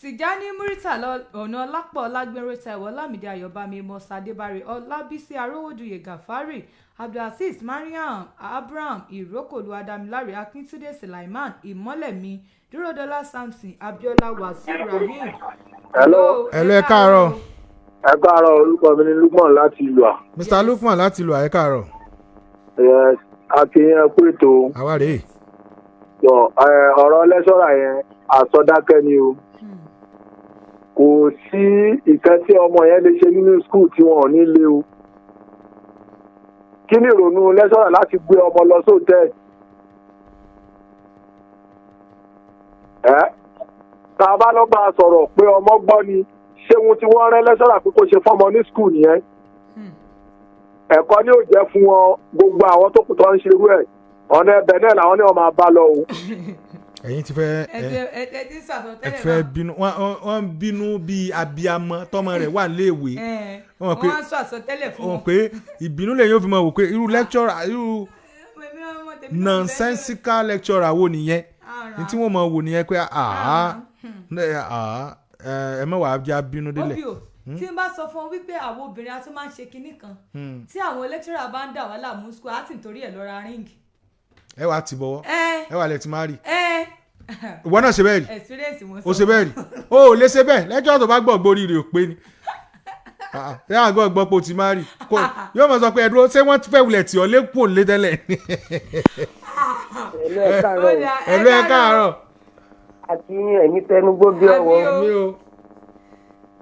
Tìjání Murità ọ̀nà ọlápọ̀ Ọlágbẹ́rẹ́ Táíwò Ọlámídé Ayọ̀bámi Mọ́sá Adébárè Ọlábísí Arówóduyè Gàfárì Abdulazeez Mariam Abraham Ìrókòlù Adamilare Akíntúndé Sulaiman Ìmọ́lẹ̀mí Dúródọ́lá Samson Abiola Wasiu Rahim. Hello. Hello, ẹ káàárọ̀. Ẹ káàárọ̀, orúkọ mi ni Lukman láti ìlú à. Mr Lukman láti ìlú à, ẹ káàárọ̀. Yes, akin ẹ kú ètò. Àwa rèé. Ọ̀rọ̀ lẹ́sọ̀rà yẹn àsọdákẹ́ ni o. Kò sí ìkan tí ọmọ yẹn lè ṣe nínú skul tí wọn ò ní lé o. Kí ni ìrònú lẹ́sọ̀rà láti gbé ọmọ lọ sóòtẹ́ẹ̀lì? Ẹ́ tá a bá lọ bá a sọ̀rọ̀ pé ọmọ gbọ́ ni, ṣé ohun tí wọ́n rán lẹ́sọ̀rà pé kó ṣe fọ́mọ ní skul nìyẹn? Ẹ̀kọ́ ni ò jẹ́ fún wọn, gbogbo àwọn tó kù tó ń ṣerú ẹ̀ ọ̀nà ẹbẹ̀ náà làwọn ní wọn máa bá lọ o. Ẹ̀yin ti fẹ́ ẹ fẹ́ bínú, wọ́n ń bínú bíi abiyamọ tọmọ rẹ̀ wà léèwé. Wọ́n á sọ àsọtẹ́lẹ̀ fún wọn pé ìbínú lè yóò fi mọ̀ wò pé irú lecturer, irú nonsensical lecturer wo nìyẹn? Ní tí wọ́n mọ̀ wò nìyẹn pé ẹ mọ̀ wàá já bínú délẹ̀. Obio, tí n bá sọ fún ọ wípé àwọn obìnrin a tún máa ń ṣe kinní kan tí àwọn lecturer bá ń dà wá láàmú school, á sì ń torí ẹ̀ lọ ra ríǹgì. Ẹ wàá ti bọ̀wọ́, ẹ wàá lẹ ti máa rí. Ìwọ náà ṣe bẹ́ẹ̀ rí? O ṣe bẹ́ẹ̀ rí? O ò lè ṣe bẹ́ẹ̀. Lẹ́jọ́ tó bá gbọ́ gbórí rẹ̀ ò pé ni. Ṣé àgọ́ gbọ́ pé o ti máa rí? Yóò mọ̀ sọ pé ẹ̀dúró, ṣé wọ́n fẹ́ wulẹ̀ tì ọ́ lẹ́kùn lé tẹ́lẹ̀. Ẹ̀lú ẹ káàárọ̀. Àti ẹ̀mí tẹnugbó bí ọwọ́.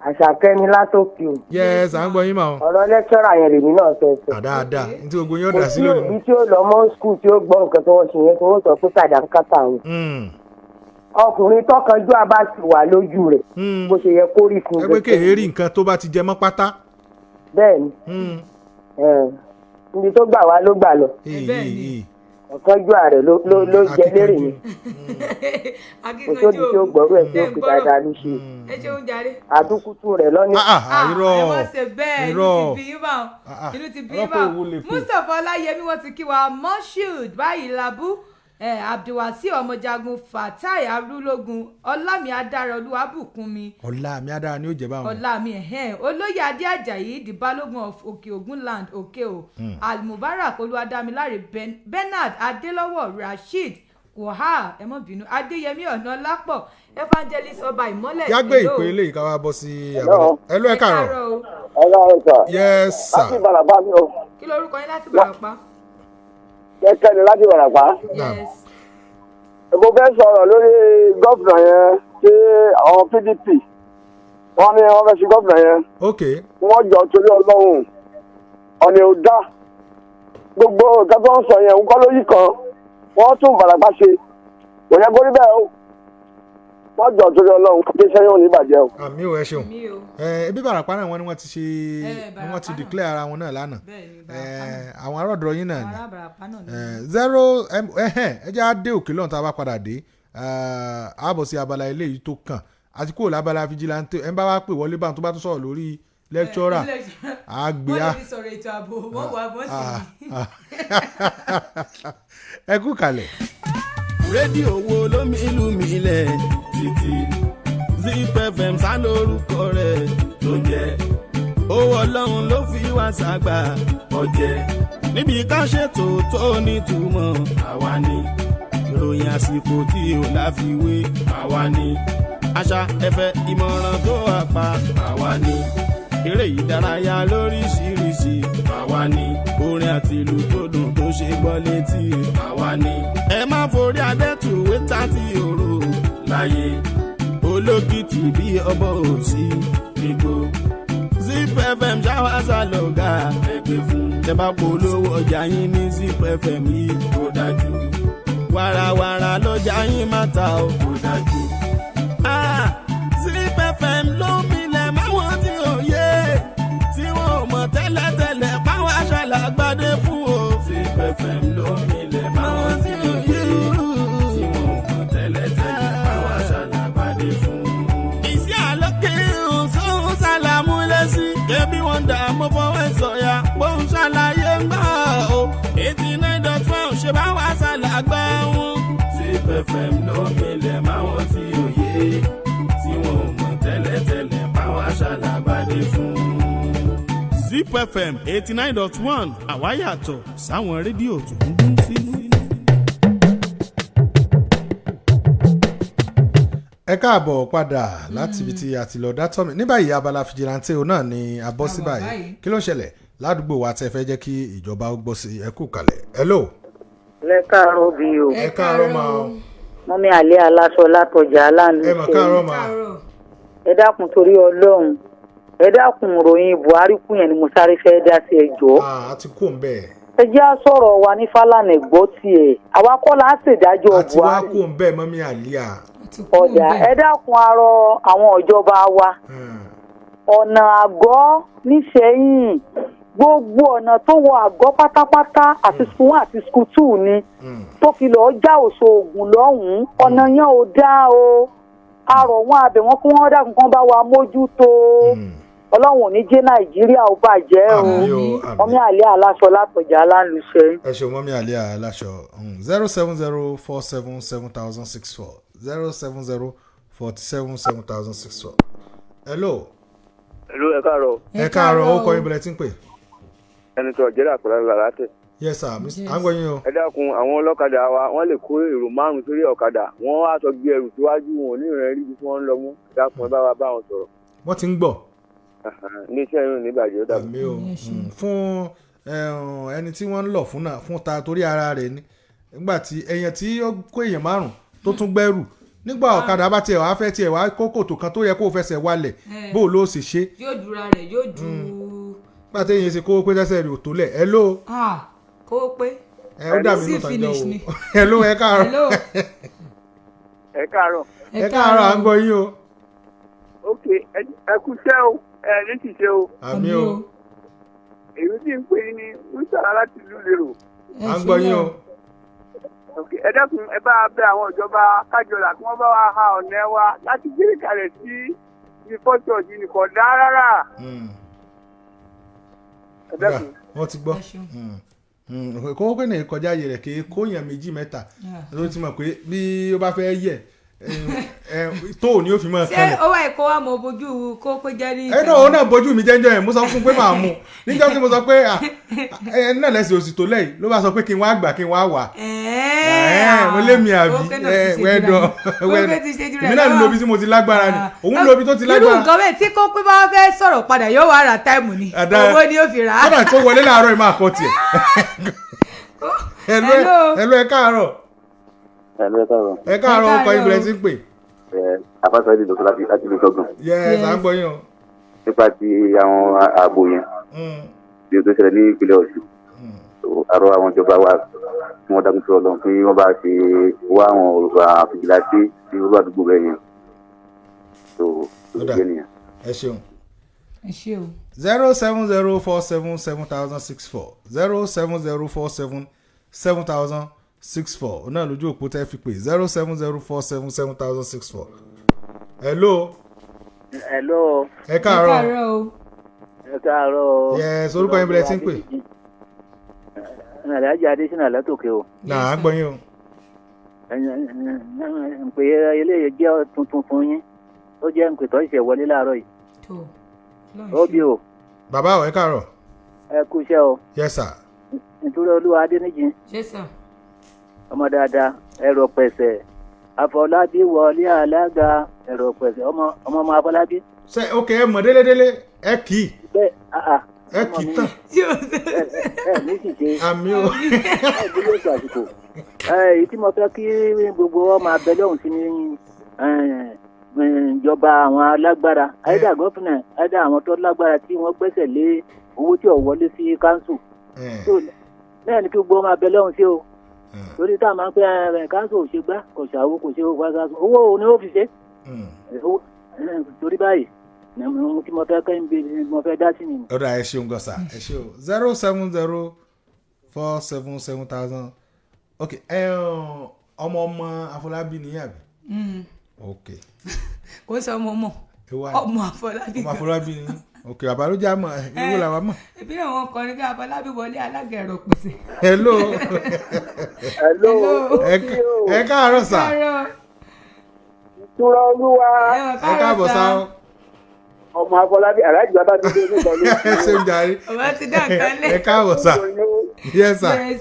Àṣàkẹ́ni látòkè o. Yes, à ń gbọ́ yín mà o. Ọ̀rọ̀ lẹ́kítọ́rà yẹn lèmi náà fẹ́ sọ. Dáadáa, ní tí gbogbo yín ó dà sí lónìí. Kò sí òbí tí ó lọ mọ́ skul tí ó gbọ́ nǹkan tí wọ́n ṣe yẹn tí wọ́n sọ pé sàdánkátà wọn. Ọkùnrin tọkànjú àbá sì wà lójú rẹ̀ bó ṣe yẹ kó rí fún un. Ẹgbẹ́ kéèrè nǹkan tó bá ti jẹ mọ́ pátá. Bẹ́ẹ̀ni, níbi tó gbà wá ló gbà lọ. Ọ̀kánjúà rẹ̀ ló jẹ lérè ni. Kò sóbi tí ó gbọ́rú ẹ̀ tí ó fi dáadáa ló ṣe. Àtúkútù rẹ̀ lọ́ní. Irọ́ ẹ wọ́n ṣe bẹ́ẹ̀, inú ti bí yín bá wọn, inú ti bí yín bá wọn. Mustapha Ọláyẹmí wọ́n ti kí wa, Moshood báyìí labú, Abdulwasi ọmọjagun, Fatai Arúlógún, Ọlámi Adára Olúwabùkúnmi. Ọlámi Adára ni ó jẹ báwọn. Ọlámi ẹ̀hẹ́n Olóyè Adé Àjàyí, the Balógun of Òkè Ògùn land, Òkè O, Almubarak Olúwadámiláre, Bernard Adélọ́wọ̀, Rasheed Koha, ẹ mọ́ bínú, Adéyẹmí Ọ̀nàlápọ̀, Evangelist Ọba Ìmọ́lẹ̀. Yàgbé ìpè eléyìí ká wá bọ́ sí abala. Ẹlú ẹ káàárọ̀. Ẹ káàárọ̀ sà. Yes sir. Láti Ìbàràpá mi o. Kí lorúkọ yín láti Ìbàràpá? Kẹ́kẹ́ ni láti Ìbàràpá. Yes. Mo fẹ́ sọ̀rọ̀ lórí gómìnà yẹn tí àwọn PDP wọ́n ní wọ́n fẹ́ ṣe gómìnà yẹn. Ok. Wọ́n jọ torí Ọlọ́run, ọ̀nà ò dá gbogbo nǹkan tó ń sọ yẹn ń kọ́ lóyún kan, wọ́n tún Ìbàràpá ṣe, kò yẹ kó rí bẹ́ẹ̀ o. Wọ́n jọ torí Ọlọ́run kí sẹ́yìn ò ní bàjẹ́ o. Àmì ò, ẹ ṣeun. Ebi Ìbàràpá náà wọ́n ní wọ́n ti ṣe, wọ́n ti declare ara wọn náà lánàá. Àwọn arọ́dọ̀ yín náà ni zero. Ẹ jẹ́ á dé òkè lọ́run tá a bá padà dé ààbọ̀ sí abala eléyìí tó kàn àti kúrò lábala fijilante. Ẹ ń bá wa pè wọlé báwọn tó bá tún sọ̀rọ̀ lórí lecturer àgbẹ̀ wọ́n lè fi sọ̀rọ̀ ètò ààbò wọ́n wà bọ́ sí i. Ẹ kú kalẹ̀. Rédíò wo lómi ìlú mi ilẹ̀ títí Zip FM sá lórúkọ rẹ̀ tó jẹ́ owó Ọlọ́run ló fi wá ságbà ọ̀jẹ̀ níbi ká ṣètò tó nítumọ̀ àwa ni ìròyìn àsìkò tí ò láfiwé àwa ni àṣà ẹ̀fẹ̀ ìmọ̀ràn tó wà pa àwa ni eré ìdárayá lóríṣiríṣi àwa ni orin àti ìlú tó dùn tó ṣe gbọ́ létí àwa ni. Ẹ má forí adẹ́tùwé tàti òru láyé olókìtì bí ọbọ̀ òsì nígbò Zip FM ṣáwáṣá lọ́gà ẹgbẹ́ fún tẹ bá polówó ọjà yín ní Zip FM yìí kò dájú wàràwàrà lọ́jà yín má ta ò kò dájú. Zip FM ló ń bilẹ̀ máwọn tí ò yé tí wọn ò mọ̀ tẹ́lẹ̀tẹ́lẹ̀ báwọn aṣàlàgbàdé fún o. Zip FM ló ń bilẹ̀ máwọn tí ò yé tí wọn ò mọ̀ tẹ́lẹ̀tẹ́lẹ̀ báwọn aṣàlàgbàdé fún o. Ìsí àlọ́kè sóhun sálàmú lẹ́sí kébí wọn dà mọ́ fọwọ́ sọ̀yà bóun ṣàlàyé ń gbà o. 89.1 ṣe bá wà sá. FM ló ń milẹ̀ máwọn tí ò yé, tí wọn ò mọ̀ tẹ́lẹ̀tẹ́lẹ̀ báwa ṣàlàbàdé fún. Zip FM 89.1, àwa yàtọ̀ sáwọn rédíò tó ń dún sí. Ẹ káàbọ̀ padà láti ibi tí a ti lọ dá tọ́mì. Ní báyìí, abala fìjìláńtẹ́ òun náà ni a bọ́ sí Àwọ̀ báyìí. Báyìí. Kí ló ń ṣẹlẹ̀ ládùúgbò wa tẹ́ fẹ́ jẹ́ kí ìjọba ó gbọ́ sí? Ẹ kú kalẹ̀. Hello. Lẹ káàárọ̀ bí o. Ẹ káàárọ̀ máa o. Mọ́mí àlẹ́ aláṣọ látọjà aláàánú. Ẹ mà káàárọ̀ máa. Ẹ dákun, torí Ọlọ́run, ẹ dákun, ròyìn Buhari kú yẹn ni mo sáré fẹ́ dá sí, ẹ jọ̀ọ́. A ti kú òun bẹ́ẹ̀. Ẹ jẹ́ á sọ̀rọ̀ wa ní Fálànà gbọ́ tiẹ̀, àwa kọ́ la ṣèdájọ́ Àti wá Buhari. kú òun bẹ́ẹ̀, mọ́mí àlíà. Ọ̀dà, ẹ dákun, arọ àwọn ìjọba wa, ọ̀nà àgọ́ nísẹ̀yìn, gbogbo ọ̀nà tó wọ àgọ́ pátápátá, àti school one àti school two ni, tó fi lọ́ọ́ já Òṣoògùn lọ́hùn-ún, ọ̀nà yẹn ò dáa o. Arọ̀ wọn, abẹ̀ wọn kí wọ́n dákun kán bá wa mójútó. Ọlọ́run ò ní jẹ́ Nàìjíríà ó bàjẹ́ o. Ọmọ àlẹ́ aláṣọ látọjà aláǹlùṣẹ́. Ẹ ṣeun, mọ́mí àlíà aláṣọ. 07047700064, 07047700064. Hello. Hello, ẹ káàárọ̀. Ẹ káàárọ̀, ó kọ́ yín bẹ̀rẹ̀ tí ń pè. Ẹni tó jẹ́rà pẹ̀lú lára tẹ̀. Yes sir, à ń gbọ́ yín o. Ẹ dákun, àwọn ọlọ́kadà wa, wọ́n lè kó èrò márùn-ún sórí ọ̀kadà, wọ́n á sọ gbé ẹrù síwájú, wọn ò ní ìrìn rí ibi tí wọ́n ń lọ mú. Ẹ dákun, ẹ bá wa bá wọn sọ̀rọ̀. Wọ́n ti ń gbọ́. Iléeṣẹ́ yìí ò ní bàjẹ́, ó dàbí. Àmì o. Fún ẹni tí wọ́n ń lọ fún náà fún ta torí ara rẹ̀ ni, nígbà tí èèyàn tí ó kó èèyàn márùn tó tún gbẹ́rù, nígbà ọ̀kadà bá tiẹ̀ wá fẹ́ tiẹ̀ wá kó kòtò kan tó yẹ kó fẹsẹ̀ walẹ̀, bó o ló ṣe ṣe? Yóò dúra rẹ̀, yóò ju. Nígbà tí èèyàn ṣe kó pé tẹ́sẹ̀ rẹ̀ ò tó lẹ̀. Hello. Ah, kó o pé. Ẹ ó dà mí Sí nù tàjọ finish o. ni. Hello, ẹ káàárọ̀. Hello. Ẹ káàárọ̀. Ẹ káàárọ̀, à ń gbọ́ yín o. Ok, ẹ kú iṣẹ́ o, ẹ ní ṣìṣe o. Àmì o. Èyí tí ń pè ní Murtala láti ìlú Lérò. À ń gbọ́ yín o. Ok, ẹ dákun, ẹ bá bẹ àwọn ìjọba kájọlà kí wọ́n bá wa ha ọ̀nà ẹ wa láti gbé kalẹ̀ sí ibi fọ́tò ọ̀jì nìkan dá rárá. Ẹ dákun. Wọ́n ti gbọ́. Kó pé ní kọjá ayé rẹ̀ kí kó yàn méjì mẹ́ta ló ti mọ̀ pé bí ó bá fẹ́ yẹ tó ò ní ó fi mọ́ Ṣé kanlẹ̀. ó wà ẹ̀kọ́ wa mọ̀ bójú kó pé jẹ́ ní. Ẹ náà, òun náà bójú mi jẹ́njẹ́ yẹn, mo sọ fún un pé màá mú un níjọ́ tí mo sọ pé ẹ náà lẹ́sìn òsì tó lẹ́yìn, ló bá sọ pé kí n wá gbà, kí n wá wà. Mo lé mi àbí wẹ́ẹ́dọ̀ wẹ́ẹ́dọ̀, èmi náà ń lo ibi tí mo ti lágbára ni, òun lo ibi tó ti Irú lágbára. nǹkan bẹ́ẹ̀ tí kó pé bá fẹ́ sọ̀rọ̀ padà, yóò wá ra táìmù ni, owó ni ó fi rà á. Kódà kó wọlé láàárọ̀ yìí, máa kọ́ tiẹ̀. Hello. Hello, ẹ káàárọ̀. Hello, ẹ káàárọ̀. Ẹ káàárọ̀, ọkọ ibùdó ti ń pè. Ẹ afásọ ìdí lọ́sọ láti lè sọ́gbọ̀n. Yes, à ń gbọ́ yín o. Nípa ti àwọn ààbò yẹn bí o tó ṣẹlẹ̀ ní ìpínlẹ̀ Ọ̀ṣun, àrò àwọn ìjọba wa tí wọ́n dákun sí Ọlọ́run pé wọ́n bá ṣe wá àwọn fìjìláńtì tí wọ́n bá dúgbò bẹ́ẹ̀ yẹn tó tó jẹ́ nìyẹn. Ẹ ṣeun. Ẹ ṣé o. 07047700064, 07047700064 náà lójú òpó tẹ́ fi pè, 07047700064. Hello. Hello. Ẹ káàárọ̀. O. Ẹ káàárọ̀ o. Yes, orúkọ yín bẹ̀rẹ̀ tí ń pè. Alhaji Adésínà látòkè o. Náà, à ń gbọ́ yín o. Npè eléyìí jẹ́ tuntun fún yín. Ó jẹ́ npè tó ṣẹ̀ wọlé láàárọ̀ yìí. Ó bí o. Bàbá o, ẹ káàárọ̀. Ẹ kú iṣẹ́ o. Yes sir. Nítorí Olúwa Adéníjì. Yes sir. Ọmọ dáadáa, ẹ̀rọ pẹ̀sẹ̀. Àfọlábí wọlé alága, ẹ̀rọ pẹ̀sẹ̀. Ọmọ ọmọ Afọlábí. Ṣé ok, ẹ mọ̀ délédélé, ẹ kì í. Bẹ́ẹ̀. Ẹ kì í tán. Ẹ ní sì ṣe. Àmì o. Ẹ bí yóò ṣàsìkò. Èyí tí mo fẹ́ kí gbogbo ọmọ abẹ lọ́hùn sí ní ìjọba àwọn alágbára, àìdá gọ́fìnà, àìdá àwọn tó lágbára tí wọ́n gbẹ́sẹ̀ lé owó tí ò wọlé sí káńsù. Bẹ́ẹ̀ ni kí gbogbo ọmọ abẹ lọ́hùn sí o, torí tá a máa ń pẹ́ káńsù ò ṣe gbá, kò ṣàwó, kò ṣe owó káńsù, owó òun ni ó fi ṣe. Torí báyìí tí mo fẹ́ kẹ́ ń bí mo fẹ́ dá sí mi. Ọ̀dà, ẹ ṣeun gan sa, ẹ ṣe o. 070477000. Ok, ọmọ ọmọ Afọlábí ni àbí? Ok. Kò sọ ọmọ ọmọ ọmọ Afọlábí. Ọmọ Afọlábí ni. Òkè bàbá ló já mọ̀, ìwọ làwa mọ̀. Ebi náà wọn kọrin kí Afọlábí wọlé alága ẹ̀rọ pèsè. Hello. Hello. Ẹ káàárọ̀ sà. Ìtura olúwa. Ẹ káàbọ̀ sá o. Ọmọ Afọlábí Aláàjì bàbá tó dé nígbà ló. Ẹ ṣeun jàre. Bàbá ti dá nǹkan lẹ̀. Ẹ káàbọ̀ sà. Yes sà. Ẹ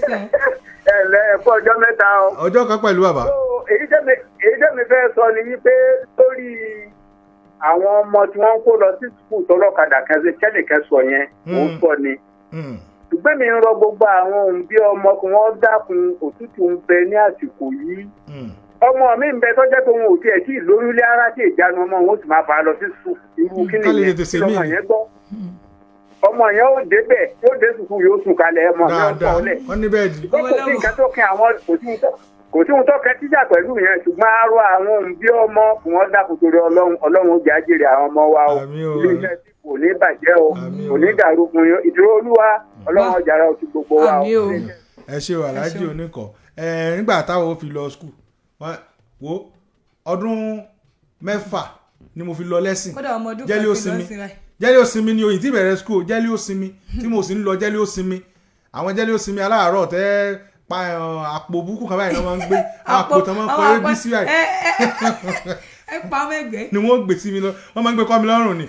ǹlẹ́, ẹ kú ọjọ́ mẹ́ta o. Ọjọ́ kan pẹ̀lú bàbá. Èyí tẹ́mi fẹ́ sọ ni wípé lórí àwọn ọmọ tí wọ́n ń kó lọ sí sùkúù tọlọ́kadà kan ṣe kẹ́nìkan sọ yẹn, òun sọ ni. Ṣùgbọ́n mi ń rọ gbogbo àwọn òun bí ọmọ kí wọ́n dákun, òtútù ń bẹ ní àsìkò yìí. Ọmọ mi ń bẹ tó jẹ́ pé òun ò tiẹ̀ tí ì lórílẹ̀ ara tí ìjánu ọmọ òun ó sì máa fà á lọ sí sùkúù. Irú kí nìyẹn kí lọmọ yẹn gbọ́? Ọmọ yẹn ó débẹ̀, yóò dé sùkúù, yóò sùn kalẹ̀, ọmọ mi ó sọ ọ́lẹ̀. Wọ́n ní bẹ́ẹ̀ di. Kò sí nǹkan tó kẹ́ àwọn, kò sí ohun tó kẹ́ tíjà pẹ̀lú yẹn, ṣùgbọ́n arọ àwọn òun bí ọmọ kí wọ́n dákun torí Ọlọ́run. Ọlọ́run ó jẹ́ àjèrè àwọn ọmọ wa o. Iléeṣẹ́ tí kò ní bàjẹ́ o, kò ní dàrú fún yín. Ìdúró olúwa, Ọlọ́run ọjà ara ti gbogbo wa o. Ẹ ṣe o, Aláàjì oníkọ ẹ. Nígbà táwọn ò fi lọ skul wo, ọdún 6 ni mo fi lọ lẹ́sìn. Jẹ́lí ó sinmi, jẹ́lí ó sinmi ni oyin tí bẹ̀rẹ̀ skul, jẹ́lí ó sinmi tí mo sì ń lọ, jẹ́lí ó sinmi, àwọn jẹ́lí ó sinmi aláàárọ̀ tẹ́ pa àpò búkú kan báyìí ló máa ń gbé àpò tó máa ń kọ abc báyìí. Ẹ pa ọmọ ẹgbẹ́. Ni wọ́n gbé sí mi lọ, wọ́n máa ń gbé kọ́ mi lọ́rùn ni,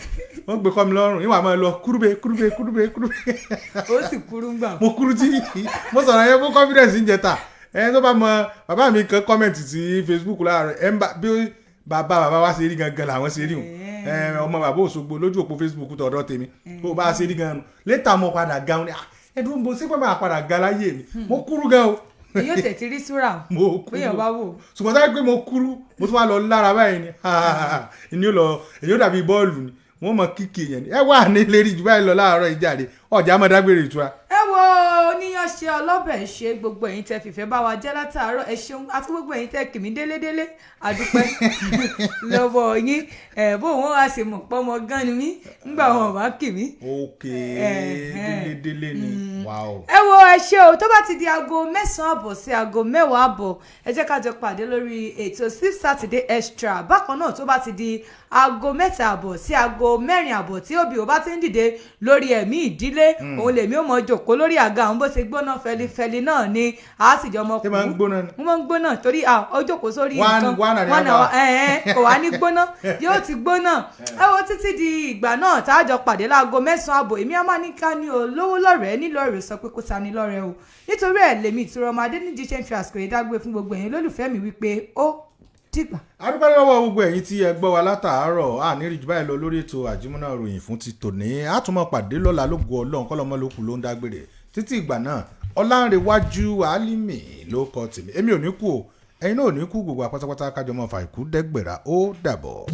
wọ́n gbé kọ́ mi lọ́rùn ìwà máa lọ kúrúbé kúrúbé kúrúbé kúrúbé. Ó sì kúrú ń gbà. Mo kúrú tí mo sọ̀rọ̀ yẹn fún confidence ń jẹta. Ẹ tó bá mọ bàbá mi kan comment sí Facebook láàárọ̀, ẹ ń bá bí bàbá bàbá wa ṣe rí gangan làwọn ṣe rí wọn, ọmọ bàbá Òṣogbo lójú òpó Facebook tọ̀dọ̀ tèmi tó bá ṣe rí gangan létà mo padà ga wọn ni ẹdun bó sípò máa padà ga láyé mi, mo kúrú gan o. Èyí ò tẹ̀ ti rí súrà mo kúrú bóyá bá wò. Ṣùgbọ́n táyé pé mo kúrú, mo tún wá lọ lára báyìí ni ni ó lọ, èyí ó dàbí bọ́ọ̀lù ni wọ́n mọ kíkì yẹn ni. Ẹ wà ní lérí jù báyìí lọ láàárọ̀ ìjàre ọjà máa dágbére ìtura. Ẹ wo oníyan ṣe ọlọ́bẹ̀ ṣe, gbogbo ẹ̀yin tẹ́ fìfẹ́ bá wa jẹ́ látàárọ̀, ẹ ṣeun, àti gbogbo ẹ̀yin tẹ́ kìmí délédélé, àdúpẹ́ lọ́wọ́ yín. Ẹ̀ bó wọn wá ṣe mọ̀ pọ́mọ gan ni mí ńgbà wọn bá kìmí. Ok, délédélé ni, wow. Ẹ wo, ẹ ṣe o. Tó bá ti di aago 9:30 sí aago 10:30, ẹ jẹ́ ká jọ pàdé lórí ètò Six Saturday Extra. Bákan náà, tó bá ti di aago 3:30 sí aago 4:30, tí òbí ò bá ti ń dìde lórí ẹ̀mí ìdílé, òun lèmi ò mọ jòkó lórí àga àwọn bó ṣe gbóná fẹlifẹli náà ni a sì jọ mọ kú. Ṣé máa ń gbóná ni? Wọ́n máa ń gbóná torí ó jókòó sórí nǹkan one hour kò wá ní gbóná, yóò ti gbóná. Ẹ wo, títí di ìgbà náà tá a jọ pàdé láago 9:30, èmi á máa ní ká ní o lówó lọ́rẹ̀ẹ́ nílọ́ọ̀rẹ́ sọ pé kó ta ni lọ́rẹ́ o. Nítorí ẹ̀ lèmi Ìtura ọmọ Adéníjì ṣe ń fi àsìkò yìí dágbé fún gbogbo ẹ̀yin lólùfẹ́ mi wípé ó dìgbà. A dúpẹ́ lọ́wọ́ gbogbo ẹ̀yin tí ẹ gbọ́ wa látàárọ̀. A ní rí jù báyìí lọ lórí ètò àjímúná ròyìn fún ti tòní. A tún máa pàdé lọ́la lógo Ọlọ́run. Kọ́lọ́mọ́ ló kù ló ń dágbére títí ìgbà náà. Ọlánrewájú Álímì ló kọ tèmi. Èmi ò ní kú o, ẹ̀yin náà ò ní kú, gbogbo apátápátá kájọ mọ́ fàìkú dẹ́gbẹ̀rà. Ó dàbọ̀.